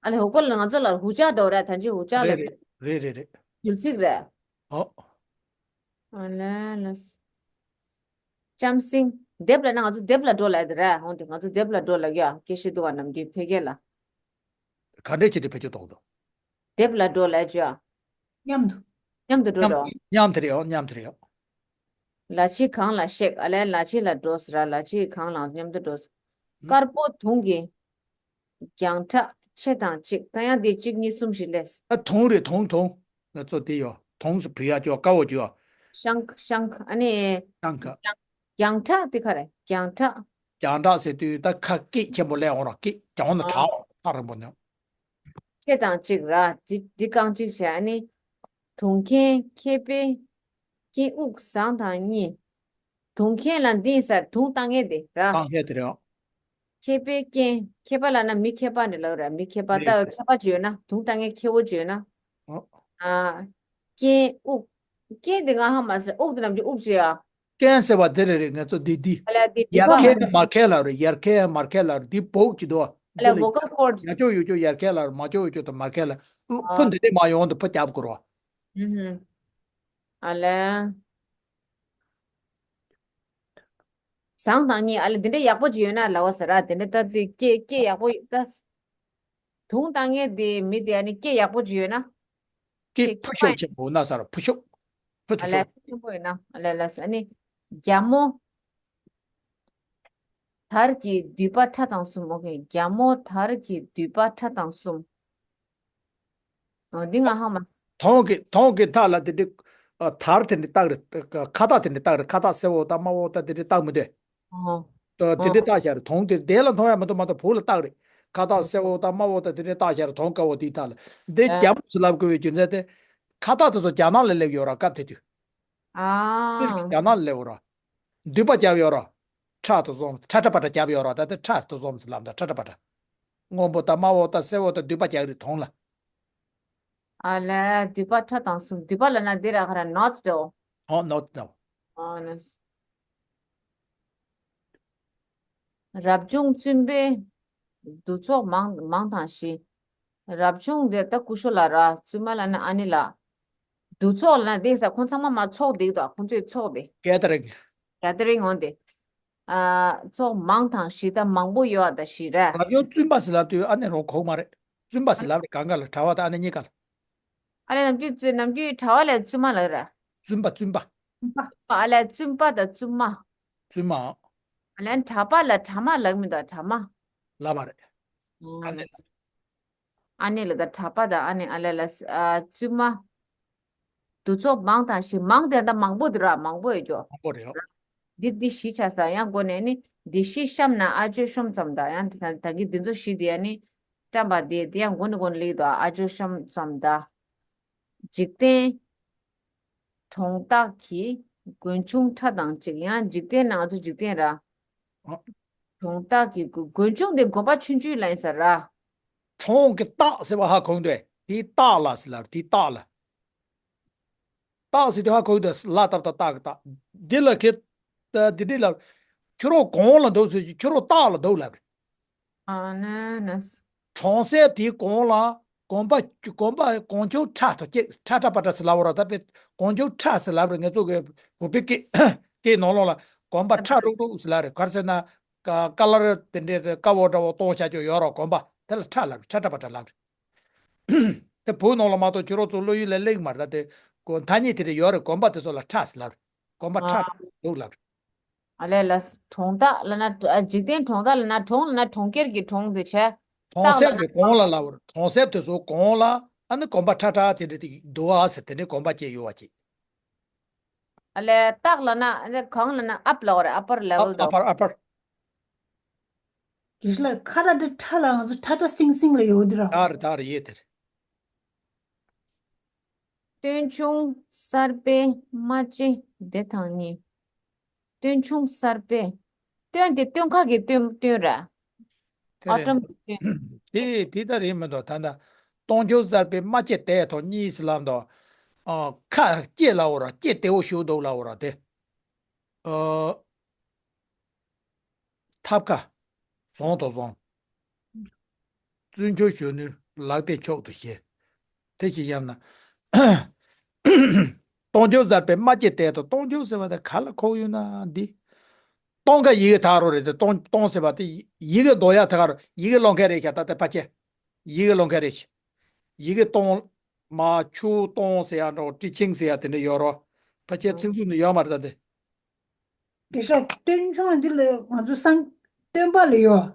ཨ་ལས་ཧོ་རྒོལ་ལ་ང་ཚོ་ལ་ཧུ་ཅག་འདྲ་བོ་ར་ད་ཅི་ཧུ་ཅག་ལ་རེད་རེད་རེད་རེད། ཡུལ་ཚིག་རེད། ཨོ། ཨ་ལས་ལས། ལྕམ་སྲིང་། སྡེབ་ལབ་ན་ང་ཚོ་སྡེབ་ལ་འགྲོ་ལབ་ཡ་དེ་རེད། འོང་དེ་ང་ཚོ་སྡེབ་ལ་འགྲོ་ལབ་ཡ་སྐད་བཤད་འདུག་བ་ནམ་རྒྱུན་ཕལ་སྐད་ལ། ག་འདྲས་བྱེད་དུས་བེད་སྤྱོད་གཏོང་འདུག་སྡེབ་ལ་འགྲོ་ལབ་ཡ། མཉམ་དུ། མཉམ་དུ་འགྲོ་རོགས། མཉམ་དེ་རེད་ཨོ་མཉམ་དེ་རེད་ཨོ། ལ་ཕྱི་གངས་ལ་གཤེགས། ཨ་ལས་ལ་ཕྱི་ལ་འགྲོ་ཟེར་ར་ལ་ཕྱི་གངས་ལ་མཉམ་དུ་འགྲོ་ཟེར། དཀར་པོ་དུང་གི་རྒྱང་གྲགས་ ཕྱེད་དང་གཅིག་ད་ཡང་དེ་གཅིག་གཉིས་གསུམ་བཞི་ལས། ཨ་དོང་རེད་དོང་དོང་། ང་ཚོ་དེ་ཡོ་དོང་སུ་བུ་ཡ་ཅོ་ཀ་བོ་ཅོ། ཤང་ཤང་ཨ་ནི་ཤང་ཁ། རྒྱང་གྲགས་དེ་ག་རེད་རྒྱང་གྲགས། རྒྱང་གྲགས་ཟེར་དུས་ད་ཁ་སྐད་ཆེན་པོ་ལས་འོང་ར་སྐད་རྒྱང་ན་གྲགས་འོང་ཐག་རིང་པོ་ནས། ཕྱེད་དང་གཅིག་ར་འདི་འདི་རྐང་གཅིག་བྱས་ཨ་ནི། དུང་ཁེན་མཁས་པའི་རྐན་དབུགས་ཟངས་དང་གཉིས། དུང་ཁེན་ལ་འདི་ཟེར་དུང་བཏང་ངེས་དེ་ར། ཏང་ཧེ་དེ་རེད། མཁས་པའི་རྐན་མཁས་པ་ལབ་ན་མི་མཁས་པ་འདྲ་ལབ་ར་མི་མཁས་པ་ད་མཁས་པ་བརྗོད་ན་དུང་བཏང་ངེས་མཁས་པོ་བརྗོད་ན། ཨ། རྐན་དབུགས། རྐན་དེ་ང་ཧ་མ་ཟེར་དབུགས་དེ་ནམ་རྒྱུན་དབུགས་བརྗོད་ཨ། རྐན་ཟེར་བ་དེ་རེད་རེད་ང་ཚོ་འདི་འདི། ཡར་ཁེ་མར་ཁེ་ལ་རེད་ཡར་ཁེ་མར་ཁེ་ལ་རེད་འདི་བོག་ཅི་དོ། ཨ་ལ་vocal cord། ཡ་ཅོ་ཡོ་ཅོ་ཡར་ཁེ་ལ་རེད་མ་ཅོ་ཡོ་ཅོ་དང་མར་ཁེ་ལ། ཕུ་འདི་འདི་མ་ཡོང་དུ་ཕུ་རྒྱབ་དགོས་རོ། ཨ་ལ། ཟངས་དང་གཉིས་ཨ་ལ་འདི་འདྲ་ཡག་པོ་ཅིག་ཡོད་ན་ལ་བ་ཟེར་ར་དེ་འདྲ་ད་དེ་སྐད་སྐད་ཡག་པོ་ད། དུང་བཏང་ངེས་དེ་མི་དེ་ཨ་ནི་སྐད་ཡག་པོ་ཅིག་ཡོད་ན། སྐད་ཕུ་ཤོག་ཆེན་པོ་ན་ས་ར་ཕུ་ཤོག་ཕུ་ཐུ་ཨ་ལ་ཤོག་ཕུ་ཆེན་པོ་ཡོད་ན་ཨ་ལ་ལ་ས་ཨ་ནི། རྒྱ་མོ། དར་གྱི་མདུད་པ་ཕྲ་དང་གསུམ། ཨོ་ཁེ། རྒྱ་མོ་དར་གྱི་མདུད་པ་ཕྲ་དང་གསུམ། ཨོ་འདི་ང་ཧ་མ། དོང་གི་དོང་གི་མཐའ་ལ་དེ་འདྲི། དར་དེ་འདྲི་བཏགས་རེད། ཁ་བཏགས་དེ་འདྲི་བཏགས་རེད། ཁ་བཏགས་སེར་པོ་དང་དམར་པོ་དང་དེ་འདྲི་བཏགས་མི་འདུག་ཨོ། དེ་འདྲི་བཏགས་བཞག་རེད། དོང་དེ་དེ་ལ་མཐོང་ཡ་མི་འདུག་མ་གཏོགས་བུ་ལ་བཏགས་རེད། ཁ་བཏགས་སེར་པོ་དང་དམར་པོ་དང་དེ་འདྲི་བཏགས་བཞག་རེད། དོང་དཀར་པོ་དེའི་མཐའ་ལ། འདི་རྒྱ་མོ་ཟེར་ལབ་དགོས་པའི་རྒྱུ་མཚན་དེ། ཁ་བཏགས་དེ་ཚོ་རྒྱ་ནག་ལ་སླེབས་ཡོད་ར་སྐབས་དེ་དུས། ཨ། རྒྱ་ནག་ལ་སླེབས་ཡོད་ར། མདུད་པ་རྒྱབ་ཡོད་ར། ཁྲ་དང་གསུམ་ཁྲ་ཁྲ་པ་ཏྲ་རྒྱབ་ཡོད་ར་ད་ལྟ་ཁྲ་དང་གསུམ་ཟེར་ལབ་ད་ཁྲ་ཁྲ་པ་ཏྲ། སྔོན་པོ་དང་དམར་པོ་དང་སེར་པོ་དང་མདུད་པ་རྒྱག་རིགས་དོང་ལ། ཨ་ལས་མདུད་པ་ཁྲ་དང་གསུམ་མདུད་པ་ལབ་ན་འདི་ར་ཁ་ར་ནོ་ཊི་འདྲ་བོ། ཨོ་ནོ་ཊི་འདྲ་བོ། ཨོ་ནོ་ཊི། རབ་བྱུང་བཙུན་པའི་འདུ་ཚོགས་མང་མང་དང་ཞི། རབ་བྱུང་དེ་ད་སྐུ་ཞབས་ལ་ར་བཙུན་མ་ལབ་ན་ཨ་ནི་ལ། འདུ་ཚོགས་ལབ་ན་དེ་ས་ཁོང་ཚང་མ་མ་ཚོགས་དེ་དོ་ཁོང་ཚོའི་ཚོགས་དེ། ག་དེ་རིང་། ག་དེ་རིང་འོང་དེ། ཨ། ཚོགས་མང་དང་ཞི་ད་མང་པོ་ཡོད་ཨ་ད་ཞི་ར། རབ་བྱུང་བཙུན་པ་ཟེར་ལབ་དུས་ཨ་ནི་རོ་གོག་མ་རེད། བཙུན་པ་ཟེར་ལབ་རེད་གང་ག་ལ་གྲྭ་བ་དང་ཨ་ནི་གཉིས་ཀ་ལ། ཨ་ལས་ནམ་རྒྱུན་བཙུན་ནམ་རྒྱུན་གྲྭ་བ་ལས་བཙུན་མ་ལབ་ར། བཙུན་པ་བཙུན་པ། ཨ་ལས་བཙུན་པ་དང་བཙུན་མ། བཙུན་མ། ཨ་ལས་གྲྭ་པ་ལ་གྲྭ་མ་ལབ་མི་འདུག་གྲྭ་མ། ལབ་པ་རེད། ཨ་ནི། ཨ་ནི་ལ་ད་གྲྭ་པ་དང་ཨ་ནི་ཨ་ལས་ལ་ཨ་བཙུན་མ། འདུ་ཚོགས་མང་དང་ཞི་མང་དེ་ད་མང་པོ་དེ་ར་མང་པོ་ཡོད་ཀྱོ། མང་པོ་རེད། འདི་འདི་ཞི་ཆ་ས་ཡང་སྒོ་ནས་ནི་འདི་ཞི་གཤམ་ན་ཨ་ཅོ་གཤོམ་ཙམ་ད་ཡང་ད་ད་གི་འདི་ཚོ་ཞི་དེ་ཡང་ནི་བཀྲམ་པ་དེ་དེ་ཡང་སྒོ་ནས་སྒོ་ནས་ལེགས་དོ་ཨ་ཅོ་གཤོམ་ཙམ་ད། འཇིག་རྟེན། གྲོང་རྟགས་ཀྱི་དགོན་ཆུང་ཁྲ་དང་གཅིག་ཡང་འཇིག་རྟེན་ན་ང་ཚོ་འཇིག་རྟེན་ར། ཨ། གྲོང་རྟགས་ཀྱི་དགོན་ཆུང་དེ་དགོན་པ་ཆུང་ཆུང་ལ་ཡིན་ས་ར། གྲོང་གི་རྟགས་ཟེར་བ་ཧ་གོ་འདུག་དེའི་རྟགས་ལ་ཟེར་ལ་དེའི་རྟགས་ལ། རྟགས་ཟེར་དུས་ཧ་གོ་འདུག་ལ་བཏབ་ད་རྟགས་ཀྱི་རྟགས། འདི་ལ་ཁེ། འདི་འདྲི་ལ། ཁྱོད་རོ་གོང་ལ་འདུག་ཟེར་གྱི་ཁྱོད་རོ་རྟགས་ལ་འདུག་ལབ་རེད། ཨ་ནི་ནི། གྲོང་གསེབ་དེའི་གོང་ལ་དགོན་པ་དགོན་པ་གོང་ཆུང་ཁྲ་དང་གཅིག་ཁྲ་ཁྲ་པ་ཏྲ་ཟེར་ལབ་པ་ར་ད་པའི་གོང་ཆུང་ཁྲ་ཟེར་ལབ་རེད་ང་ཚོ་གི་བོད་པའི་སྐད་སྐད་ནང་ལོགས་ལ་དགོན་པ་ཁྲ་རུག་རུག་ཟེར་ལབ་རེད་ག་རེ་ཟེར་ན་ཀ་ཀ་ལར་དེ་འདྲའི་དཀར་པོ་འདྲ་བོ་གཏོང་བྱ་ཆོག་ཡོད་རོགས་དགོན་པ་དེ་ལ་ཁྲ་ལབ་རེད་ཁྲ་ཁྲ་པ་ཏྲ་ལབ་རེད། དེ་བོད་ནང་ལ་མ་གཏོགས་ཁྱོད་རོགས་ཚོ་བློ་ཡུལ་ལ་སླེབས་མ་རེད་ད་དེ་གོ་ཐ་སྙད་དེ་འདྲ་ཡོད་རེད་དགོན་པ་དེ་ཚོ་ལ་ཁྲ་ཟེར་ལབ་རེད་དགོན་པ་ཁྲ་རུག་རུག་ལབ་རེད། ཨ་ལས་ལ་གྲོང་རྟགས་ལ་ན་ཨ་འཇིག་རྟེན་གྲོང་རྟགས་ལ་ན་གྲོང་ལ་ན་གྲོང་ཁྱེར་གྱི་གྲོང་དེ་བྱས། གྲོང་གསེབ་ཀྱི་གོང་ལ་ལབ་པར་གྲོང་གསེབ་དེ་ཚོ་གོང་ལ་ཨ་ནི་དགོན་པ་ཁྲ་ཁྲ་དེ་འདྲ་དེ་འདུག་ཨ་ཟེར་དེ་འདྲའི་དགོན་པ་བཅས་ཡོད་པ་ཅིག་ཨ་ལས་རྟགས་ལ་ན་ཨ་ནི་གང་ལ་ན་ཨབ་ལ་བར་ཨ་པར་ལ་ཨ་བལ་ཨ་དོ། པར་ཨ་པར། རེད་ལ་ཁ་ར་འདི་ཁྲ་ལ་ང་ཚོ་ཁྲ་ཁྲ་སིང་སིང་ལ་ཡོད་འདི་ར། ད་རེད་ད་རེད་ཡེ་དེ་རེད། སྟོན་ཆུང་གསར་པའི་རྨ་བྱའི་སྡེ་དང་གཉིས། སྟོན་ཆུང་གསར་པའི། སྟོན་དེ་སྟོན་ཁ་གི་སྟོན་སྟོན་ར། དེ་ཨོ་རེད། ཊམ་གི་སྟོན། དེ་དེ་ལྟར་ཡིན་མི་འདུག་ད་ལྟ་སྟོང་ཆུང་གསར་པའི་རྨ་བྱའི་སྡེ་དང་གཉིས་སུ་ལབ་འདུག་ཨ་ཁ་སྐྱེ་ལབ་འོ་ར་སྐྱེ་བདེ་བོ་ཞིག་འདུག་ལབ་འོ་ར་དེ། ཨ། ཐབ་ཁ། བཟང་དང་བཟང་། བཙུན་ཆུང་གཞོན་ནུའི་ལག་རྟེན་མཆོག་ཏུ་བཞེས། དེ་ཞིག་ཡང་ན། སྟོང་ཆུང་གསར་པའི་རྨ་བྱའི་སྡེ་དང་སྟོང་ཆུང་ཟེར་བ་དེ་ག་ལ་ཁོག་ཡོད་ན་འདི། སྟོང་ཁ་ཡི་གེ་དག་རོ་རེད་དེ་སྟོང་སྟོང་ཟེར་བ་དེ་ཡི་གེ་འདོགས་ཡ་དེ་ག་རོ་ཡི་གེ་ལོང་མཁན་རེད་ཤག་ད་ལྟ་ཕལ་ཆེར། ཡི་གེ་ལོང་མཁན་རེད་ཤག་ཡི་གེ་སྟོང་། མ་ཆུ་སྟོང་ཟེར་ཡ་འདྲ་བོ་ཏི་ཆིང་ཟེར་ཡ་དེ་འདྲ་ཡོད་རོ། ཕལ་ཆེར་ཚིག་མཛོད་ནི་ཡོད་མ་རེད་ད་དེ། དེ་ཤ་སྟོན་ཆུང་འདི་ལ་ང་ཚོ་སང་སྟོན་པ་ལ་ཡོད།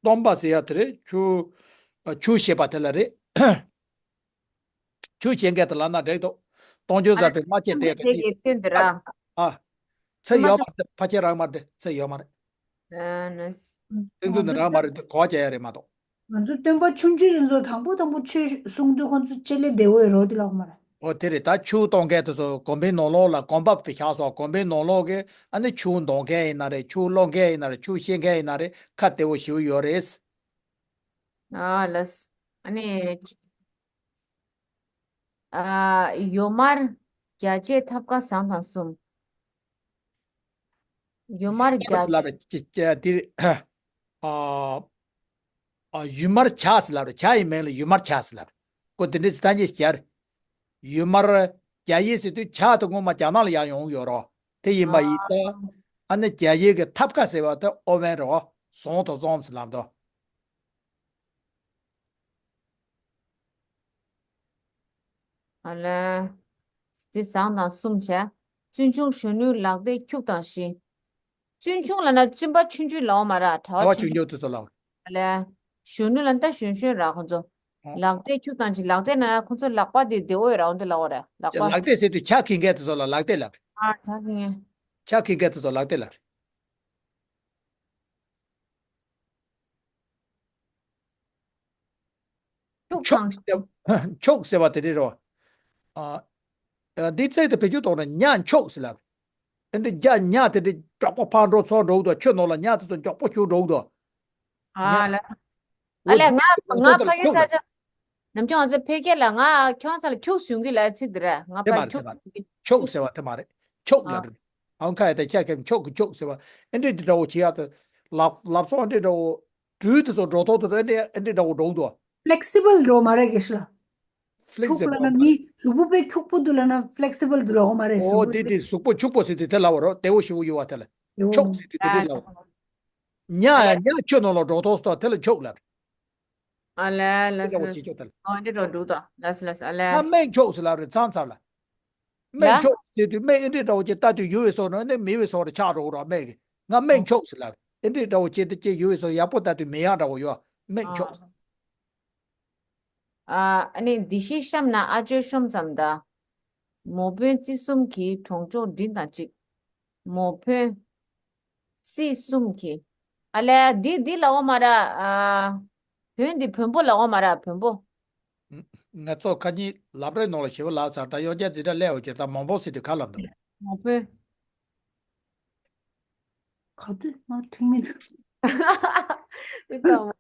སྟོན་པ་ཟེར་ཡ་དེ་རེད་ཆུ། ཨ། ཆུ་ཞེས་པ་དེ་ལ་རེད། ཆུ་ཞེས་མཁན་དེ་ལ་ན་འགྲིག་འདུག་སྟོང་ཆུ་ཨ་ཟེར་བའི་སྔ་ཕྱི་དེ་ག་ནས་ཡིན། ཨ། ཚེ་ཡོད་མ་རེད། ཕལ་ཆེར་རག་མ་རེད། ཚེ་ཡོད་མ་རེད། ཨ་ནི། དེ་ཚོ་ནི་རག་མ་རེད། དེ་གོ་བྱ་ཡ་རེད་མ་གཏོགས། ང་ཚོ་སྟོན་པ་ཆུང་ཆུང་དེ་ཚོ་དང་པོ་དང་པོ་ཆོས་གསུང་དུས་ཁོང་ཚོ་ལྕེ་ལེ་བདེ་བོ་ཡོད་རོགས་དེ་ལོག་མ་རེད། ཨོ་དེ་རེད། ད་ཆུ་གཏོང་མཁན་དེ་ཚོ་གོམ་པའི་ནང་ལོགས་ལ་གོམ་པ་བཞག་སོང་། གོམ་པའི་ནང་ལོགས་ཀྱི་ཨ་ནི་ཆུ་འདོན་མཁན་ཡིན་ན་རེད། ཆུ་སློག་མཁན་ཡིན་ན་རེད། ཆུ་བཤད་མཁན་ཡིན་ན་རེད། ཁ་བདེ་བོ་ཞེ་པོ་ཡོད་རེད། ཨ་ལགས། ཨ་ནི། ཨ། ཡོ་མར་རྒྱ་བྱེད་ཐབ་ཀ་ཟངས་དང་གསུམ། ཡོ་མར་ཆག་རྒྱ། ཟེར་ལབ་རེད། ཅི་ཅི་དེ། ཨ། ཨ། ཡུ་མར་ཆག་ཟེར་ལབ་རེད། བྱ་ཡི་མིང་ལ་ཡུ་མར་ཆག་ཟེར་ལབ་རེད། ཁོ་དེ་འདྲའི་ཐ་སྙད་སྦྱར། ཡུ་མར་རྒྱ་ཡིག་ཟེར་དུས་བྱ་དེ་སྔོན་མ་རྒྱ་ནག་ལ་ཡང་ཡོང་ཡོད་རོགས། དེ་ཡིན་པ་ཡིན་ཙང་། ཨ་ནི་རྒྱ་ཡིག་གི་ཐབ་ཀ་ཟེར་བ་དེ་ཨོ་ཝན་རོ། ཟངས་དང་གསུམ་ཟེར་ལབ་འདུག་ཨ་ལས། དེ་ཟངས་དང་གསུམ་བྱས། བཙུན་ཆུང་གཞོན་ནུའི་ལག་རྡེབ་ཁྱུག་དང་བཞི། བཙུན་ཆུང་ལབ་ན་བཙུན་པ་ཆུང་ཆུང་ལབ་པ་མ་རེད། གྲྭ་པ་གྲྭ་པ་ཆུང་ཆུང་དེ་ཚོ་ལབ། ཨ་ལས། གཞོན་ནུ་ལབ་ན་ད་གཞོན་གཞོན་ར་ཁོང་ཚོ། ཨོ། ལག་རྡེབ་ཁྱུག་དང་བཞི། ལག་རྡེབ་ན་ཁོང་ཚོ་ལག་པ་དེ་བདེ་བོ་ཡོད་ར། འོ་དེ་ལབ་པ་རེད། ལག་པ། ལག་རྡེབ་ཟེར་དུས་ཇ་འཁྱེར་མཁན་དེ་ཚོ་ལ་ལག་རྡེབ་ལབ་རེད། ཨ། ཇ་འཁྱེར་མཁན། ཇ་འཁྱེར་མཁན་དེ་ཚོ་ལག་རྡེབ་ལབ་རེད། ཁྱུག་ཁྱུག་དང་། ཟེར། ཁྱུག་ཟེར་བ་དེ་རེད་རོ། ཨ། ཨ། འདི་ཚིག་དེ་བེད་སྤྱོད་གཏོང་ན་ཉ་འཁྱུག་ཟེར་ལབ། ཨ་འདི་རྒྱ་ཉ་དེ་འདྲ་མགྱོགས་པོ་ཕར་འགྲོ་ཚུར་འགྲོ་འདུག་ཆུ་ནང་ལ་ཉ་དེ་ཚོ་མགྱོགས་པོ་ཞུ་འགྲོ་འདུག་ཨ་ཉ། ལ། ཨ་ལས། ང་ང་ཕ་གི་ས་ཆ། ནམ་རྒྱུན་ང་ཚོ་ཕལ་སྐད་ལ་ང་ཁྱོད་ས་ལ་ཁྱུག་ཟུན་གི་ལ་ཚིག་དེ་རེད། ང་དེ་ཕ་མ་རེད། ཁྱུག་དེ་མ་རེད། ཁྱུག་ཟེར་བ་དེ་མ་རེད། འཁྱུག་ལབ་རེད། ཨང་ཁ་ཡ་དེ་ཁྱ་ཁྱམ་འཁྱུག་གི་འཁྱུག་ཟེར་བ། ཨ་འདྲ་འདི་འདྲ་བོ་བྱེད་ཡ་དེ། ལབ་ལབ་སོང་། ཨ་འདྲ་འདྲ་བོ། སྦྲུལ་དེ་ཚོ་འགྲོ་ཐོག་དེ་ཚོ་ཨ་འདྲ་ཨ་འདྲ་འདྲ་བོ་འགྲོ་འདུག flexible འགྲོ་མ་རེད་གེ་ཤི་ལ། ཁྱུག་ལབ་ན་མི་གཟུགས་པོ་དཔེ་ཁྱུག་པོ་འདུག་ལབ་ན་flexible འདུག་ལབ་འོ་མ་རེད། ཨོ་གཟུགས་པོ་དེ་དཔེ། དེ་གཟུགས་པོ་ཁྱུག་པོ་ཟེར་དུས་དེ་ལབ་པ་རོ། བདེ་བོ་ཞེ་པོ་ཡོད་པ་དེ་ལ། ཨོ། ཁྱུག་ཟེར་དུས་དེ་འདྲ་ལབ་པ། ཉ་ཨ་ཡ་ལས། ཉ་ཁྱོད་ནང་ལ་འགྲོ་ཐོག་སོ་དེ་ལ་ཁྱུག་ལབ། ཨ་ལས་ལས་དེ་འདྲ་བོ་ལས། བྱེད་ཆོག་དེ་ལ། ཨོ་འདི་འགྲོ་འདུག་དོ། ལས་ལས་ཨ་ལས། ང་སྨན་ཁྱུག་ཟེར་ལབ་རེད། ཚང་ཚར་ལ། སྨན་ལ། ཁྱུག་ཟེར་དུས་སྨན་ཨེ་འདྲའི་འདྲ་བོ་ཅིག་ལྟ་དུས་ཡུ་བའི་སོ་ནང་ནས་མི་བའི་སོ་རུ་ཆགས་འགྲོ་ར་སྨན་གི། ང་སྨན་ཨོ། ཁྱུག་ཟེར་ལབ། ཨེ་འདྲའི་འདྲ་བོ་ཅིག་དེ་ཅིག་ཡུ་བའི་སོ་ཡག་པོ་ལྟ་དུས་མི་ཡག་འདྲ་བོ་ཡོད། སྨན་ཨ། ཁྱུག་ཟེར། ཨ། ཨ་ནི་འདི་ཤི་གཤམ་ན་ཨ་ཅོའི་ཤོམ་ཙམ་ད། མོ་དཔོན་རྩིས་གསུམ་གྱིས་གྲོང་ཆོག་མགྲིན་དང་གཅིག་མོ་དཔོན། རྩིས་གསུམ་གྱིས། ཨ་ལས། འདི་འདི་ལབ་པ་མ་རེད། ཨ། བོན་འདི་བོན་པོ་ལབ་པ་མ་རེད། བོན་པོ། ང་ཚོ་ཁ་ཉིན་ལབ་རེས་ནང་ལ་ཞེ་པོ་ལབ་ཚར། ད་ཡང་བསྐྱར་འཛིན་གྲྭ་སླེབས་པ་ཅིག་ད་མོ་དཔོན་ཟེར་དུས་ག་ལབ་འདུག་མོ་དཔོན། ག་དུས་ང་ཁྲིད་མིན། འདི་ལྟ་བུ།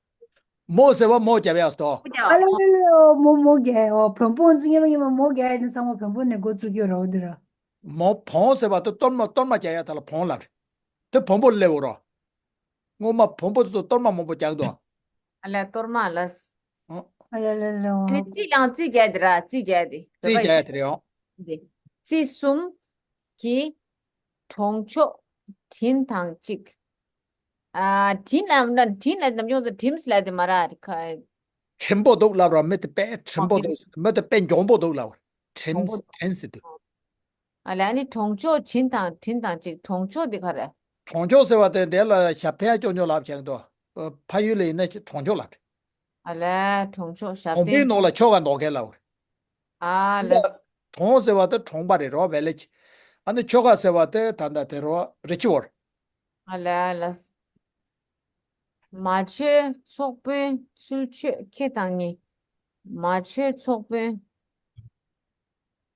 མོ་ཟེར་བ་མོ་རྒྱབ་ཡག་སོ། ཨ་ལ་ལ་ལ། ཨོ་མོ་མོ་རྒྱབ། ཨོ་བོན་པོ་ཚོ་སྔོན་མ་སྔོན་མ་མོ་རྒྱབ་ཡག་དེ་ཚང་མ་བོན་པོ་ནས་འགོ་བཙུགས་ཀྱི་རེད་འོ་འདི་ར། མོ་བོན་ཟེར་བ་དེ་གཏོར་མ་གཏོར་མ་རྒྱག་ཡག་དེ་ལ་བོན་ལབ་རེད། དེ་བོན་པོ་སླེབས་པ་རོ། སྔོན་མ་བོན་པོ་དེ་ཚོ་གཏོར་མ་མང་པོ་རྒྱག་འདུག་ཨ་ལས། གཏོར་མ་ལ། ཨོ། ཨ་ལ་ལ་ལ། ཨ་ནི་རྩིས་ལའང་རྩིས་རྒྱག་དེ་ར། རྩིས་རྒྱག་དེ། རྩིས་རྒྱག་དེ་རེད། ཨོ། རྩིས་གསུམ་གྱིས་གྲོང་ཆོག་མགྲིན་དང་གཅིག་ཨ། མགྲིན་ལ་མགྲིན་ལ་ནམ་རྒྱུན་ཚོ་གྲིམས་ལ་དེ་མ་ར་ཁ། གྲིམ་པོ་འདུག་ལབ་ར། མི་དེ་དཔེ་གྲིམ་པོ་འདུག་མི་དེ་དཔེ་མགྱོགས་པོ་འདུག་ལབ། གྲིམས་གྲིམས་ཟེར་དུས། ཨ་ལ་ནི་གྲོང་ཆོག་མགྲིན་དང་མགྲིན་དང་གཅིག་གྲོང་ཆོག་འདི་ག་རེད། གྲོང་ཆོག་ཟེར་བ་དེ་འདི་ལ་ཞབས་མཐའ་ཅོག་ཉོ་ལབ་བྱས་འདུག་ཕ་ཡུལ་ལ་ཡིན་ན་གྲོང་ཆོག་ལབ། ཨ་ལས་གྲོང་ཆོག་ཞབས་གྲོང་པའི་མཐའི་ནང་ལ་ཆོ་ག་འདོགས་མཁན་ལབ། ཨ་ལས། གྲོང་ཟེར་བ་དེ་གྲོང་པ་རེད་རོ། ཝི་ལེཇ། ཨ་ནི་ཆོ་ག་ཟེར་བ་དེ་ད་ལྟ་དེ་རོ་རི་ཆུ་བོར། ཨ་ལས་ཨ་ལས། མ་ཆོས་ཚོགས་དཔོན་ཚུལ་འཆོས་ཁྱེད་དང་གཉིས། མ་ཆོས་ཚོགས་དཔོན།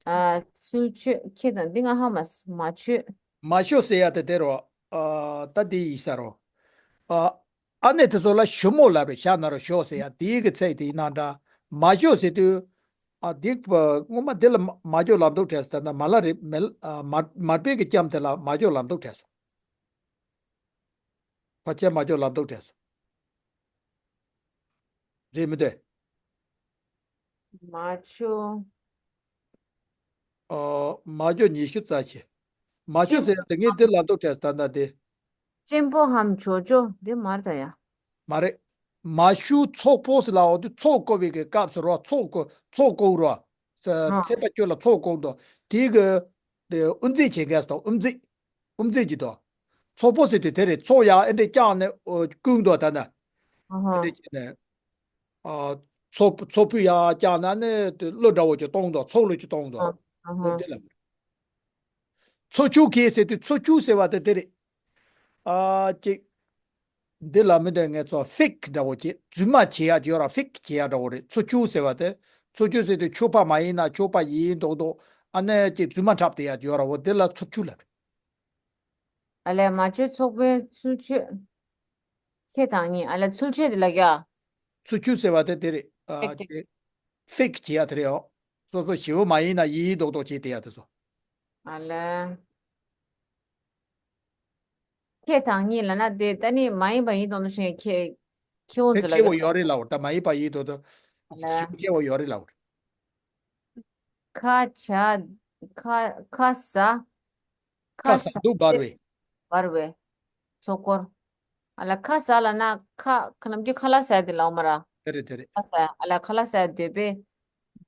ཨ། ཚུལ་འཆོས་ཁྱེད་དང་འདི་ང་ཧ་མ་སི་མ་ཆོས། མ་ཆོས་ཟེར་ཡ་དེ་དེ་རོ། ཨ། ད་འདི་ཡིན་ས་རོ། ཨ། ཨ་ནེ་དེ་ཚོ་ལ་ཞུ་མོ་ལབ་རེད། ཤ་ན་རོ་ཞོ་ཟེར་ཡ་དེའི་གི་ཚིག་དེ་ཡིན་ན་འདྲ། མ་ཞོ་ཟེར་དུས། ཨ། འདི་སྔོན་མ་འདི་ལ་མ་ཞོ་ལབ་འདུག་དྲན་སོང་། ད་ལྟ་མ་ལ་རེད་མེ་ལ། ཨ། མར་མར་པའི་གི་ལྕམ་དེ་ལ་མ་ཞོ་ལབ་འདུག་དྲན་སོང་། ཕལ་ཆེར་མ་ཞོ་ལབ་འདུག་དྲན་སོང་། རེད་མི་འདུག་མ་ཆོས། ཨོ། མ་ཇོ་ཉི་ཤུ་རྩ་བཞི། མ་ཆོས་ཟེར་ཡ་དེ་ངས་འདི་ལ་འདུག་བྲིས་ད་ལྟ་དེ། གཅེན་པོ་འམ་ཇོ་ཇོ་འདི་མར་ད་ཡ། མ་རེད། མ་ཞུ་ཚོགས་ཕོ་ཟེར་ལ་འོ་དེ་ཚོགས་བསྐོར་བའི་གི་སྐབས་སུ་རོ། ཚོགས་བསྐོར་ཚོགས་བསྐོར་རོ། ཚེ་ཚེ་པ་ཁྱོད་ལ་ཚོགས་བསྐོར་འདུག་དེའི་གི་དེ་དབུ་མཛད་བྱེད་མཁན་སོ། དབུ་མཛད། དབུ་མཛད་ཀྱི་དོ། ཚོགས་ཕོ་ཟེར་དུས་དེ་རེད། ཚོགས་ཡག་ཨེ་འདྲས་བཀྱགས་ནས་ཨོ་བསྐུལ་འདུག་ད་ན། ཨ་ཧ། ཨེ་འདྲས་བྱས་ནས། ཨ། མཚོ་མཚོ་ཕུད་ཡར་བཀྱགས་ན་ནི་དེ་གླུ་འདྲ་བོ་ཅིག་གཏོང་འདུག་མཚོ་གླུ་ཅིག་གཏོང་འདུག་ཨ་ཧ། འོ་དེ་ལ། མཚོ་ཆུ་ཁེལ་ཟེར་དུས་མཚོ་ཆུ་ཟེར་བ་དེ་དེ་རེད། ཨ་ཅིག་འདི་ལ་མི་འདོད་ངས་ཚོ་ཕིག་འདྲ་བོ་བྱེད་རྫུན་མ་བྱེད་ཡ་ཡོད་ར་ཕིག་བྱེད་ཡ་འདྲ་བོ་རེད། མཚོ་ཆུ་ཟེར་བ་དེ་མཚོ་ཆུ་ཟེར་དུས་ཆུ་ཕག་མ་ཡིན་ན་ཆུ་ཕག་ཡིན་མདོག་མདོག་ཨ་ནི་ཅིག་རྫུན་མ་འཁྲབ་དེ་ཡ་ཡོད་ར་འོ་དེ་ལ་མཚོ་ཆུ་ལབ། ཨ་ལས་མ་བཅོས་ཚོགས་པའི་ཚུལ་འཆོས། ཁྱེད་དང་གཉིས་ཨ་ལས་ཚུལ་འཆོས་དེ་ལ་ཡ། མཚོ་ཆུ་ཟེར་བ་དེ་དེ་རེད། ཨ་ཕིག་ཅིག་ཕིག་བྱེད་ཡ་དེ་རེད་ཨོ། སོ་སོ་ཞེ་བོ་མ་ཡིན་ན་ཡིན་མདོག་མདོག་བྱེད་དེ་ཡ་དེ་ཚོ། ཨ་ལས། ཁྱེད་དང་གཉིས་ལབ་ན་དེ་ད་ནི་མ་ཡིན་པ་ཡིན་མདོག་མདོག་བྱེད་ཁྱེད་ཁྱེད་འོང་དེ་ཟེར་ལ་སྐྱེ་བོ་ཡོད་ཡོད་རེད་ལབ་ད་མ་ཡིན་པ་ཡིན་མདོག་མདོག་ལ་ཞིབ་སྐྱེ་བོ་ཡོད་རེད་ལབ། ཁ་བྱ་ཁ་ཁ་ཟ། ཁ་ཁ་ཟ་ཟ་འདུག་འབར་བའི། འབར་བའི་ཚོགས་འཁོར། ཨ་ལ་ཁ་ཟ་ལབ་ན་ཁ་ཁ་ནམ་རྒྱུན་ཁ་ལག་ཟ་དེ་ལབ་མ་ར། དེ་རེད་དེ་རེད། ཁ་ཟ་ཨ་ལ་ཁ་ལག་ཟ་འདོད་པས།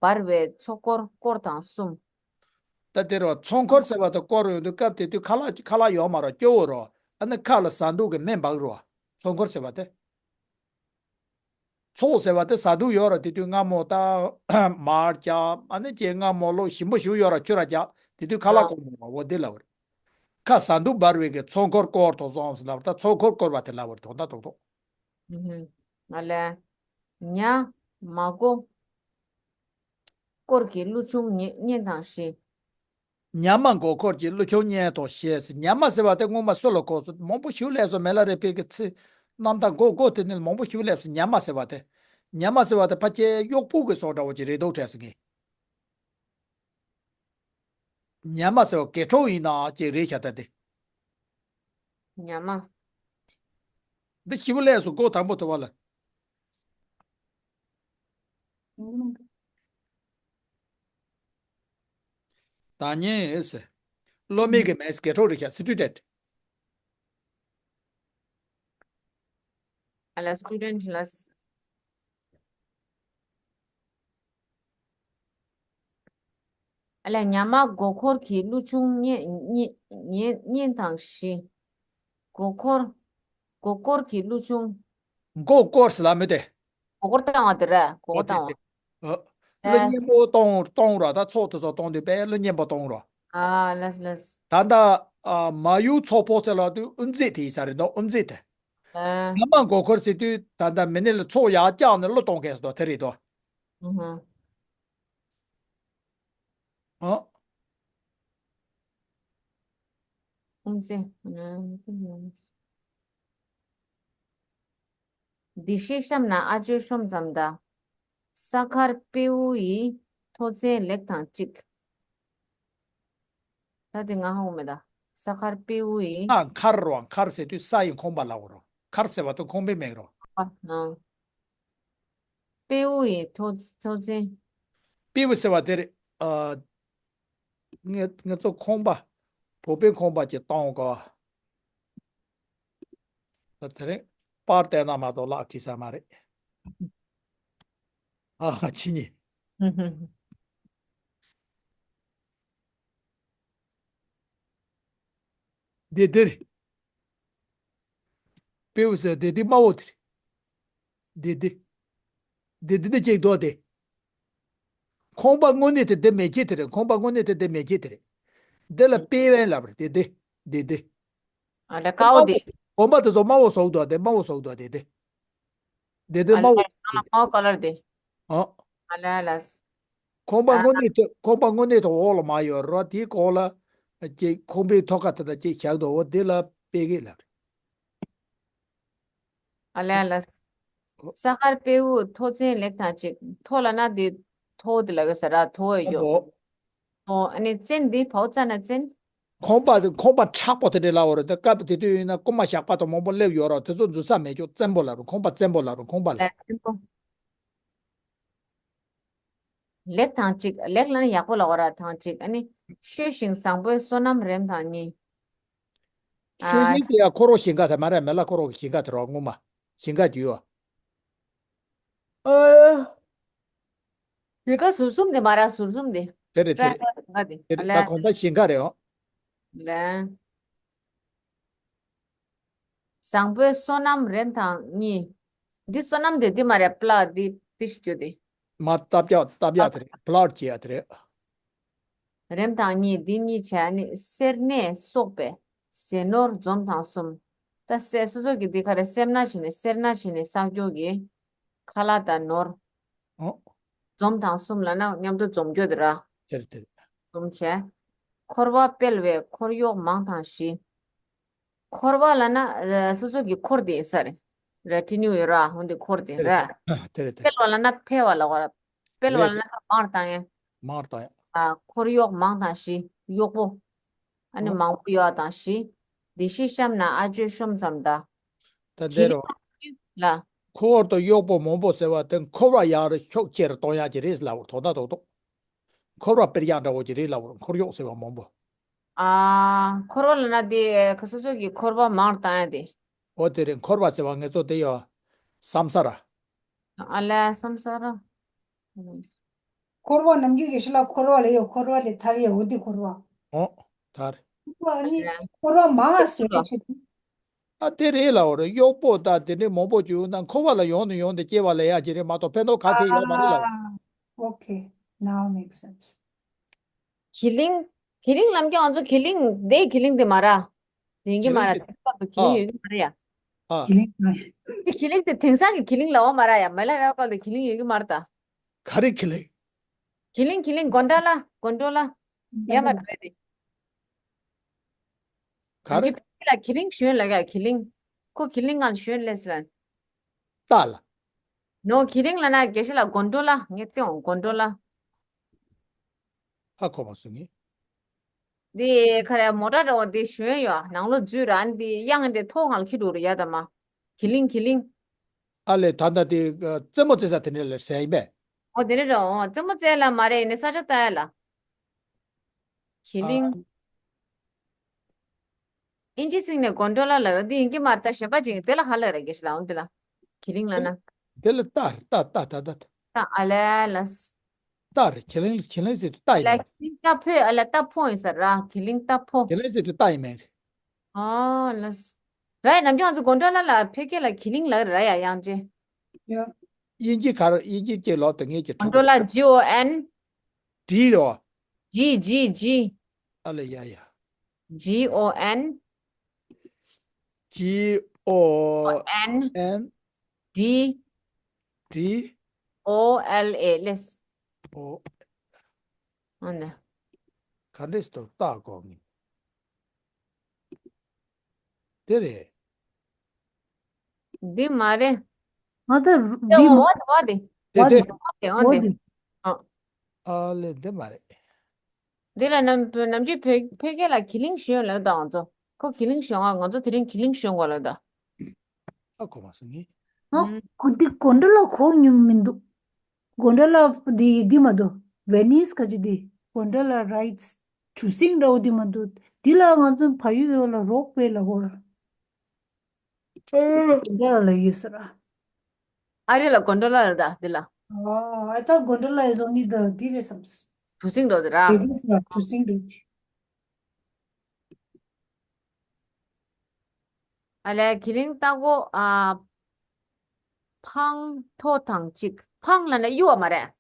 འབར་བའི་ཚོགས་འཁོར་སྐོར་དང་གསུམ། ད་དེ་རོ་ཚོགས་འཁོར་ཟེར་བ་དང་སྐོར་ཡོང་དུས་སྐབས་དེ་དུས་ཁ་ལག་ཁ་ལག་ཡོད་མ་རོ་སྐྱོ་བོ་རོ། ཨ་ནི་ཁ་ལ་ཟ་འདུག་གི་སྨན་འབག་རོ། ཚོགས་འཁོར་ཟེར་བ་དེ། ཚོགས་ཟེར་བ་དེ་ཟ་འདུག་ཡོད་རོ་དེ་དུས་སྔ་མོ་ད་མར་ཅག་ཨ་ནི་ཅེ་སྔ་མོ་ལོ་ཞིམ་པོ་ཞིག་ཡོད་རོ་ཁྱོད་ར་ཅག་དེ་དུས་ཁ་ལག་ཨ་གོ་མ་རོ་འོ་དེ་ལབ་རེད། ཁ་ཟ་འདུག་འབར་བའི་གི་ཚོགས་འཁོར་སྐོར་དོ་སོང་ཟེར་ལབ་ད་ཚོགས་འཁོར་སྐོར་བ་དེ་ལབ་རེད་དོ་ད་དོག་དོག་ཨུ་ཧུ། ང་ལས། ཉ་མ་མགོ། སྐོར་གྱི་ཀླུ་ཆུང་གཉེན་དང་བཞི། ཉ་མ་མགོ་འཁོར་གྱི་ཀླུ་ཆུང་གཉེན་དང་བཞི། ཉ་མ་ཟེར་བ་དེ་སྔོན་མ་སུ་ལ་གོ་སོང་མང་པོ་ཞིག་སླེབས་སོང་མེ་ལ་རེ་ཕེ་གི་ཚེ། རྣམ་ཐར་མགོ་མགོ་དེ་ནི་མང་པོ་ཞིག་སླེབས་སོང་ཉ་མ་ཟེར་བ་དེ། ཉ་མ་ཟེར་བ་དེ་ཕ་ཁྱེད་གཡོག་པོ་གི་སོགས་འདྲ་བོ་ཅིག་རེད་འདུག་དྲན་སོང་ངས། ཉ་མ་ཟེར་བ་གས་ཁྲོག་ཡིན་ན་ཅིག་རེད་ཤ་ད་དེ། ཉ་མ། འདི་ཞིབ་ལས་སུ་མགོ་དང་པོ་ཐུབ་པ་ལ། ད་ཉེ་ཨེ་སེ། སློབ་མའི་གི་མེས་གས་ཁྲོག་རེད་ཤ་སི་ཊུ་ཌེན་ཊི། ཨ་ལ་སི་ཊུ་ཌེན་ཊི་ལ། ཨ་ལས་ཉ་མ་མགོ་འཁོར་གྱི་ཀླུ་ཆུང་གཉེན་གཉེན་གཉེན་གཉེན་དང་བཞི། མགོ་འཁོར། མགོ་འཁོར་གྱི་ཀླུ་ཆུང་། མགོ་སྐོར་ཟེར་ལ་མི་དེ། མགོ་སྐོར་བཏང་བ་དེ་རེད་མགོ་ཨོ་སྐོར་དེ་བཏང་བ། དེ། ཨ། ཀླུ་ཨ། གཉན་པོ་གཏོང་གཏོང་ར་ད་ཚོགས་དེ་ཚོ་གཏོང་དུས་པས་ཀླུ་གཉན་པོ་གཏོང་ར། ཨ་ལས་ལས། ད་ལྟ་ཨ་མ་ཡུལ་ཚོགས་ཕོག་ཚེ་ལ་དུས་དབུ་མཛད་དེ་ཡིན་ས་རེད་འདུག་དབུ་མཛད་དེ། ཨ། ཉ་མ་མགོ་འཁོར་ཟེར་དུས་ད་ལྟ་མི་ནི་ལ་ཚོགས་ཡར་བཀྱགས་ནས་ཀླུ་གཏོང་མཁན་ཟེར་དོ་དེ་རེད་དོ། ཨུ་ཧུ། ཨ། ཨུམ་ཙེ། འདི་ཤེས་བཤམས་ན་ཨ་ཅོའི་ཤོམ་ཙམ་ད། ས་མཁར་དཔེའུ་ཡི་མཐོ་ཚན་ལེགས་དང་གཅིག་ད་དེ་ང་ཧ་གོ་མེད་ད། ས་མཁར་དཔེའུ་ཡི། ཨ་མཁར་རོ་མཁར་ཟེར་དུས་ས་ཡི་ཁོང་པ་ལ་འོ་རོ། མཁར་ཟེར་བ་དུ་ཁོང་པའི་མེད་རོ། ཨ་ན། དཔེའུ་ཡི་མཐོ་མཐོ་ཚན། དཔེའུ་ཟེར་བ་དེ་རེད། ཨ། ངེ་ངེ་ཚོ་ཁོང་པ། བོད་པའི་ཁོང་པ་ཅིག་གཏོང་གོ། ད་དེ་རིང་པར་བལྟས་ན་མ་གཏོགས་ལག་གིས་ས་མ་རེད། ཨ་ཧ་ཕྱི་ཉིན། འདི་འདིར། དཔེ་བུ་ཟེར་དེ་དེ་དམར་བོ་དེ་རེད། དེ་དེ། དེ་དེ་དེ་ཅིག་རྡོ་དེ། ཁོང་པ་དངོས་གནས་དེ་དེ་མེ་ལྕེ་དེ་རེད། ཁོང་པ་དངོས་གནས་དེ་དེ་མེ་ལྕེ་དེ་རེད། དེ་ལ་དཔེ་བན་ལབ་རེད་དེ་དེ། དེ་དེ། ཨ་ལ་ཀའོ་དེ། ཁོང་པ་དེ་ཚོ་དམར་བོ་བཟོ་གི་འདུག་དེ་དམར་བོ་བཟོ་གི་འདུག་དེ་དེ། དེ་དེ་ཨ་ལ་དམར་བོ་བཟོ་གི་འདུག་དམར་བོ་ཀ་ལར་དེ། ཨ། ཨ་ལ་ལ། ཁོང་པ་ཨ། དངོས་གནས་དེ་ཁོང་པ་དངོས་གནས་དེ་འོག་ལ་མ་ཡོད་རོ་དེའི་འོག་ལ། ཅིག་ཁོང་པའི་ཐོག་ཁ་དེ་དང་ཅིག་བཞག་འདུག་འོ་དེ་ལ་དཔེ་གི་ལབ་རེད། ཨ་ལས་ཨ་ལས། ས་མཁར་དཔེའུ་མཐོ་ཚན་ལེགས་དང་གཅིག་མཐོ་ལ་ན་དེ་མཐོ་དེ་ལ་གི་ས་ར་མཐོ་ཡོད་ཨ་ཡོད། བོ། མཐོ་ཨ་ནི་བཙན་དེ་བའོ་ཙ་ན་བཙན། ཁོང་པ་དེ་ཁོང་པ་མཁྲེགས་པོ་དེ་འདྲ་ལ་འོ་རེད་དེ་སྐབས་དེ་དུས་ཡིན་ན་རྐུན་མ་ཞགས་པ་དང་མང་པོ་སླེབས་ཡོད་ར་དེ་ཚོ་འཛུལ་ས་མེད་ཅོག་བཙན་པོ་ལ་རུ་ཁོང་པ་བཙན་པོ་ལ་རུ་ཁོང་པ་ལ། ལས་བཙན་པོ། ལེགས་དང་གཅིག་ལེགས་ལ་ནི་ཡག་པོ་ལ་འོ་ར་དང་གཅིག་ཨ་ནི། ཤོད་ཞིང་བཟང་པོའི་བསོད་ནམས་རེམ་དང་གཉིས། ཤོད་ཨ། ཉིན་དེ་ཡང་ཁོ་རོ་ཞིང་ཁ་དེ་མ་རེད་མེ་ལ་ཁོ་རོ་གི་ཞིང་ཁ་དེ་རོ་ངོ་མ། ཞིང་ཁ་རྒྱུ་ཡོ། ཨ། ཞིང་ཁ་ཟུར་གསུམ་དེ་མ་ར་ཟུར་གསུམ་དེ། དེ་རེད་དེ་རེད། ཀྲ་ཀ་དེ་དེ་རེད་ད་ལ། གོང་ད་ཞིང་ཁ་རེད་ཨོ། ལ། བཟང་པོའི་བསོད་ནམས་རེམ་དང་གཉིས། འདི་བསོད་ནམས་དེ་འདི་མ་རེད་པླ་འདི། དེ་ཞིག་རྒྱུ་དེ། མ་བཏབ་ཡག་བཏབ་ཡག་དེ་རེད། བླར་བྱེད་ཡག་དེ་རེད། རེམ་དང་གཉིས། འདི་གཉིས་བྱས་ནི་སེར་སྣས་སོགས་པའི་ཟས་ནོར་འཛོམས་དང་གསུམ། ད་སེ་སོ་སོ་གི་འདི་ག་རེ་སེར་སྣ་བྱས་ནས་སེར་སྣ་བྱས་ནས་བསགས་རྒྱུ་གི་ཁ་ལག་དང་ནོར། ཨོ། འཛོམས་དང་གསུམ་ལབ་ན་མཉམ་དུ་འཛོམས་རྒྱུ་དེ་ར། དེ་རེད་དེ་རེད། གསུམ་བྱས། འཁོར་བ་སྤེལ་བའི་འཁོར་གཡོག་མང་དང་བཞི། འཁོར་བ་ལབ་ན་ཨ་སོ་སོ་གི་འཁོར་དེ་ཡིན་ས་རེད། ར་ཏི་ནིའུ་ཡོད་ར་འོན་ཏེ་འཁོར་དེ་དེ་ར། རེད་དེ་རེད་དེ་རེད། སྤེལ་བ་ལབ་ན་འཕེལ་བ་ལབ་པ་ར། སྤེལ་བ་རེད། ལབ་ན་ད་མར་བཏང་ཡ། མར་བཏང་ཡ། ཨ་འཁོར་གཡོག་མང་དང་བཞི། གཡོག་པོ། ཨ་ནི་ཨོ། མང་པོ་ཡོད་དང་བཞི། འདི་ཞིག་བཤམས་ན་ཨ་ཇོས་ཤོམ་ཙམ་ད། ད་གི་འདི་རོ། ལ། འཁོར་དང་གཡོག་པོ་མང་པོ་ཟེར་བ་དེ་འཁོར་བ་ཡར་ཤུགས་ཆེ་རུ་གཏོང་ཡག་གི་རེད་ལབ་དོག་ན་དོག་དོག་འཁོར་བ་སྤེལ་ཡག་འདྲ་བོ་གི་རེད་ལབ། འཁོར་གཡོག་ཟེར་བ་མང་པོ། ཨ་འཁོར་བ་ལབ་ན་དེ་ཁ་སོ་སོ་གི་འཁོར་བ་མང་བཏང་ཡ་དེ། འོ་དེ་རེད། འཁོར་བ་ཟེར་བ་ངེད་ཚོ་དེ་ཡོད་བསམ་ས་ར། ཨ་ལས་བསམ་ས་ར། འཁོར་བ་ནམ་རྒྱུན་གྱི་ཤི་ལ་འཁོར་བ་ལས་ཡོད། འཁོར་བ་ལས་ཐར་ཡོད། འོ་དེ་འཁོར་བ། ཨོ་ཐར། འཁོར་བ་ནི་འཁོར་བ་མང་ང་བཟོས་ཡ་ཆེད་དུ། ཨ་དེ་རེད་ལབ་རེད། གཡོག་པོ་དང་དེ་འདྲའི་མང་པོ་བྱུང་ན་འཁོར་བ་ལ་ཡོང་ནས་ཡོང་དེ་སྐྱེ་བ་ལེན་ཡག་གི་རེད་མ་གཏོགས་ཕན་ཐོགས་ག་གེ་ཡོད་མ་རེད་ལབ། Okay, now makes sense. གི་ལིང་། གི་ལིང་ལབ་ཀྱང་ང་ཚོ་གི་ལིང་དེ་གི་ལིང་དེ་མ་ར། དེང་གི་མ་ར། གི་ལིང་དེ། དེང་སྐབས་ཀྱི་གི་ལིང་ཡོད་གི་མ་ར་ཡ། ཨ། གི་ལིང་ཨ། དེ་གི་ལིང་དེ་དེང་སང་གི་གི་ལིང་ལབ་པ་མ་ར་ཡ། མི་ལ་ར་སྐབས་དེ་གི་ལིང་ཡོད་གི་མ་ར་ད། ག་རེ་གི་ལིང་། གི་ལིང་གི་ལིང་གོན་ཌོ་ལ་གོན་ཌོ་ལ། ཡ་མ་ར་རེད་དེ། ག་རེ། གི་ལ་གི་ལིང་ཞོན་ལ་ག་གི་ལིང་། ཁོ་གི་ལིང་ང་ཞོན་ལེ་སི་ལ། ལྟ་ལ། ནོ་གི་ལིང་ལབ་ན་དགེ་བཤེས་ལགས་གོན་ཌོ་ལ་ངས་བལྟས་འོང་གོན་ཌོ་ལ། ཧ་གོ་མ་སོང་ངས། འདི་ཁ་ར་མོ་ཊ་འདྲ་བོ་འདི་ཞོན་ཡོད་ནང་ལོགས་འཛུལ་ར་འདི་གཡང་འདི་ཐོག་སྒང་ལ་འཁྱེར་འགྲོ་ར་ཡ་ད་མ། གི་ལིང་གི་ལིང་། ཨ་ལས་ད་ལྟ་དེ་རྩེད་མོ་རྩེ་ས་དེ་འདྲ་ལ་ཟེར་ཡིན་པས། ཨོ་དེ་འདྲ་འདྲ་འོ་རྩེད་མོ་རྩེ་ལ་མ་རེད་ཡིན་ནའི་ས་ཆ་ལྟ་ཡ་ལ། གི་ལིང་། ཨིན་ཇི་ཚིག་ནས་གོན་ཌོ་ལ་ལ་ར་འདི་ཡིན་གི་མ་རེད་ད་གཞན་པ་ཅིག་དེ་ལ་ཧ་ལས་ར་དགེ་བཤེས་ལགས་འོ་འདི་ལ། གི་ལིང་ལབ་ན། དེ་ལ་ལྟ་ལྟ་ལྟ་ལྟ་ལྟ། ད་ཨ་ལས་ལས། ལྟ་རེད། གི་ལིང་གི་ལིང་ཟེར་དུས་ལྟ་ཡིན་ལ་པས། ལྟ་ཕོ་ཨ་ལ་ལྟ་ཕོ་ཡིན་ས་ར་གི་ལིང་ལྟ་ཕོ། གི་ལིང་ཟེར་དུས་ལྟ་ཡིན་མེད། ཨ་ལས། ར་ཡ་ནམ་རྒྱུན་ང་ཚོ་གོན་ཌོ་ལ་ལ་ཕལ་སྐད་ལ་གི་ལིང་ལབ་ར་ཡ་དབྱངས་ཅན། དབྱིན་ཇི་ག་རེ། དབྱིན་ཇི་སྐད་ལབ་དེ་ངས་ཀྱི་གོན་ཌོ་ལ་G O N། ཌི་རེད་བ། G G G། ཨ་ལས་ཡ་ཡ། G O N། G O N N D D O L A ལས། O ཨ་ནི། ག་འདྲས་སུ་ལྟ་དགོས་ངེས། དེ་རེད། འདི་མ་རེད། ང་ད་དེ་བི་འོ་བ་དེ་བ་དེ། དེ་བ་དེ། དེ། དེ་འོ་བ་དེ། དེ། ཨ། ཨ་ལས་འདི་མ་རེད། འདི་ལ་ནམ་ནམ་རྒྱུན་བོད་བོད་སྐད་ལ་གི་ལིང་ཞོན་ལབ་དང་ང་ཚོ། ཁོ་གི་ལིང་ཞོན་ཨ་ང་ཚོ་དེ་རིང་གི་ལིང་ཞོན་དགོས་ལབ་ད། ཧ་གོ་མ་སོང་ངས། ཨ་ཁོ་འདི་གོན་ཌོ་ལ་གོ་མྱོང་མི་འདུག་གོན་ཌོ་ལ་འདི་འདི་མ་འདུག་ཝེ་ནིས་ག་ཅི་འདི། གོན་ཌོ་ལ་རའིཌ་གྲུ་གཟིངས་འདྲ་བོ་འདི་མ་འདུག་འདི་ལ་ང་ཚོ་ཕ་ཡུལ་ལ་རོབ་ཝེ་ལབ་གོ་ར། གོན་ཌོ་ལ་ལབ་ཡོད་ས་ར། ཨ་རི་ལ་གོན་ཌོ་ལ་ལབ་ད་འདི་ལ། Oh, I thought gondola is only the འདི་རེད་བསམས། གྲུ་གཟིངས་འགྲོ་དེ་ར། ཝེ་ནིས་ལ་གྲུ་གཟིངས་འགྲོ་དེ། ཨ་ལས་གི་ལིང་ལྟ་གོ་ཨ། འཕང་མཐོ་དང་གཅིག་འཕང་ལབ་ན་གཡུ་བ་མ་རེད།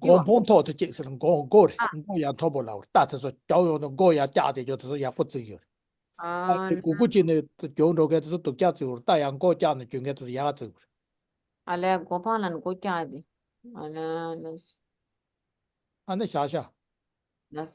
གཡུ་མགོ་བ། འཕང་མཐོ་དང་གཅིག་ཟེར་མགོ་མགོ་རེད། ཨ། མགོ་ཡང་མཐོ་པོ་ལབ་རེད། ད་དེ་ཚོ་རྒྱག་ཡོང་ན་མགོ་ཡང་བཀྱག་དེ་ཚོ་ཡག་པོ་བརྩིགས་ཡོད་རེད། ཨ་ཨ་དེ་གུ་གུ་ཅིག་ནས་རྒྱུག་འགྲོ་མཁན་དེ་ཚོ་སྡུག་ཅག་བརྩིགས་ཡོད་རེད། ད་ཡང་མགོ་བཀྱག་ནས་རྒྱུག་མཁན་དེ་ཚོ་ཡག་བརྩིགས་ཡོད་རེད། ཨ་ལས་མགོ་འཕང་ལབ་ན་མགོ་བཀྱག་དེ། ཨ་ལས་ལས། ཨ་ནི་བཞག་བཞག་ལས།